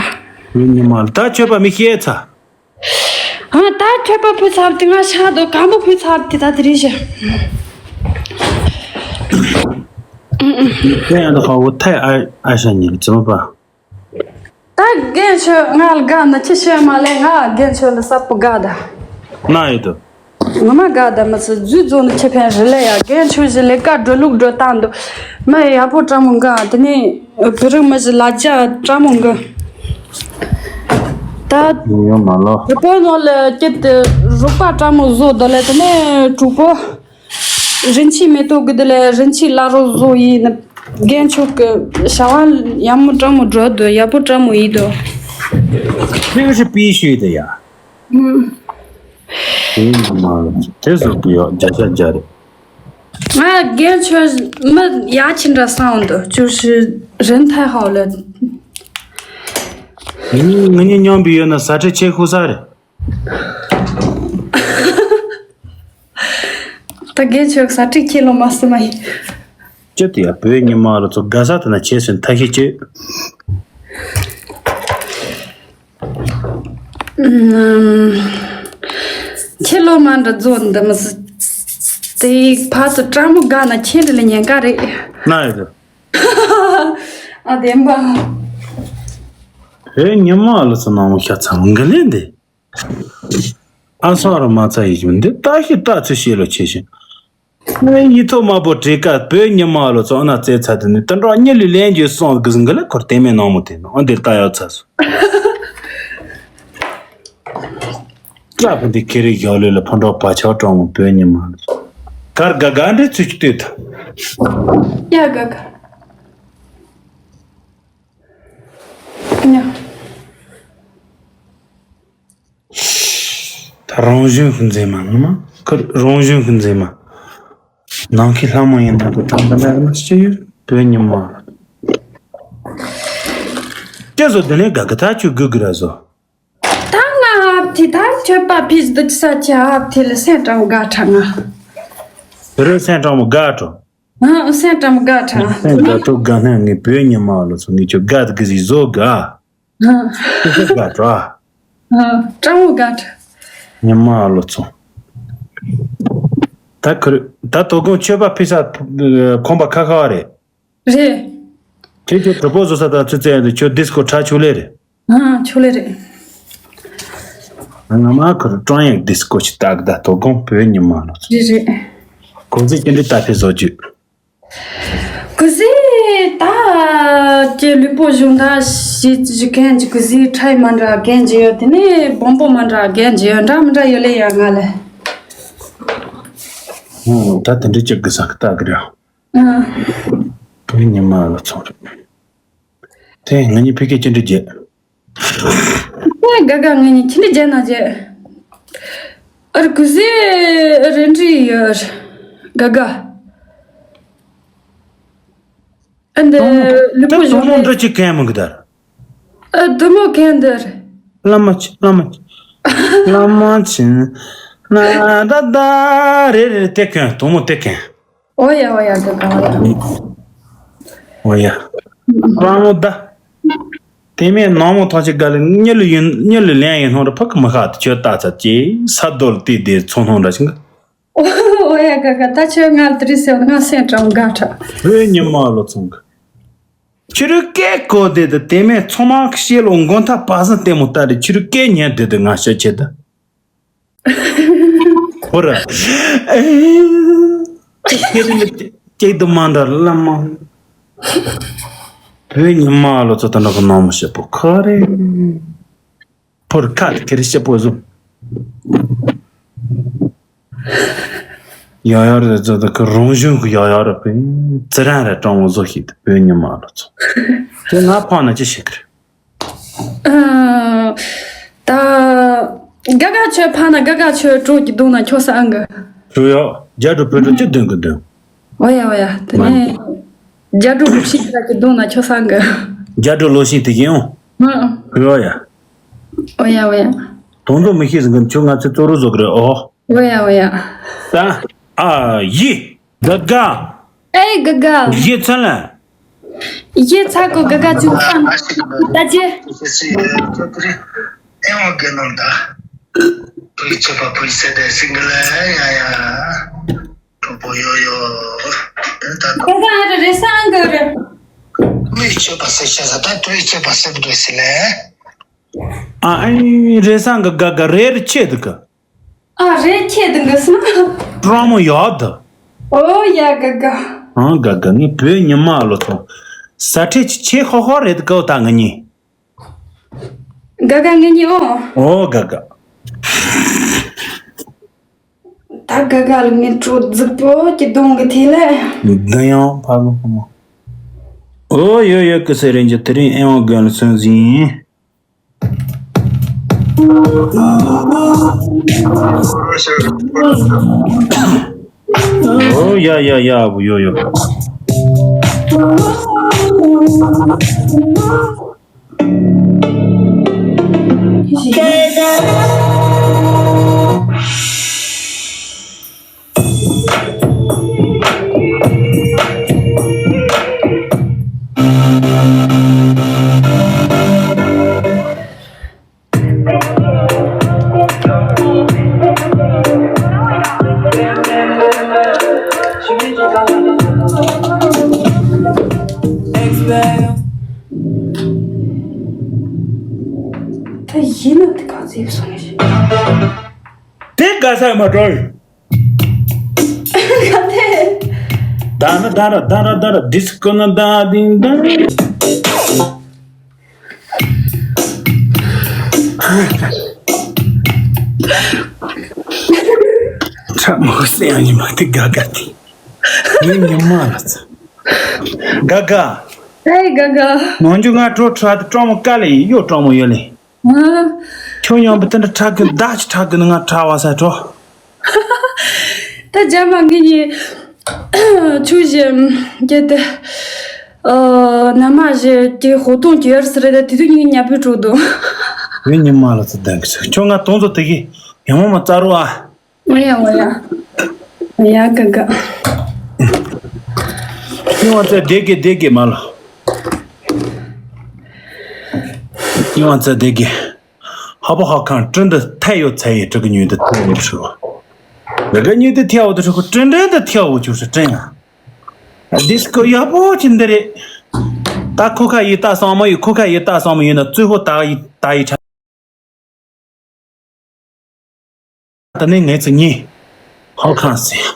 བོད་ཉི་མ་ལོ་ད་ཆོས་པ་མི་ཤེས་ཚ། ཨ་ད་ཆོས་པ་ཕུ་ཚབ་དེ་ང་ཤ་དོ་གམ་པོ་ཕུ་ཚབ་དེ་ད་དེ་རིང་ཞེ། དེ་ཡང་ད་ཧ་བོ་ཐའི་ཨ་ཨ་ཤ་ཉིན་ཙི་མ་པ། ད་རྒན་ཆོས་ང་ལ་དགའ་ན་ཁྱི་ཤོད་མ་ལས་ང་རྒན་ཆོས་ལ་ས་པོ་དགའ་ད། ན་ཡོད་དོ། ངོ་མ་དགའ་ད་མི་ཚེ་རྫུས་རྫོང་ནས་ཁྱི་ཕན་རི་ལས་ཡ་རྒན་ཆོས་ཞི་ལས་ཀ་འགྲོ་ལུགས་འགྲོ་སྟངས་འདུག་མི་ཡག་པོ་བཀྲ་མོ་དགའ་དེ་ནས་བོད་རིགས་མི་ཞི་ལ་རྒྱ་བཀྲ་མོ་དགའ། ད་ཡོང་མ་ལོ། རི་པོ་ནོ་ལ་སྐྱིད་དེ་རུག་པ་བཀྲ་མོ་བཟོ་དོ་ལས་དེ་ནས་གྲུ་པོ། རིན་ཆེན་མེ་ཏོག་གི་དེ་ལས་རིན་ཆེན་བླ་རོགས་བཟོ་ཡིན་ན་རྒན་ཆོས་ཀྱི་བྱ་བ་ཡག་མོ་བཀྲ་མོ་འགྲོ་དོ་ཡག་པོ་བཀྲ་མོ་ཡིན་དོ། ཕི་ཤི་པི་ཤི་དེ་ཡ། ཨུམ། དེ་ཡིན་མ་རེད། དེ་བཟོ་གི་ཡོད་བརྒྱ་ཆ་བརྒྱ་རེད། ང་རྒན་ཆོས་མི་ཡ་ཆི་འདྲ་སང་འདུག་བཅུ་བཞི་རིན་ཐའི་ཧའོ་ལ། ང་གཉིས་ང་གཉིས་མཉམ་པའི་ཡོད་ན་ཟ་ཁྲེ་ཆེ་ཁུ་ས་རེད། ད་རྒན་ཆོས་ཟ་ཁྲེ་ཁྱེད་ལོ་མ་སི་མ་ཡིན། ཅི་དེ་ཡ་བོད་ཉི་མ་ལ་ཚོ་དགའ་ས་དེ་ན་བྱས་ཟིན་ཐ་ཤི་ཅི། ཁྱེད་ལོ་མ་འདྲ་རྫོགས་འདི་མི་སྲིད། དེ་ཕ་ཚོ་བཀྲ་མོ་དགའ་ན་ཁྱེད་འདི་ལ་ཉེན་ཁ་རེད། ན་ཡོད་དོ། ཨ་བདེན་པ། བོད་ཉི་མ་ལ་ཚོ་ནང་མོ་ཤ་ཚ་མོ་འགི་ལེན་དེ། ཨ་སང་ར་མ་ཚ་ཡི་ཞུ་འདི་ལྟ་ཤི་ལྟ་ཚུལ་ཤེས་ལོ་ཆེ་ཞིང་། ངའི་ཡིད་ཐོག་དམར་པོ་བྲེ་ཀ་བོད་ཉི་མ་ལོ་ཚོ་ཨ་ན་རྩེ་ཚ་དུ་ནི་དུ་འགྲོ་གཉིད་ལུས་ལེན་རྒྱུ་སོང་གི་ཟིན་གི་ལ་ཁོར་དེ་མེད་ནང་མོ་དེ་ནོ་ཨ་འདིར་ལྟ་ཡག་ཚ་སོ། ཀྱ་ཕ་འདི་ཁེ་རི་ཞོ་ལོས་ལ་ཕ་འགྲོ་བ་ཆག་གྲོང་མོ་བོད་ཉི་མ་ལོ་ཚོ་གར་ག་ག་འདྲེ་ཚུལ་གྱི་ལྟོས་ཐ། ཡ་ག་ག་ཉ། ད་རང་བཞིན་ཤུགས་འཛིན་མ་ངོ་མ་ཁུར་རང་བཞིན་ཤུགས་འཛིན་མ། ནང་ཁའི་ལྷ་མོ་ཡིན་ན་དུ་དྲང་དུ་ལ་མ་ཤི་ཡོད་བོད་ཉི་མ། སྐྱེ་བཟོ་དེ་ནས་དགའ་གི་ད་ཁྱོད་སྒུག་གི་ར་བཟོ། ད་ང་ཧབ་ཐི་ད་ཁྱོད་པ་ཕིས་འདི་ཅི་ས་ཆ་ཧབ་ཐི་ལ་སེམས་དྲང་དགའ་དྲང་ང་། རི་སེམས་དྲང་མོ་དགའ་དྲོ། ཨ་སེམས་དྲང་མོ་དགའ་དྲང་། སེམས་དགའ་དྲོ་དགའ་སྣང་ངའི་བོད་ཉི་མ་ལོ་ཚོ་ངས་ཁྱོད་དགའ་གི་ཟིག་བཟོ་དགའ། ཨ། ཨ་ཀྲང་མོ་དགའ་དྲ། ཉི་མ་ལོ་ཚོ། ད་ཁུར་ད་དོ་དགོང་ཆོས་པ་ཕི་ས་ཁོམ་པ་ཁ་ཁ་བ་རེད། རེད། ཁྱེད་ཚོ་གྲོགས་པོ་བཟོ་ས་དང་ཚུ་ཚེ་ཡང་དུ་ཁྱོད་ཌིས་ཀོ་ཁྲ་ཆུ་ལེ་རེད། ཨ་ཆུ་ལེ་རེད། ང་མ་ཁུར་ཀྲང་ཡང་ཌིས་ཀོ་ཆི་ཏག་ད་དོ་དགོང་བོད་ཉི་མ་ལོ་ཚོ། རེད་རེད། གོང་ཚེ་ཅི་འདྲི་ད་ཕི་བཟོ་རྒྱུ། ཀུ་ཟི་ད་ཀྱེ་ལུས་པོ་གཞུང་ད་ཞིག་ཅིག་གན་གྱི་ཀུ་ཟི་ཁྲའི་མ་འདྲ་གན་གྱི་ཡོད་དེ་ནས་སྦོམ་པོ་མ་འདྲ་གན་གྱི་ཡོད་འདྲ་མི་འདྲ་ཡོད་ལེ་ཡ་ང་ལེ། ད་དེ་འདྲ་ཅིག་གི་ཟ་གི་ལྟ་གི་རེད། ཨ་བུ་ཉི་མ་ལ་ཚོང་རེད། དེ་ང་གཉིས་ཕི་ཀེ་ཅི་འདྲ་བརྗེད། དེ་ག་ག་ང་གཉིས་ཅི་འདྲ་བརྗེད་ན་བརྗེད། ཨར་ཀུ་ཟི་རེ་འདྲི་ཡོད་ག་ག་ཨ་འདི་ལུས་པོ་གཞུང་ལས་འདྲ་ཅིག་གན་མི་གི་དར། ཨ་དུ་མོ་གན་དར། བླ་མ་ཆེ་བླ་མ་ཆེ། བླ་མ་ཆེ། ན་ད་ད་རེ་རེ་དེ་གན་དུ་མོ་དེ་གན། ཨོ་ཡ་ཨོ་ཡ་དེ་ག་ཨོ་ཡ། ཨོ་ཡ། རང་ལོ་ད། དེ་མིན་ནང་མོ་ཐང་ཆེ་ག་ལ་གཉིད་ལུ་ཡིན་གཉིད་ལུ་ལན་ཡིན་སྣང་ར་ཕ་གི་མི་ཁ་དུ་ཁྱོད་ལྟ་ཚ་ཅེ་ས་རྡོལ་ཏི་དེ་ཚོང་སྣང་འདྲ་ཞིག་གི། ཨོ་ཡ་ག་ག་ད་ཁྱོད་ང་ལ་དེ་རིང་ཟེར་བ་ང་སེམས་ཀྲང་དགའ་དྲག་བོད་ཉི་མ་ལོ་ཚོང་གི། ཁྱི་རུ་སྐད་གོ་དེ་དུ་དེ་མིན་ཚོང་མ་ཤེས་ལོ་མགོ་མཐའ་པ་སང་ལྟད་མོ་ལྟ་རེ་ཁྱི་རུ་སྐད་ཉན་དེ་དུ་ང་ཤ་ཆེ་ད། ཧོ་ར། ཁྱེད་ཀྱི་དུ་མ་འདྲ་བླ་མ། བོད་ཉི་མ་ལོ་ཚོ་ད་འདྲ་གི་ནང་མོ་ཤེས་པོ་ཁ་རེ། ཕོར་ཁ་དེ་ཁྱེད་ཤེས་པོ་བཟོ། ཡ་ཡ་རེ་ཚོ་ད་ཁ་རང་བཞིན་གི་ཡ་ཡ་རེ་པས་ཙི་རང་རེ་ཀྲང་བོ་བཟོ་ཤེས་དུ་བོད་ཉི་མ་ལོ་ཚོ། དེ་ང་ཕང་ན་ཅི་ཤེས་གི་རེད། ཨ། ད། ག་ག་ཆོས་ཕ་ན་ག་ག་ཆོས་གྲོགས་ཀྱི་གདོང་ན་ཁྱོད་ས་ཨང་གི། གྲོགས་ཡོ། རྒྱ་གྲོགས་བོད་གྲོགས་ཅི་འདོན་གི་འདོན། ཨོ་ཡ་ཨོ་ཡ་དེ་ནས། རྒྱ་གྲོགས་རུ་ཕྱི་ཁྱེད་ཀྱི་གདོང་ན་ཁྱོད་ས་ཨང་གི། རྒྱ་གྲོགས་ལོ་ཤིན་དེ་གི་ཡོང་། ཨ། གྲོགས་ཡོ་ཡ། ཨོ་ཡ་ཨོ་ཡ། དོན་དུ་མི་ཤེས་ཟིན་གི་ཁྱོད་ང་ཚོའི་གཙོ་རུ་བཟོ་གི་རེད་ཨོ། ཨོ་ཡ་ཨོ་ཡ། ད། ཨ་ཡི། དགའ་དགའ། ཨེ་དགའ་དགའ། གཞས་ཚར་ལ། གཞས་ཚར་གོ་དགའ་དགའ་ཅུང་ཙམ། ད་ཅི། ཨེ་ཝང་གི་ནང་ད། བུའི་ཆོས་པ་བུའི་སེ་དེ་སིང་གི་ལ་ཡ་ཡ། གྲོགས་པོ་ཡོ་ཡོ། ད་ད། དགའ་དགའ་ཨ་རེ་རེ་སང་གི་རེ། བུའི་ཆོས་པ་སེ་ཤ་ས་ད་བུའི་ཆོས་པ་སེ་བུ་སེ་ལེ། ཨ་ཨེ་རེ་སང་གི་དགའ་དགའ་རེ་རེ་ཆེ་དུ་གི། ཨ་རེ་ཁྱེད་དུ་འགི་སི་ན། ཀྲོང་མོ་ཡོད་དུ། ཨོ་ཡ་དགའ་དགའ། ཨང་དགའ་དགའ་ངའི་བུའི་ཉི་མ་ལོ་ཚོ། ས་ཁྲེ་ཆི་ཆེ་ཧོ་ཧོ་རེད་དུ་གོ་ད་ང་གཉིས། དགའ་དགའ་ངེད་གཉིས་ཨོ། ཨོ་དགའ་དགའ། ད་དགའ་དགའ་ལ་ངའི་དྲོ་རྫིག་པོ་གྱི་གདོང་གི་ཐིག་ལེ། འདི་ཡང་ཕ་གི་ཕ་མ། ཨོ་ཡོ་ཡོ་ཀི་སེ་རེན་གྱི་དེ་རིང་ཨེ་ཝང་དགོན་ལ་སོན་ཟིན། ཨོ་ཡ་ཡ་ཡ་བུ་ཡོ་ཡོ། ད་ཡིན་ན་དེ་ག་ཚོད་སོང་ནས་ཤི། དེ་ག་ས་མ་འགྲོ་ཡི། ག་དེ། ད་ན་ད་ར་ད་ར་ད་ར་ཌི་སི་ཀོ་ན་ད་དིང་ད། ཁྲ་མོ་སེ་ཡང་ཉི་མ་དེ་དགའ་དགའ་དེ། ངའི་ཉི་མ་ལ་ཚ། དགའ་དགའ། ཨེ་དགའ་དགའ། ནང་འཇུག་ང་གྲོ་ཁྲ་དེ་གྲོགས་མོ་དཀའ་ལས་ཡིན་གཡོ་གྲོགས་མོ་ཡོད་ལེ། ཨ། ཁྱོད་ཡང་བུ་དེ་འདྲ་ཁྲག་གི་མདའ་ཅིག་ཁྲག་གི་ནི་ང་ཁྲག་བ་ས་གྲོགས། ད་རྒྱ་མ་ངེད་གཉིས་ཆུ་བཞི་རྒྱལ་ཏེ། ཨ། ན་མ་བཞི་གི་ཧོ་ཏོང་གྱི་ཡར་སི་རེད་ད་དེ་དུས་ངེད་གཉིས་ཉ་པུས་དྲུག་འདུག་བུའི་ཉི་མ་ལ་ཚོ་ལྡན་གི་ཆོག་ཁྱོད་ང་དོང་ཚོ་དེ་གི་ཡང་མ་རྩ་རུ་ཨ། ཨོ་ཡ་ཨོ་ཡ། ཨོ་ཡ་དགའ་དགའ། ཡོང་བ་ཚེ་བདེ་གི་བདེ་གི་མ་ལ། ཡོང་བ་ཚེ་བདེ་གི། ཧ་པོ་ཧ་ཁང་བྲིན་འདི་ཐལ་ཡོད་ཚེ་ཡི་དྲུ་གི་ཉུས་འདི་ཐལ་ཡོད་ཧྲུ། ལ་ག་ཉུས་འདི་ཐལ་བ་འདི་ཧྲུ་ཁོ་བྲིན་བྲིན་འདི་ཐལ་བ་ཆུ་ཧྲུ་བྲིན་ང་། ཌི་སི་ཀོ་ཡག་པོ་ཅི་འདི་རེད། ད་ཁོ་ཁ་ཡི་ད་སང་མ་ཡི་ཁོ་ཁ་ཡི་ད་སང་མ་ཡི་ན་ཙུ་ཧོ་ད་ཡི་ད་ཡི་ཁྲ། ད་ནི་ངས་ཚིག་ཉིན། ཧོ་ཁང་ཟེར།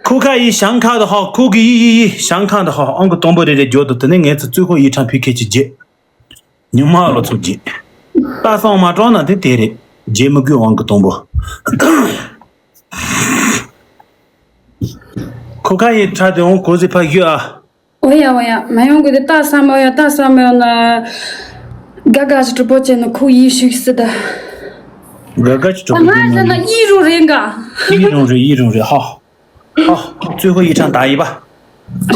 ཁོ་ཁ་ཡི་ཤང་ཁ་དུ་ཧོ་ཁོ་གི་ཡི་ཡི་ཡི་ཤང་ཁ་དུ་ཧོ་ཨང་གི་དོན་པོ་རེ་རེ་འཇོག་ཏུ་དེ་ནི་ངས་ཚིག་ཙུ་ཧོ་ཡི་ཁྲང་ཕི་ཁེ་ཅི་རྗེ། ཉི་མ་ལོ་ཚོ་རྗེ། ད་སང་མ་གྲོང་ན་དེ་དེ་རེད། རྗེ་མི་དགོས་ཨང་གི་དོན་པོ། ཁོ་ཁ་ཡི་ཁྲ་དེ་འོང་གོ་ཟི་ཕ་གི་ཨ། ཨོ་ཡ་ཨོ་ཡ། མ་ཡོང་གི་དེ་ད་ས་མ་ཡོང་ད་ས་མ་ཡོང་ན། དགའ་དགའ་ཞིག་གྲུ་པོ་བྱས་ན་ཁོ་ཡིད་ཤུགས་སྲིད་ད། དགའ་དགའ་ཞིག་གྲུ་པོ་ང་བྱས་ན་ཡིད་རུང་རེད་འགའ། ཡིད་རུང་རེད་ཡིད་རུང་རེད་ཧ། ཧ། ཙུའི་ཧོ་ཡི་ཁྲང་ད་ཡི་པ།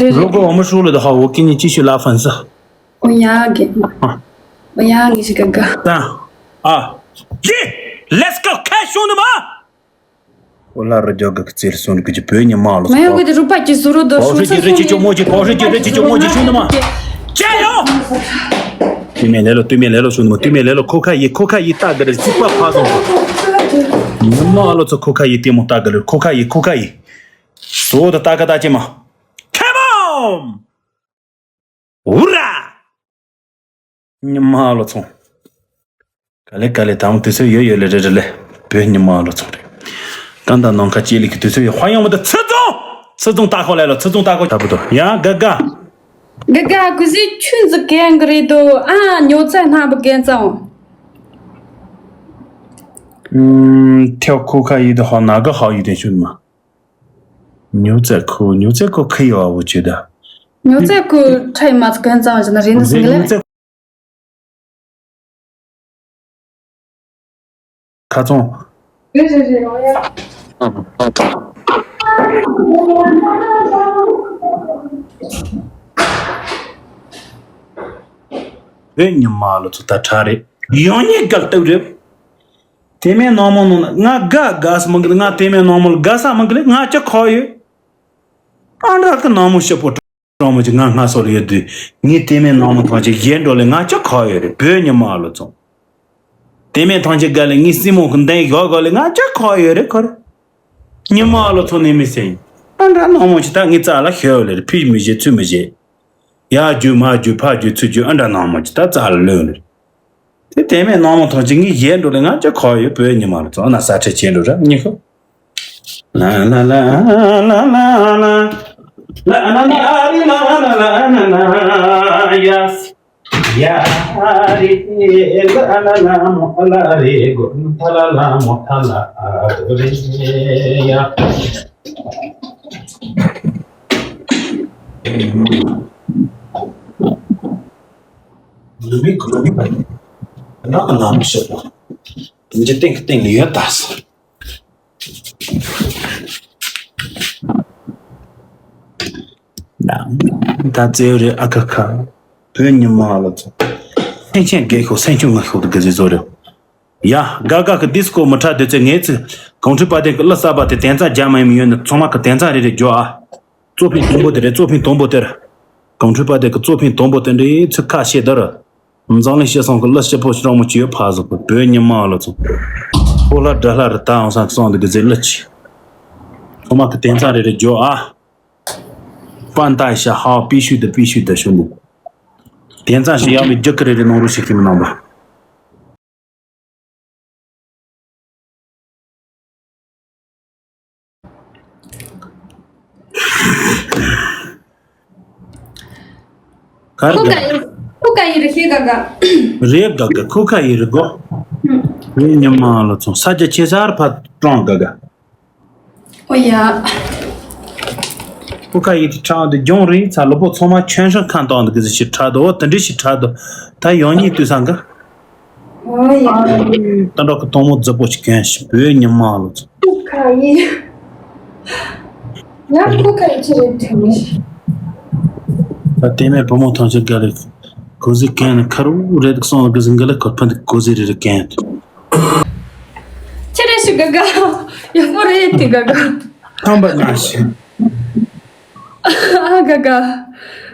རེད་རེད། 如果我们输了的话，我给你继续拉粉丝。 ཨོ་ཡ་གི། ཨོ་ཡ་ངི་ཞིག་དགའ་དགའ། ད། ཨ། ཡེ། Let's go ཁ་ཤོང་ནི་མ། ཨོ་ལ་རུ་རྒྱག་གི་རྩེར་སོན་གི་ཅི་བོད་ཉི་མ་ལོ། མ་ཡོང་གི་དེ་རུ་པ་ཅི་སུ་རུ་དོ་པའོ་ཧྲི་ཅི་རི་ཅི་ཅོ་མོ་ཅི་པའོ་ཧྲི་ཅི་རི་ཅི་ཅོ་མོ་ཅི་ཤུ་ནི་མ། ཅེ་ཡོ། ཏུ་མེ་ལེ་ལོ་ཏུ་མེ་ལེ་ལོ་ཤུ་ནི་མ་ཏུ་མེ་ལེ་ལོ་ཁོ་ཁ་ཡི་ཁོ་ཁ་ཡི་ཏ་གི་རི་ཅི་པ་ཕ་སོང་། ཉི་མ་ལོ་ཚོ་ཁོ་ཁ་ཡི་ཏི་མོ་ཏ་གི་རི་ཁོ་ཁ་ཡི་ཁོ་ཁ་ཡི། སོ་ད་ཏ་ག་ཏ་ཅི་མ། Come on! ཨུ་ར། ཉི་མ་ལོ་ཚོང་། ག་ལེ་ག་ལེ་དང་དུས་ཚོད་ཡོད་ཡོད་ལེ་རེ་རེ་ལེ། བོད་ཉི་མ་ལོ་ཚོང་རེད། ཀན་ད་ནང་ཁ་ཅི་ལི་གི་དུས་ཚོད་ཡོད་ཧ་ཡང་མ་ད་ཚེ་རྫོང་། ཚེ་རྫོང་ལྟ་ཁོ་ལེ་ལོ་ཚེ་རྫོང་ལྟ་ཁོ་ད་བུ་དོ་ཡང་ག་ག་ག་ག་གུ་ཟི་ཆུན་ཟི་གན་གི་རེད་དོ། ཨ་ཉོ་ཚ་སྣ་བུ་གན་ཙང་། ཨུམ། ཐེའོ་ཁོ་ཁ་ཡི་དོ་ཧ་ན་ག་ཧ་ཡི་དེ་ཆུན་མ། ཉུ་ཙེ་ཁུ་ཉུ་ཙེ་ཁུ་ཁི་ཡོ་ཨ་བུ་ཆུ་ད། ཉུ་ཙེ་ཁུ་ཁྲ་ཡི་མ་ཚ་གོན་ཙང་ཞིག་ན་རིན་སིང་ལེ། ཁ་ཚོང་། རེད་རེད་རེད་ཨོ་ཡ། བོད་ཉི་མ་ལོ་ཚོ་ད་ཁྲ་རེད། ཡང་ཉེ་གལ་ཏེ་རེད། དེ་མིན་ནག་མོ་ནང་ན་ང་དགའ་དགའ་ས་མི་འགི་ལ། ང་དེ་མིན་ནག་མོ་ལ་དགའ་ས་མི་འགི་ལ། ང་ཅི་ཁག་ཡོད། ཨ་འདྲ་གི་ནག་མོ་ཞིག་པོ་གྲོགས་མོ་ཅིག་ང་སྔ་སོ་ལ་ཡོད་དུས། ངས་དེ་མིན་ནག་མོ་ཐང་ཅིག་གཞན་འགྲོ་ལ་ང་ཅི་ཁག་ཡོད་རེད། བོད་ཉི་མ་ལོ་ཚོ། དེ་མིན་ཐང་ཅིག་དགའ་ལ་ངས་སྲིན་མོ་གི་འདན་བཞག་དགོས་ལ་ང་ཅི་ཁག་ཡོད་རེད། ཁོ་རེ་ཉི་མ་ལོ་ཚོ་ནས་མི་སེ་ཡིན། ཨ་འདྲ་ནག་མོ་ཅིག་ད་ངའི་རྩ་ལ་ཤོར་ལེ་རེད། ཕི་མི་བྱེད་ཚུར་མི་བྱེད། ཡར་རྒྱུག་མར་རྒྱུག་ཕར་རྒྱུག་ཚུར་རྒྱུག་ཨ་འདྲ་ནག་མོ་ཅིག་ད་རྩ་ལ་ལོན་ལེ་རེད། དེ་དེ་མིན་ནག་མོ་ཐང་ཅིག་ངས་གཞན་འགྲོ་ལ་ང་ཅི་ཁག་ཡོད། བོད་ཉི་མ་ལོ་ཚོ། ཨ་ན་ས་ཁྲལ་བྱེད་འགྲོ་ར་ཉི་ཤུ། ལ་ལ་ལ་ལ་ལ་ལ། ལ་ལ་ལ་རི་ལ་ལ་ལ་ལ་ལ་ལ། ཡ། ཡ་རི་ལ་ལ་ལ་མོ་ལ་རི་གོ་ཐ་ལ་ལ་མོ་ཐ་ལ་ཨ་རི་ཡ། ནུ་མི་གོ་ནི་པ་ནི་ནག་ནག་མི་ཤོད་པ། དེ་འདྲ་སྟེང་གི་སྟེང་ལ་ཡོད་ད་ས། ད་ཙེའུ་རེ་ཨ་ཁ་ཁ། བོད་ཉི་མ་ལ་ཚོ། སེམས་ཅན་རྒས་ཤོག་སེམས་ཆུང་ངུ་ཤོག་ཏུ་གི་ཟི་ཟོ་རེ། ཡ། དགའ་དགའ་གི་ཌི་སི་ཀོ་མི་ཁྲ་དེ་ཚོས་ངའི་ཚེ། གོང་ཁྲི་པ་དེ་གི་གླུ་གསར་པ་དེ་དེང་སང་རྒྱ་མ་ཡིན་མི་ཡོད་ནི་ཚང་མ་གི་དེང་སང་རེ་རེ་རྒྱོ་ཨ། གཙོ་ཕིན་དང་པོ་དེ་རེད། གཙོ་ཕིན་དང་པོ་དེར། གོང་ཁྲི་པ་དེ་གི་གཙོ་ཕིན་དང་པོ་དེ་འདྲའི་ཚུལ་ཁ་ཤས་དར། འཛམ་གླིང་སྤྱི་བསང་གི་གླུ་སྐྱིད་པོ་ཞིག་རང་མོ་བྱས་ཡོད་ཕ་ཟོ་གི་བོད་ཉི་མ་ལ་ཚོ། ཕོ་ལྷ་དགྲ་ལྷ་རི་ད་ཨང་སང་གི་སོང་འདི་གི་ཟེར་གླུ་ཆེ། ཚང་མ་གི་དེང་སང་རེ་རེ་རྒྱོ་ཨ། པན་ཏའི་ཤ་ཧའོ་པི་ཤུ་དི་པི་ཤུ་དི་ཤུ་འདི། དེང་སང་ཞིག་ཡག་མི་རྒྱུ་གི་རེ་རེ་ནང་རུ་ཞིག་གི་མི་ནང་པ། གར་ཁུ་ག་ག་ཡི་ཁུ་ག་ཡི་རི་ཤི་ག་ག་རེད་ག་ག་ཁུ་ག་ཡི་རི་གོ། རེད་ཉི་མ་ལ་ཚོང་ས་རྒྱ་ཆེ་སར་ཕ་ཀྲོང་ག་ག་ཨོ་ཡ། ཁུ་ག་ཡི་དི་ཁྲང་དི་ལྗོང་རི་ཚ་ལོ་པོ་ཚོང་མ་ཆོན་ཧྲང་ཁང་དང་དི་གི་ཟི་ཞི་ཁྲ་དོ། ཨོ་དི་འདྲི་ཞི་ཁྲ་དོ། ད་ཡོང་ཉི་དུས་སང་ག་ཨོ་ཡ། ད་འགྲོ་གི་དོང་མོ་རྫི་པོ་ཞིག་གན་ཞིག་བོད་ཉི་མ་ལོ་ཚོ། ཁུ་ཁ་ཡི། ཡ་ཁུ་ཁ་ཡི་ཆི་རེད་དྲན་མི། ད་དེ་མེད་བུ་མོ་ཐང་ཆེན་ག་ལེ། གོ་ཟི་གན་ཁ་རུ་རེད་གི་སོང་གི་ཟི་འགི་ལེ་གོ་ཕན་གོ་ཟི་རེ་རེ་གན། ཆི་རེད་ཞུ་ག་ག་ཡག་པོ་རེད་དེ་ག་ག་ཁམས་པ་ན་ཞིག་ཨ་ག་ག་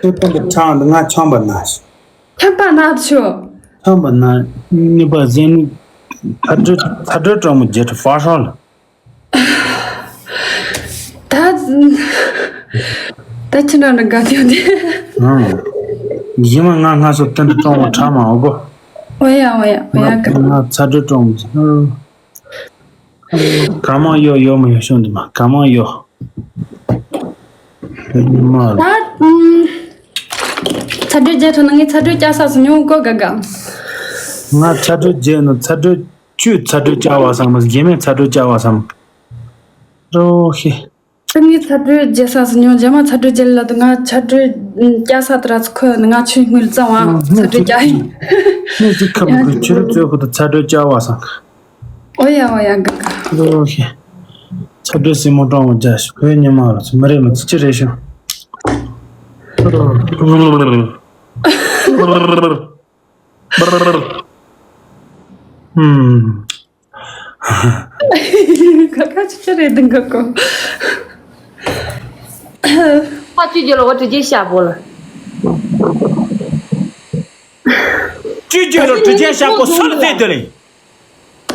ཁྱོད་ཏང་གི་ཁྲང་འདི་ང་ཁྱམས་པ་ན་ཞིག་ཁྱམས་པ་ན་ཆོ། ཁྱམས་པ་ན་གཉིས་པ་ཟན་ནི་ཚ་དྲོད་ཚ་དྲོད་གྲང་མོ་རྒྱལ་ཁྲི་ཧྥ་ཧྲང་ལ། ད་ད་ཁྱི་འདྲ་འདྲ་དགའ་ཐོན་དེ། ཨང་། ཡིན་མ་ང་སྔ་སོ་ཏན་ཏན་གྲང་མོ་ཁྲ་མ་འོ་གོ། ཨོ་ཡ་ཨོ་ཡ་ཨོ་ཡ་ང་ཚ་དྲོད་གྲང་མོ། ག་མང་ཡོད་ཡོད་མ་ཡོད་ཤོང་འདི་མ་ག་མང་ཡོད། མ་ད་ཚ་དྲོད་རྒྱས་ཐོན་ན་ངས་ཚ་དྲོད་བསྐྱར་ས་སུ་མྱོང་གོ་ག་ག་ང་ཚ་དྲོད་རྒྱས་ན་ཚ་དྲོད་བཅུད་ཚ་དྲོད་བསྐྱར་བ་སམ་རྒྱས་མེད་ཚ་དྲོད་བསྐྱར་བ་སམ། རོ་ཧེ། ད་ངས་ཚ་དྲོད་རྒྱས་ས་སུ་མྱོང་རྒྱ་མ་ཚ་དྲོད་རྒྱས་ལ་དུ་ང་ཚ་དྲོད་བསྐྱར་ས་དུ་ར་ཚུ་ཁོ་ནི་ང་ཆུ་དངུལ་གཙང་བ་ཚ་དྲོད་བསྐྱར་ཡིན། ངས་ཅིག་ཁ་མི་དགོས་ཁྱོད་རང་ཚོའི་ཁུ་ད་ཚ་དྲོད་བསྐྱར་བ་སམ། ཨོ་ཡ་ཨོ་ཡ་ག་ག་ལོ་ཤེ། ཚ་དྲོད་སྲིན་མོ་སྐྲངས་པ་རྒྱ་ཞིག་བོད་ཉི་མ་ལ་ཚོ་མི་རེད་མི་ཚོ་ཅི་རེད་ཤོ། ཧུམ། ག་ག་ཅི་ཅི་རེད་འདི་ག་གོ། ཕ་ཅི་ཅི་ལ་བ་ཅི་ཅི་ཤ་བོ་ལ། ཅི་ཅི་ལ་ཅི་ཅི་ཤ་བོ་སུ་ལ་བལྟས་དེ་རེད།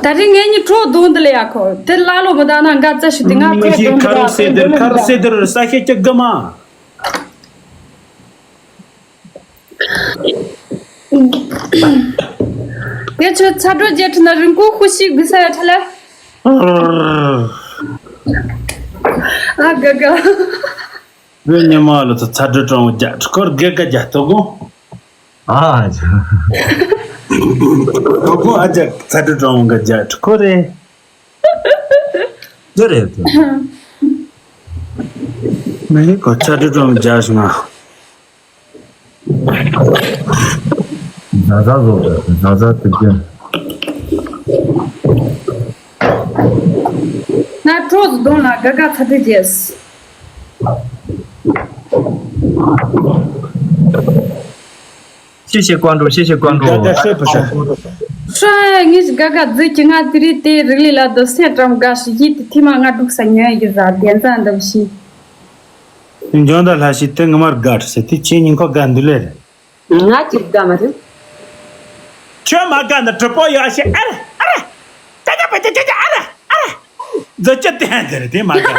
ད་རིང་ངེད་གཉིས་གྲོགས་བསྡོམས་འདི་ལ་ཡག་གོ་དེ་ཀླ་ཀློ་མི་ད་ན་འགའ་རྩ་ཞུ་དེ་ང་མི་གྲོགས་ཤེས་བསྡོམས་ཁ་རུ་སེ་དེར་ཁ་རུ་སེ་དེར་ས་ཤེ་ཅི་གི་མ། དེ་ཚོ་ཚ་དྲོད་རྒྱས་ཁྲི་ན་རིན་གོང་ཤུགས་ཤིག་དགུ་ས་ཡ་ཁྲ་ལ། ཨ་ག་ག་བོད་ཉི་མ་ལ་ཚ་ཚ་དྲོད་གྲང་བོ་རྒྱ་ཁྲི་སྐོར་དགེ་ག་རྒྱ་ལྟོ་གོ། ཨ་ཅག་ལྟོ་གོ་ཨ་ཅག་ཚ་དྲོད་གྲང་བོ་ག་རྒྱ་ཁྲི་སྐོར་རེད། ཅི་རེད་དོ། མི་ཁོ་ཚ་དྲོད་གྲང་བོ་རྒྱ་ཞུ་ང་། ཛ་ཛ་བཟོ་དགོས་ཛ་ཛ་དུས་རྒྱུན། ང་གྲོགས་སུ་གདོང་ལ་དགའ་དགའ་ཚ་དྲོད་རྒྱས། ཤེས་ཤེས་ཀོན་ཀྲོ་ཤེས་ཤེས་ཀོན་ཀྲོ། དགའ་དགའ་ཤོད་པ་ཤ། ཀྲོ་ངས་དགའ་དགའ་རྫུས་ཀྱི། ང་དེ་རིང་དེ་རིག་ལས་ལ་དོ་སེམས་ཀྲང་དགའ་ཞིག་ཡིད་དེ་ཐིག་མ་ང་སྒྲུག་ས་ཉོན་གྱི་ཟ་བདེན་ཙང་འདམ་ཞིག་འཇོན་ད་ལྷ་ཞིག་དེ་ངོ་མར་དགའ་ཟེར་དེ་ཁྱེད་ཉིན་ཁོ་དགའ་འདུག་ལེ་རེད། ང་ཅིག་དགའ་མ་ཐུབ། ཁྱོད་མ་དགའ་ན་གྲི་པོ་ཡོད་ཤེ་ཨ་ར་ཨ་ར། ཏ་ཏ་པ་ཏ་ཏ་ཏ་ཨ་ར་ཨ་ར། འཛུལ་ཅི་བསྟན་དེ་རེད་དེ་མ་དགའ།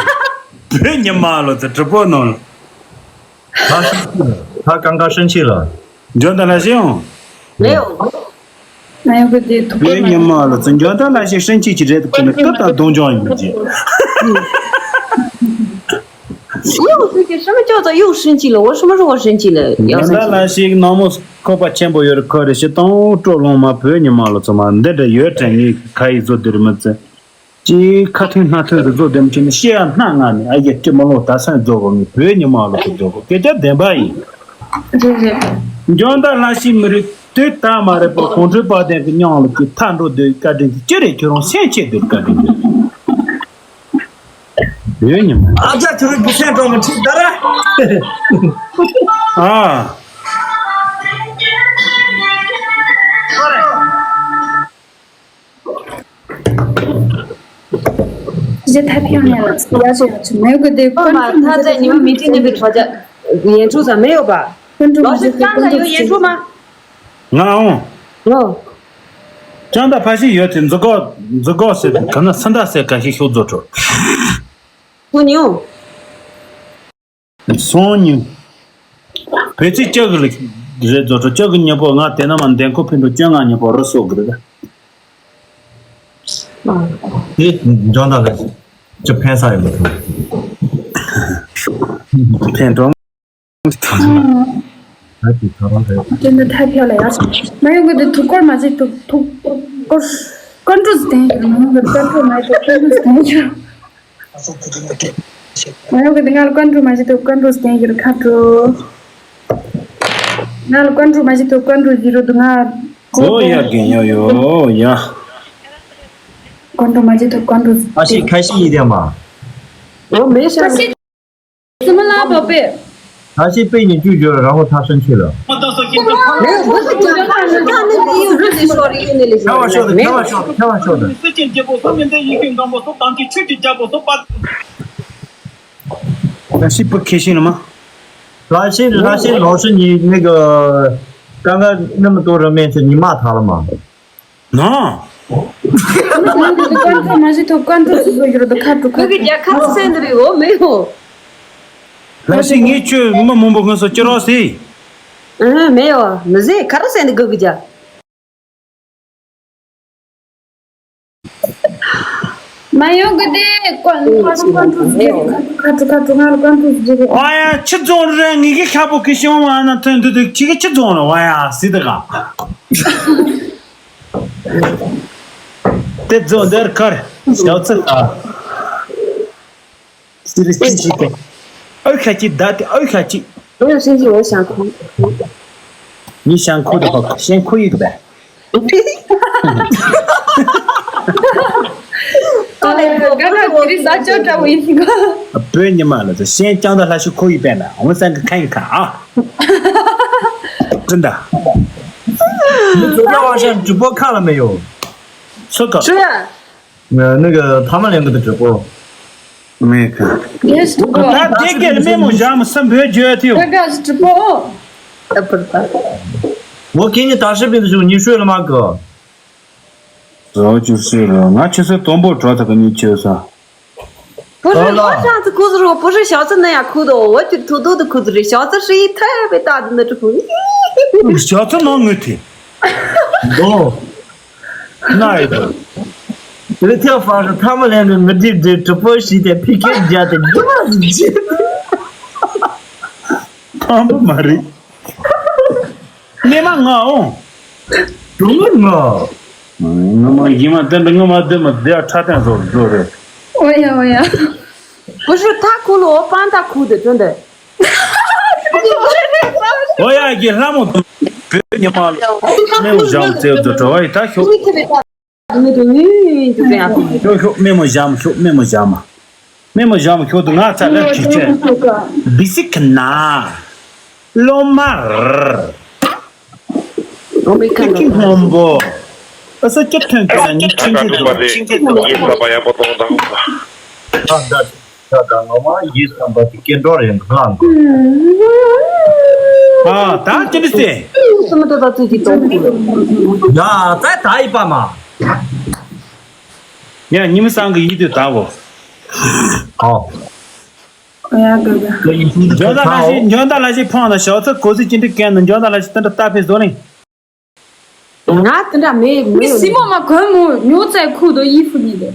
བོད་ཉི་མ་ལོ་ཚོ་གྲི་པོ་ནང་ལ། 他生气了，他刚刚生气了。འཇོན་ད་ལྷ་ཞིག་ཡོང་། 没有。 ང་ཡང་གི་དེ་ཐུགས་ཁུར་མ་བའི་ཉི་མ་ལ་ཚོ་འཇོན་ཐང་ལ་ཞིག་ཧྲིན་ཅི་ཅི་རེད་ཁོ་ནི་སྐབས་དང་གདོང་འཇོག་ཡིན་པ་ཅི། 又生气，什么叫做又生气了？我什么时候生气了？要生气？ འཇོན་ཐང་ལ་ཞིག་ནང་མོ་ཁོག་པ་ཆེན་པོ་ཡོད་རེད་ཁོ་རེ་ཞིག་དང་སྤྲོ་ལོང་མ་བོད་ཉི་མ་ལ་ཚོ་མ་འདི་འདྲ་ཡོད་དྲན་ངས་ཁ་ཡིག་བཟོ་འདིར་མི་ཚེ་ཅི་ཁ་ཐུན་སྣ་ཐུན་རུ་བཟོ་འདེམ་ཅི་ནི་ཤེས་ཡ་སྣ་ང་ནི་ཨ་ཡེ་ཀྲི་མ་ལོ་ད་སང་རྫོགས་པ་ངས་བོད་ཉི་མ་ལ་ཚོ་རྫོགས་པ་སྐད་ཆ་བདེན་པ་ཡིན། རེད་རེད། འཇོན་ཐང་ལ་ཞིག་མི་རིགས། དུས་ད་མ་རེད་པ་གོང་ཁྲོའི་དཔལ་ལྡན་གྱི་མྱིང་ལ་ཀྱི་མཐའ་འགྲོ་འདོད་བཀའ་དྲིན་གྱི་ཅི་རེད་ཁྱོད་རང་སེམས་ཆེད་འདོད་བཀའ་དྲིན་གྱི་ཡོད་ཉི་མ། ཨ་ཅག་ཁྱོད་རང་གི་སེམས་གྲོགས་མི་ཁྲིད་ད་ར། ཨ། 直接太漂亮了，要这样子没有个对观众们这个他在你们 meeting 那边吵架，演出上没有吧？观众们这个观众们这个 ང་འོང་ཅང་ད་ཕ་ཤི་ཡོད་དེ་མཛུ་གོ་མཛུ་གོ་ཟེར་ག་ན་སུ་འདྲ་ཟེར་ག་ཤི་ཤོག་རྫོ་གྲོ། སོང་ཉུ། སོང་ཉུ། བོད་ཚིག་ལྕགས་གི་རེད་རྫོ་གྲོ་ལྕགས་གི་ཉེ་པོ་ང་དེ་ན་མ་འདན་ཁོ་ཕིན་འགྲོ་སྐྱོན་ང་ཉེ་པོ་རུ་སོ་གི་རེད། དེ་འཇོན་ད་ལ་ཅི་ཕན་ས་ཡོད་མ་ཐུབ། ཕན་གྲོང་། 真的太漂亮了。没有我的土狗嘛，这土土狗关注点，没有我的关注嘛，就关注点。没有我的俺关注嘛，就关注点，有看着。俺关注嘛，就关注，就是的俺。哦呀，给呀哟呀。关注嘛，就关注。 他是开心一点嘛。 我没想。 怎么啦，宝贝？他是被你拒绝了，然后他生气了。没有，不是讲他，是他那边又是谁说的，又那里说的，开玩笑的，没有。开玩笑的，开玩笑的。 他是不开心了吗？他是他是老师，你那个刚刚那么多人面前，你骂他了吗？ ན། ང་གི་ཀོན་ཀྲོ་མ་ཞིག་ཐོབ་ཀོན་ཀྲོ་སུ་སུ་ཡོད་དོ་ཁ་ཀྲོ་ཁ་ཀྲོ། ཁོ་གི་རྒྱ་ཁ་རུ་སེ་འདི་རེད་འོ་མེད་འོ། ལ་ཞིག་ངས་ཁྱོད་མི་མང་པོ་ངོ་སོ་ཅི་རོགས་ཟེར། ཨ་མེད་འོ་མི་ཟེར་ཁ་རུ་སེ་འདི་གི་གི་རྒྱ། མ་ཡོང་གི་དེ་ཀོན་ཀྲོ་ཀོན་ཀྲོ་ཀོན་ཀྲོ་ཀོན་ཀྲོ་ཀོན་ཀྲོ་ཀོན་ཀྲོ་ཀོན་ཀྲོ། ཨ་ཡ་ཆི་རྫོང་རེད་ངེད་ཀྱི་ཤ་པོ་གི་ཤི་འོང་ཨ་ན་ཐོན་དུ་དུ་ཁྱི་གི་ཆི་རྫོང་རེད་ཨ་ཡ་ཟི་དི་ག། དེ་རྫོང་འདིར་ཁར་ཞའོ་ཚི་ཨ། སི་རི་ཅི་ཞིག་གི། ཨོ་ཤ་ཅི་ད་དེ་ཨོ་ཤ་ཅི། 没有信息，我想哭。 ཉི་ཤང་ཁུ་དུ་ཧོ་ཤེན་ཁུ་ཡིག་བས། ཏོ་ལེ་ག་ག་དེ་རིང་ས་ཅོ་འདྲ་བོ་ཡིན་གོ། བོད་ཉི་མ་ལ་ཚོ་ཤེན་ཅང་ད་ལྷ་ཤུ་ཁུ་ཡིག་བས་ན་འོ་སང་གི་ཁན་ཁ་ཨ། ཅི་འདྲ། 你昨天晚上直播看了没有？ སུ་ག 是呀。 那那个他们两个的直播。 མེད་གི། Yes, to go. ད་དེ་གའི་སྨན་མོ་བཞག་མི་སེམས་བོད་བརྗོད་ཐུབ། 这个是直播。 我给你打视频的时候，你睡了吗，哥？ ཟོ་ཅུ་སུ་རོ་ང་ཆུ་སུ་དོན་པོ་གྲོ་ཐག་གི་ཉི་ཆུ་ས། 不是，我上次哭的时候不是小次那样哭的，我就偷偷的哭的，小次声音特别大的那种。 ཞག་ཚོ་ནང་ངུ་ཐེ། ལོ། ན་ཡི་དོ། 昨天发现他们两个没地址，直播时间PK家的，这么直接。 ཕམ་པ་མ་རེད། སྨན་མ་ང་འོང་། སྒྲུང་མ་ང་། ང་མ་ཡིན་མ་དེ་འདྲ་ང་མ་དེ་མ་དེ་ཨ་ཁྲ་ཐན་བཟོ་བཟོ་རེད། 我呀，我呀。 不是他哭了，我帮他哭的，真的。 ཨོ་ཡ་གི་ལྷ་མོ་དང་བོད་ཉི་མ་ལ་སྨན་མོ་བཞག་རྩེ་བཟོ་གྲོ་ཨོ་ཡི་ད་ཤོག 对对对，就这样。 ཤོག་ཤོག་སྨན་མོ་བཞག་མ་ཤོག་སྨན་མོ་བཞག་མ། སྨན་མོ་བཞག་མ་ཁྱོད་དུ་ང་ཚ་ལ་ཁྱི་ཆེ། བི་སི་ཁི་ན། ལོ་མ་ར། ཨོ་མི་ཁ་ཁི་ཁི་སྔོན་པོ། ཨ་ས་སྐྱིད་ཐོན་ཀྱང་ཉིན་ཁྲིམས་ཆད་དང་། ཁྲིམས་ཆད་དང་། ཡིན་བསམ་པ་ཡག་པོ་གཏོང་དང་། ད་ད་ད་ད་ངོ་མ་ཡིན་བསམ་པ་དེ་སྐྱེ་འགྲོ་རེད་ང་། ཨ་ད་ཅི་འདྲ་ཟེར། སུ་མི་ཏོ་ད་ཚོད་ཀྱི་ཏོ། ཡ་ད་ད་ཡི་པ་མ། ཡ་ཉི་མ་སང་གི་ཡིད་དུ་ད་བོ། ཨོ། ཡ་ག་ག་འཇོན་ད་ལ་ཞིག་འཇོན་ད་ལ་ཞིག་ཕང་ན་ཞོག་ཚ་གོ་ཚི་ཅི་འདྲ་སྐད་ན་འཇོན་ད་ལ་ཞིག་ཏན་ཏ་ཏ་ཕེ་བཟོ་ལེན། ང་དེ་འདྲ་མེད། མི་སྲིད་མོ་མ་གོན་མོ་ཉོ་ཙེ་ཁུ་དོ་ཡི་ཕུ་ནི་དེ།